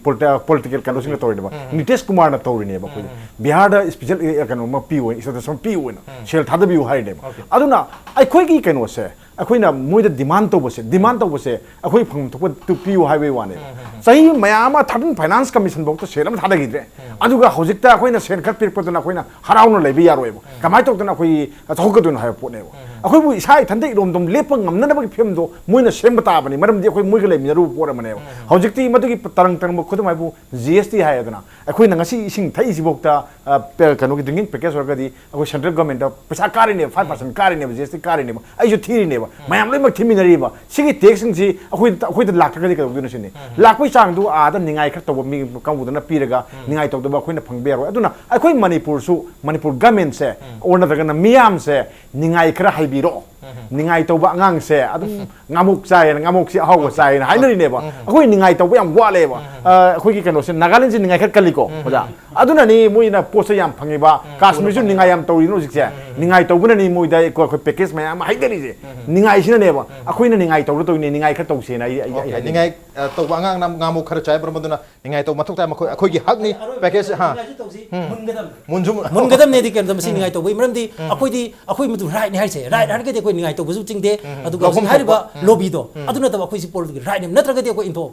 ꯄꯣꯂꯤꯇꯤꯀꯦꯜ ꯀꯩꯅꯣꯁꯤꯡꯅ ꯇꯧꯔꯤꯅꯦꯕ, ꯅꯤꯇꯤꯁ ꯀꯨꯃꯥꯔꯅ ꯇꯧꯔꯤꯅꯦꯕ꯫ ꯑꯩꯈꯣꯏꯗꯤ ꯕꯤꯍꯥꯔꯗ ꯏꯁꯄꯤꯁꯦꯜ ꯀꯩꯅꯣ ꯑꯃ ꯄꯤꯌꯨ, ꯏꯟꯁꯇ꯭ꯔꯛꯁꯟ ꯄꯤꯌꯨ ꯑꯣꯏꯅ ꯁꯦꯜ ꯊꯥꯗꯕꯤꯌꯨ ꯍꯥꯏꯔꯤꯅꯦꯕ꯫ ꯑꯗꯨꯅ ꯑꯩꯈꯣꯏꯒꯤ ꯀꯩꯅꯣꯁꯦ, ꯑꯩꯈꯣꯏꯅ ꯃꯣꯏꯗ ꯗꯤꯃꯥꯟ ꯇꯧꯕꯁꯦ, ꯗꯤꯃꯥꯟ ꯇꯧꯕꯁꯦ ꯑꯩꯈꯣꯏ ꯐꯪꯐꯝ ꯊꯣꯛꯄ ꯄꯤꯌꯨ ꯍꯥꯏꯕꯒꯤ ꯋꯥꯅꯦꯕ꯫ ꯆꯍꯤ ꯃꯌꯥꯝ ꯑꯃ ꯊꯥꯔꯇꯤꯟ ꯐꯥꯏꯅꯥꯟꯁ ꯀꯃꯤꯁꯟ ꯐꯥꯎꯗ ꯁꯦꯜ ꯑꯃ ꯊꯥꯗꯈꯤꯗ꯭ꯔꯦ꯫ ꯑꯗꯨꯒ ꯍꯧꯖꯤꯛꯇ ꯑꯩꯈꯣꯏꯅ ꯁꯦꯜ ꯈꯔ ꯄꯤꯔꯛꯄꯗꯨꯅ ꯑꯩꯈꯣꯏꯅ ꯍꯔꯥꯎꯅ ꯂꯩꯕ ꯌꯥꯔꯣꯏꯕ꯫ ꯀꯃꯥꯏꯅ ꯇꯧꯗꯅ ꯑꯩꯈꯣꯏ ꯆꯥꯎꯈꯠꯀꯗꯣꯏꯅꯣ ꯍꯥꯏꯕ ꯄꯣꯠꯅꯦꯕ꯫ ꯑꯩꯈꯣꯏꯕꯨ ꯏꯁꯥ ꯏꯊꯟꯇ ꯏꯔꯣꯝꯗꯣꯝ ꯂꯦꯞꯄ ꯉꯝꯅꯅꯕꯒꯤ ꯐꯤꯕꯝꯗꯣ ꯃꯣꯏꯅ ꯁꯦꯝꯕ ꯇꯥꯕꯅꯤ, ꯃꯔꯝꯗꯤ ꯑꯩꯈꯣꯏ ꯃꯣꯏꯒ ꯂꯩꯃꯤꯟꯅꯔꯨꯕ ꯄꯣꯠ ꯑꯃꯅꯦꯕ꯫ ꯍꯧꯖꯤꯛꯇꯤ ꯃꯗꯨꯒꯤ ꯇꯔꯪ ꯇꯔꯪꯕ ꯈꯨꯗꯝ ꯍꯥꯏꯕꯨ ꯖꯤ ꯑꯦꯁ ꯇꯤ ꯍꯥꯏꯗꯅ ꯑꯩꯈꯣꯏꯅ ꯉꯁꯤ ꯏꯁꯤꯡ ꯊꯛꯏꯁꯤꯐꯥꯎꯗ, ꯑ, ꯄꯦ-, ꯀꯩꯅꯣꯒꯤ ꯗ꯭ꯔꯤꯡꯀꯤꯡ ꯄꯦꯀꯦꯖ ꯑꯣꯏꯔꯒꯗꯤ ꯑꯩꯈꯣꯏ ꯁꯦꯟꯇ꯭ꯔꯦꯜ ꯒꯚꯔꯟꯃꯦꯟꯠꯇ ꯄꯩꯁꯥ ꯀꯥꯔꯤꯅꯦꯕ, ꯐꯥꯏꯚ ꯄꯥꯔꯁꯦꯟ ꯀꯥꯔꯤꯅꯦꯕ, ꯖꯤ ꯑꯦꯁ ꯇꯤ ꯀꯥꯔꯤꯅꯦꯕ, ꯑꯩꯁꯨ ꯊꯤꯔꯤꯅꯦꯕ꯫ ꯃꯌꯥꯝ ꯂꯣꯏꯅꯃꯛ ꯊꯤꯃꯤꯟꯅꯔꯤꯕ ꯁꯤꯒꯤ ꯇꯦꯛꯁꯁꯤꯡꯁꯤ ꯑꯩꯈꯣꯏꯗ, ꯑꯩꯈꯣꯏꯗ ꯂꯥꯛꯇ꯭ꯔꯒꯗꯤ ꯀꯩꯗꯧꯗꯣꯏꯅꯣ ꯁꯤꯅꯤ꯫ ꯂꯥꯛꯄꯒꯤ ꯆꯥꯡꯗꯨ ꯑꯥꯗ ꯅꯤꯡꯉꯥꯏ ꯈꯔ ꯇꯧꯕ ꯃꯤ ꯀꯥꯡꯕꯨꯗꯨꯅ ꯄꯤꯔꯒ ꯅꯤꯡꯉꯥꯏ ꯇꯧꯗꯕ ꯑꯩꯈꯣꯏꯅ ꯐꯪꯕ ꯌꯥꯔꯣꯏ꯫ ꯑꯗꯨꯅ ꯑꯩꯈꯣꯏ ꯃꯅꯤꯄꯨꯔꯁꯨ, ꯃꯅꯤꯄꯨꯔ ꯒꯚꯔꯟꯃꯦꯟꯠꯁꯦ ꯑꯣꯔ ꯅꯠꯇ꯭ꯔꯒꯅ ꯃꯤꯌꯥꯝꯁꯦ ꯅꯤꯡꯉꯥꯏ ꯈꯔ ꯍꯩꯕꯤꯔꯛꯑꯣ꯫ ꯅꯤꯡꯉꯥꯏ ꯇꯧꯕ ꯑꯉꯥꯡꯁꯦ ꯑꯗꯨꯝ ꯉꯥꯃꯨꯛ ꯆꯥꯏꯌꯦꯅ, ꯉꯥꯃꯨꯛꯁꯦ ꯑꯍꯥꯎꯕ ꯆꯥꯏꯌꯦꯅ ꯍꯥꯏꯅꯔꯤꯅꯦꯕ꯫ ꯑꯩꯈꯣꯏ ꯅꯤꯡꯉꯥꯏ ꯇꯧꯕ ꯌꯥꯝ ꯋꯥꯠꯂꯦꯕ꯫ ꯑ, ꯑꯩꯈꯣꯏꯒꯤ ꯀꯩꯅꯣꯁꯦ, ꯅꯥꯒꯥꯂꯦꯟꯁꯦ ꯅꯤꯡꯉꯥꯏ ꯈꯔ ꯀꯜꯂꯤꯀꯣ, ꯑꯣꯖꯥ꯫ ꯑꯗꯨꯅꯅꯤ ꯃꯣꯏꯅ ꯄꯣꯠꯁꯦ ꯌꯥꯝ ꯐꯪꯉꯤꯕ꯫ ꯀꯥꯁꯃꯤꯔꯁꯨ ꯅꯤꯡꯉꯥꯏ ꯌꯥꯝ ꯇꯧꯔꯤꯅꯣ ꯍꯧꯖꯤꯛꯁꯦ꯫ ꯅꯤꯡꯉꯥꯏ ꯇꯧꯕꯅꯅꯤ ꯃꯣꯏꯗ ꯑꯩꯈꯣꯏ, ꯑꯩꯈꯣꯏ ꯄꯦꯀꯦꯖ ꯃꯌꯥꯝ ꯑꯃ ꯍꯩꯊꯔꯤꯁꯦ꯫ ꯅꯤꯡꯉꯥꯏꯁꯤꯅꯅꯦꯕ꯫ ꯑꯩꯈꯣꯏꯅ ꯅꯤꯡꯉꯥꯏ ꯇꯧꯔ ꯇꯧꯔꯤꯅꯦ, ꯅꯤꯡꯉꯥꯏ ꯈꯔ ꯇꯧꯁꯦꯅ ꯑꯩ, ꯑꯩ, ꯑꯩ ꯑꯣꯀꯦ, ꯍꯥꯏꯅꯤꯡꯉꯤ꯫ ꯅꯤꯡꯉꯥꯏ, ꯑ, ꯇꯧꯕ ꯑꯉꯥꯡꯅ ꯉꯥꯃꯨꯛ ꯈꯔ ꯆꯥꯏ, ꯃꯔꯝ ꯑꯗꯨꯅ ꯅꯤꯡꯉꯥꯏ ꯇꯧꯕ ꯃꯊꯧ ꯇꯥꯏ꯫ ꯃꯈꯣꯏ, ꯑꯩꯈꯣꯏꯒꯤ ꯍꯛꯅꯤ꯫ ꯑꯔꯣꯏꯕ ꯄꯦꯀꯦꯖ, ꯍꯥ꯫ ꯅꯤꯡꯉꯥꯏꯁꯨ ꯇꯧꯁꯤ, ꯃꯨꯟꯒꯗꯕꯅꯤ꯫ ꯃꯨꯟꯁꯨ ꯃꯨꯟ-, ꯃꯨꯟꯒꯗꯕꯅꯦꯗꯤ ꯀꯩꯅꯣꯗ ꯃꯁꯤ ꯅꯤꯡꯉꯥꯏ ꯇꯧꯕꯒꯤ ꯃꯔꯝꯗꯤ ꯑꯩꯈꯣꯏꯗꯤ, ꯑꯩꯈꯣꯏ ꯃꯗꯨ ꯔꯥꯏꯠꯅꯤ ꯍꯥꯏꯁꯦ꯫ ꯔꯥꯏꯠ ꯍꯥꯏꯔꯒꯗꯤ ꯑꯩꯈꯣꯏ ꯅꯤꯡꯉꯥꯏ ꯇꯧꯕꯁꯨ ꯆꯤꯡꯗꯦ꯫ ꯑꯗꯨꯒ ꯂꯧꯐꯝ ꯍꯧꯖꯤꯛ ꯍꯥꯏꯔꯤꯕ ꯊꯣꯛꯄ꯫ ꯂꯣꯕꯤꯗꯣ, ꯑꯗꯨ ꯅꯠꯇꯕ ꯑꯩꯈꯣꯏꯁꯤ ꯄꯣꯂꯤꯇꯤꯀꯦꯜ ꯔꯥꯏꯠꯅꯦꯕ, ꯅꯠꯇ꯭ꯔꯒꯗꯤ ꯑꯩꯈꯣꯏ ꯏꯟꯊꯣꯛ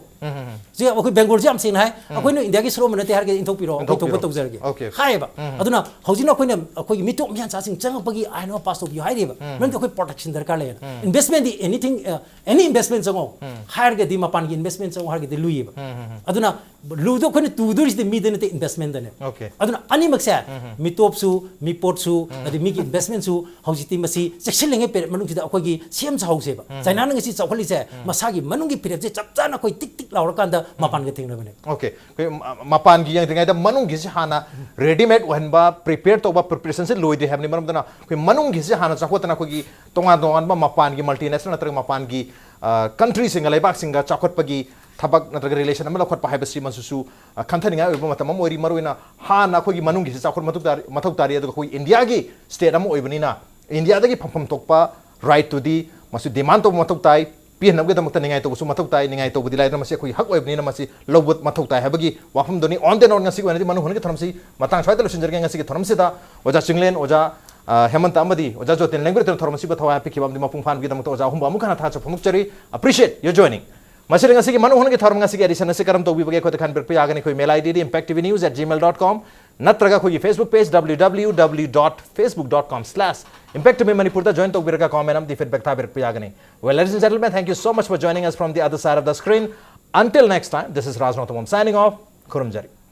ꯁꯤ ꯑꯩꯈꯣꯏ ꯕꯦꯡꯒꯣꯜꯁꯦ ꯌꯥꯝ ꯁꯦꯡꯅ ꯍꯥꯏ, ꯑꯩꯈꯣꯏꯅ ꯏꯟꯗꯤꯌꯥꯒꯤ ꯁꯔꯨꯛ ꯑꯃ ꯅꯠꯇꯦ ꯍꯥꯏꯔꯒꯗꯤ ꯏꯟꯊꯣꯛꯄꯤꯔꯣ, ꯑꯩꯈꯣꯏ ꯊꯣꯛꯄ ꯏꯟꯊꯣꯛꯄꯤꯔꯣ꯫ ꯇꯧꯖꯔꯒꯦ꯫ ꯑꯣꯀꯦ꯫ ꯍꯥꯏꯌꯦꯕ꯫ ꯑꯗꯨꯅ ꯍꯧꯖꯤꯛꯅ ꯑꯩꯈꯣꯏꯅ ꯑꯩꯈꯣꯏꯒꯤ ꯃꯤꯇꯣꯞ ꯃꯤꯌꯥꯟꯆꯥꯁꯤꯡ ꯆꯪꯉꯛꯄꯒꯤ ꯑꯥꯏꯟ ꯑꯃ ꯄꯥꯁ ꯇꯧꯕꯤꯌꯨ ꯍꯥꯏꯔꯤꯕ꯫ ꯃꯔꯝꯗꯤ ꯑꯩꯈꯣꯏ ꯄ꯭ꯔꯣꯇꯦꯛꯁꯟ ꯗꯔꯀꯥꯔ ꯂꯩꯌꯦꯅ꯫ ꯏꯟꯚꯦꯁ꯭ꯠꯃꯦꯟꯠꯗꯤ ꯑꯦꯅꯤꯊꯤꯡ, ꯑꯦꯅꯤ ꯏꯟꯚꯦꯁ꯭ꯠꯃꯦꯟꯠ ꯆꯪꯉꯣ ꯍꯥꯏꯔꯒꯗꯤ, ꯃꯄꯥꯟꯒꯤ ꯏꯟꯚꯦꯁ꯭ꯠꯃꯦꯟꯠ ꯆꯪꯉꯣ ꯍꯥꯏꯔꯒꯗꯤ ꯂꯨꯏꯌꯦꯕ꯫ ꯑꯗꯨꯅ ꯂꯨꯗꯣ ꯑꯩꯈꯣꯏꯅ ꯇꯨꯗꯣꯔꯤꯁꯤꯗꯤ ꯃꯤꯗ ꯅꯠꯇꯦ, ꯏꯟꯚꯦꯁ꯭ꯠꯃꯦꯟꯠꯗꯅꯦ꯫ ꯑꯣꯀꯦ꯫ ꯑꯗꯨꯅ ꯑꯅꯤꯃꯛꯁꯦ, ꯃꯤꯇꯣꯞꯁꯨ, ꯃꯤꯄꯣꯠꯁꯨ, ꯑꯗꯩ ꯃꯤꯒꯤ ꯏꯟꯚꯦꯁ꯭ꯠꯃꯦꯟꯠꯁꯨ ꯍꯧꯖꯤꯛꯇꯤ ꯃꯁꯤ ꯆꯦꯛꯁꯤꯜꯂꯤꯉꯩ ꯄꯦꯔꯦꯠ ꯃꯅꯨꯡꯁꯤꯗ ꯑꯩꯈꯣꯏꯒꯤ ꯁꯦꯝ ꯁꯥꯍꯧꯁꯦꯕ꯫ ꯆꯥꯏꯅꯥꯅ ꯉꯁꯤ ꯆꯥꯎꯈꯠꯂꯤꯁꯦ ꯃꯁꯥꯒꯤ ꯃꯅꯨꯡꯒꯤ ꯐꯤꯔꯦꯞꯁꯦ ꯆꯞ ꯆꯥꯅ ꯑꯩꯈꯣꯏ ꯇꯤꯛ ꯇꯤꯛ ꯂꯥꯎꯔꯀꯥꯟꯗ ꯃꯄꯥꯟꯒ ꯊꯦꯡꯅꯕꯅꯦ꯫ ꯑꯣꯀꯦ꯫ ꯑꯩꯈꯣꯏ ꯃ-, ꯃꯄꯥꯟꯒꯤ ꯌꯦꯡꯗ꯭ꯔꯤꯉꯩꯗ ꯃꯅꯨꯡꯒꯤꯁꯤ ꯍꯥꯟꯅ ꯔꯦꯗꯤꯃꯦꯗ ꯑꯣꯏꯍꯟꯕ, ꯄ꯭ꯔꯤꯄꯦꯌꯔ ꯇꯧꯕ, ꯄ꯭ꯔꯤꯄꯦꯔꯦꯁꯟꯁꯤ ꯂꯣꯏꯗ꯭ꯔꯤ ꯍꯥꯏꯕꯅꯤ꯫ ꯃꯔꯝ ꯑꯗꯨꯅ ꯑꯩꯈꯣꯏ ꯃꯅꯨꯡꯒꯤꯁꯤ ꯍꯥꯟꯅ ꯆꯥꯎꯈꯠꯇꯅ ꯑꯩꯈꯣꯏꯒꯤ ꯇꯣꯉꯥꯟ ꯇꯣꯉꯥꯟꯕ ꯃꯄꯥꯟꯒꯤ ꯃꯜꯇꯤꯅꯦꯁꯅꯦꯜ ꯅꯠꯇ꯭ꯔꯒ ꯃꯄꯥꯟꯒꯤ, ꯑ, ꯀꯟꯇ꯭ꯔꯤꯁꯤꯡꯒ, ꯂꯩꯕꯥꯛꯁꯤꯡꯒ ꯆꯥꯎꯈꯠꯄꯒꯤ ꯊꯕꯛ ꯅꯠꯇ꯭ꯔꯒ ꯔꯤꯂꯦꯁꯟ ꯑꯃ ꯂꯧꯈꯠꯄ ꯍꯥꯏꯕꯁꯤ ꯃꯁꯤꯁꯨ, ꯑ, ꯈꯟꯊꯅꯤꯡꯉꯥꯏ ꯑꯣꯏꯕ ꯃꯇꯝ ꯑꯃ ꯑꯣꯏꯔꯤ꯫ ꯃꯔꯨꯑꯣꯏꯅ ꯍꯥꯟꯅ ꯑꯩꯈꯣꯏꯒꯤ ꯃꯅꯨꯡꯒꯤꯁꯤ ꯆꯥꯎꯈꯠ ꯃꯊꯧ ꯇꯥꯔꯤ, ꯃꯊꯧ ꯇꯥꯔꯤ꯫ ꯑꯗꯨꯒ ꯑꯩꯈꯣꯏ ꯏꯟꯗꯤꯌꯥꯒꯤ ꯁ꯭ꯇꯦꯠ ꯑꯃ ꯑꯣꯏꯕꯅꯤꯅ ꯏꯟꯗꯤꯌꯥꯗꯒꯤ ꯐꯪꯐꯝ ꯊꯣꯛꯄ ꯔꯥꯏꯠꯇꯨꯗꯤ ꯃꯁꯤ ꯗꯤꯃꯥꯟ ꯇꯧꯕ ꯃꯊꯧ ꯇꯥꯏ, ꯄꯤꯍꯟꯅꯕꯒꯤꯗꯃꯛꯇ ꯅꯤꯡꯉꯥꯏ ꯇꯧꯕꯁꯨ ꯃꯊꯧ ꯇꯥꯏ꯫ ꯅꯤꯡꯉꯥꯏ ꯇꯧꯕꯗꯤ ꯂꯥꯏꯗꯅ ꯃꯁꯤ ꯑꯩꯈꯣꯏꯒꯤ ꯍꯛ ꯑꯣꯏꯕꯅꯤꯅ ꯃꯁꯤ ꯂꯧꯕ ꯃꯊꯧ ꯇꯥꯏ ꯍꯥꯏꯕꯒꯤ ꯋꯥꯐꯝꯗꯨꯅꯤ꯫ On the note, ꯉꯁꯤꯒꯤ ꯑꯣꯏꯅꯗꯤ ꯃꯅꯨ ꯍꯨꯟꯒꯤ ꯊꯧꯔꯝꯁꯤ ꯃꯇꯥꯡ ꯁ꯭ꯋꯥꯏꯗ ꯂꯣꯏꯁꯤꯟꯖꯔꯒꯦ꯫ ꯉꯁꯤꯒꯤ ꯊꯧꯔꯝꯁꯤꯗ ꯑꯣꯖꯥ ꯆꯤꯡꯂꯦꯟ, ꯑꯣꯖꯥ ꯑ, ꯍꯦꯃꯟꯇ ꯑꯃꯗꯤ ꯑꯣꯖꯥ ꯖꯣꯇꯤꯟ ꯂꯦꯡꯕ꯭ꯔꯦꯠꯇꯨꯅ ꯊꯧꯔꯝ ꯑꯁꯤꯕꯨ ꯊꯋꯥꯏ ꯍꯥꯞꯄꯤꯈꯤꯕ ꯑꯃꯗꯤ ꯃꯄꯨꯡ ꯐꯥꯍꯟꯕꯒꯤꯗꯃꯛꯇ ꯑꯣꯖꯥ ꯑꯍꯨꯝꯕꯨ ꯑꯃꯨꯛ ꯍꯟꯅ ꯊꯥꯒꯠꯆꯕ ꯐꯣꯡꯗꯣꯛꯆꯔꯤ꯫ Appreciate your joining. ꯃꯁꯤꯗ ꯉꯁꯤꯒꯤ ꯃꯅꯨ ꯍꯨꯟꯒꯤ ꯊꯧꯔꯝ ꯉꯁꯤꯒꯤ edition ꯑꯁꯤ ꯀꯔꯝ ꯇꯧꯕꯤꯕꯒꯦ? ꯑꯩꯈꯣꯏꯗ ꯈꯟꯕꯤꯔꯛꯄ ꯌꯥꯒꯅꯤ꯫ ꯑꯩꯈꯣꯏ mail I D D impact T V news at gmail dot com ꯅꯠꯇ꯭ꯔꯒ ꯑꯩꯈꯣꯏꯒꯤ Facebook page W W W dot facebook dot com slash impact T V Manipur ꯗ join ꯇꯧꯕꯤꯔꯒ comment ꯑꯃꯗꯤ feedback ꯊꯥꯕꯤꯔꯛꯄ ꯌꯥꯒꯅꯤ꯫ Well, ladies and gentlemen, thank you so much for joining us from the other side of the screen. Until next time, this is Raj Nongthombam signing off. ꯈꯨꯔꯨꯝꯖꯔꯤ꯫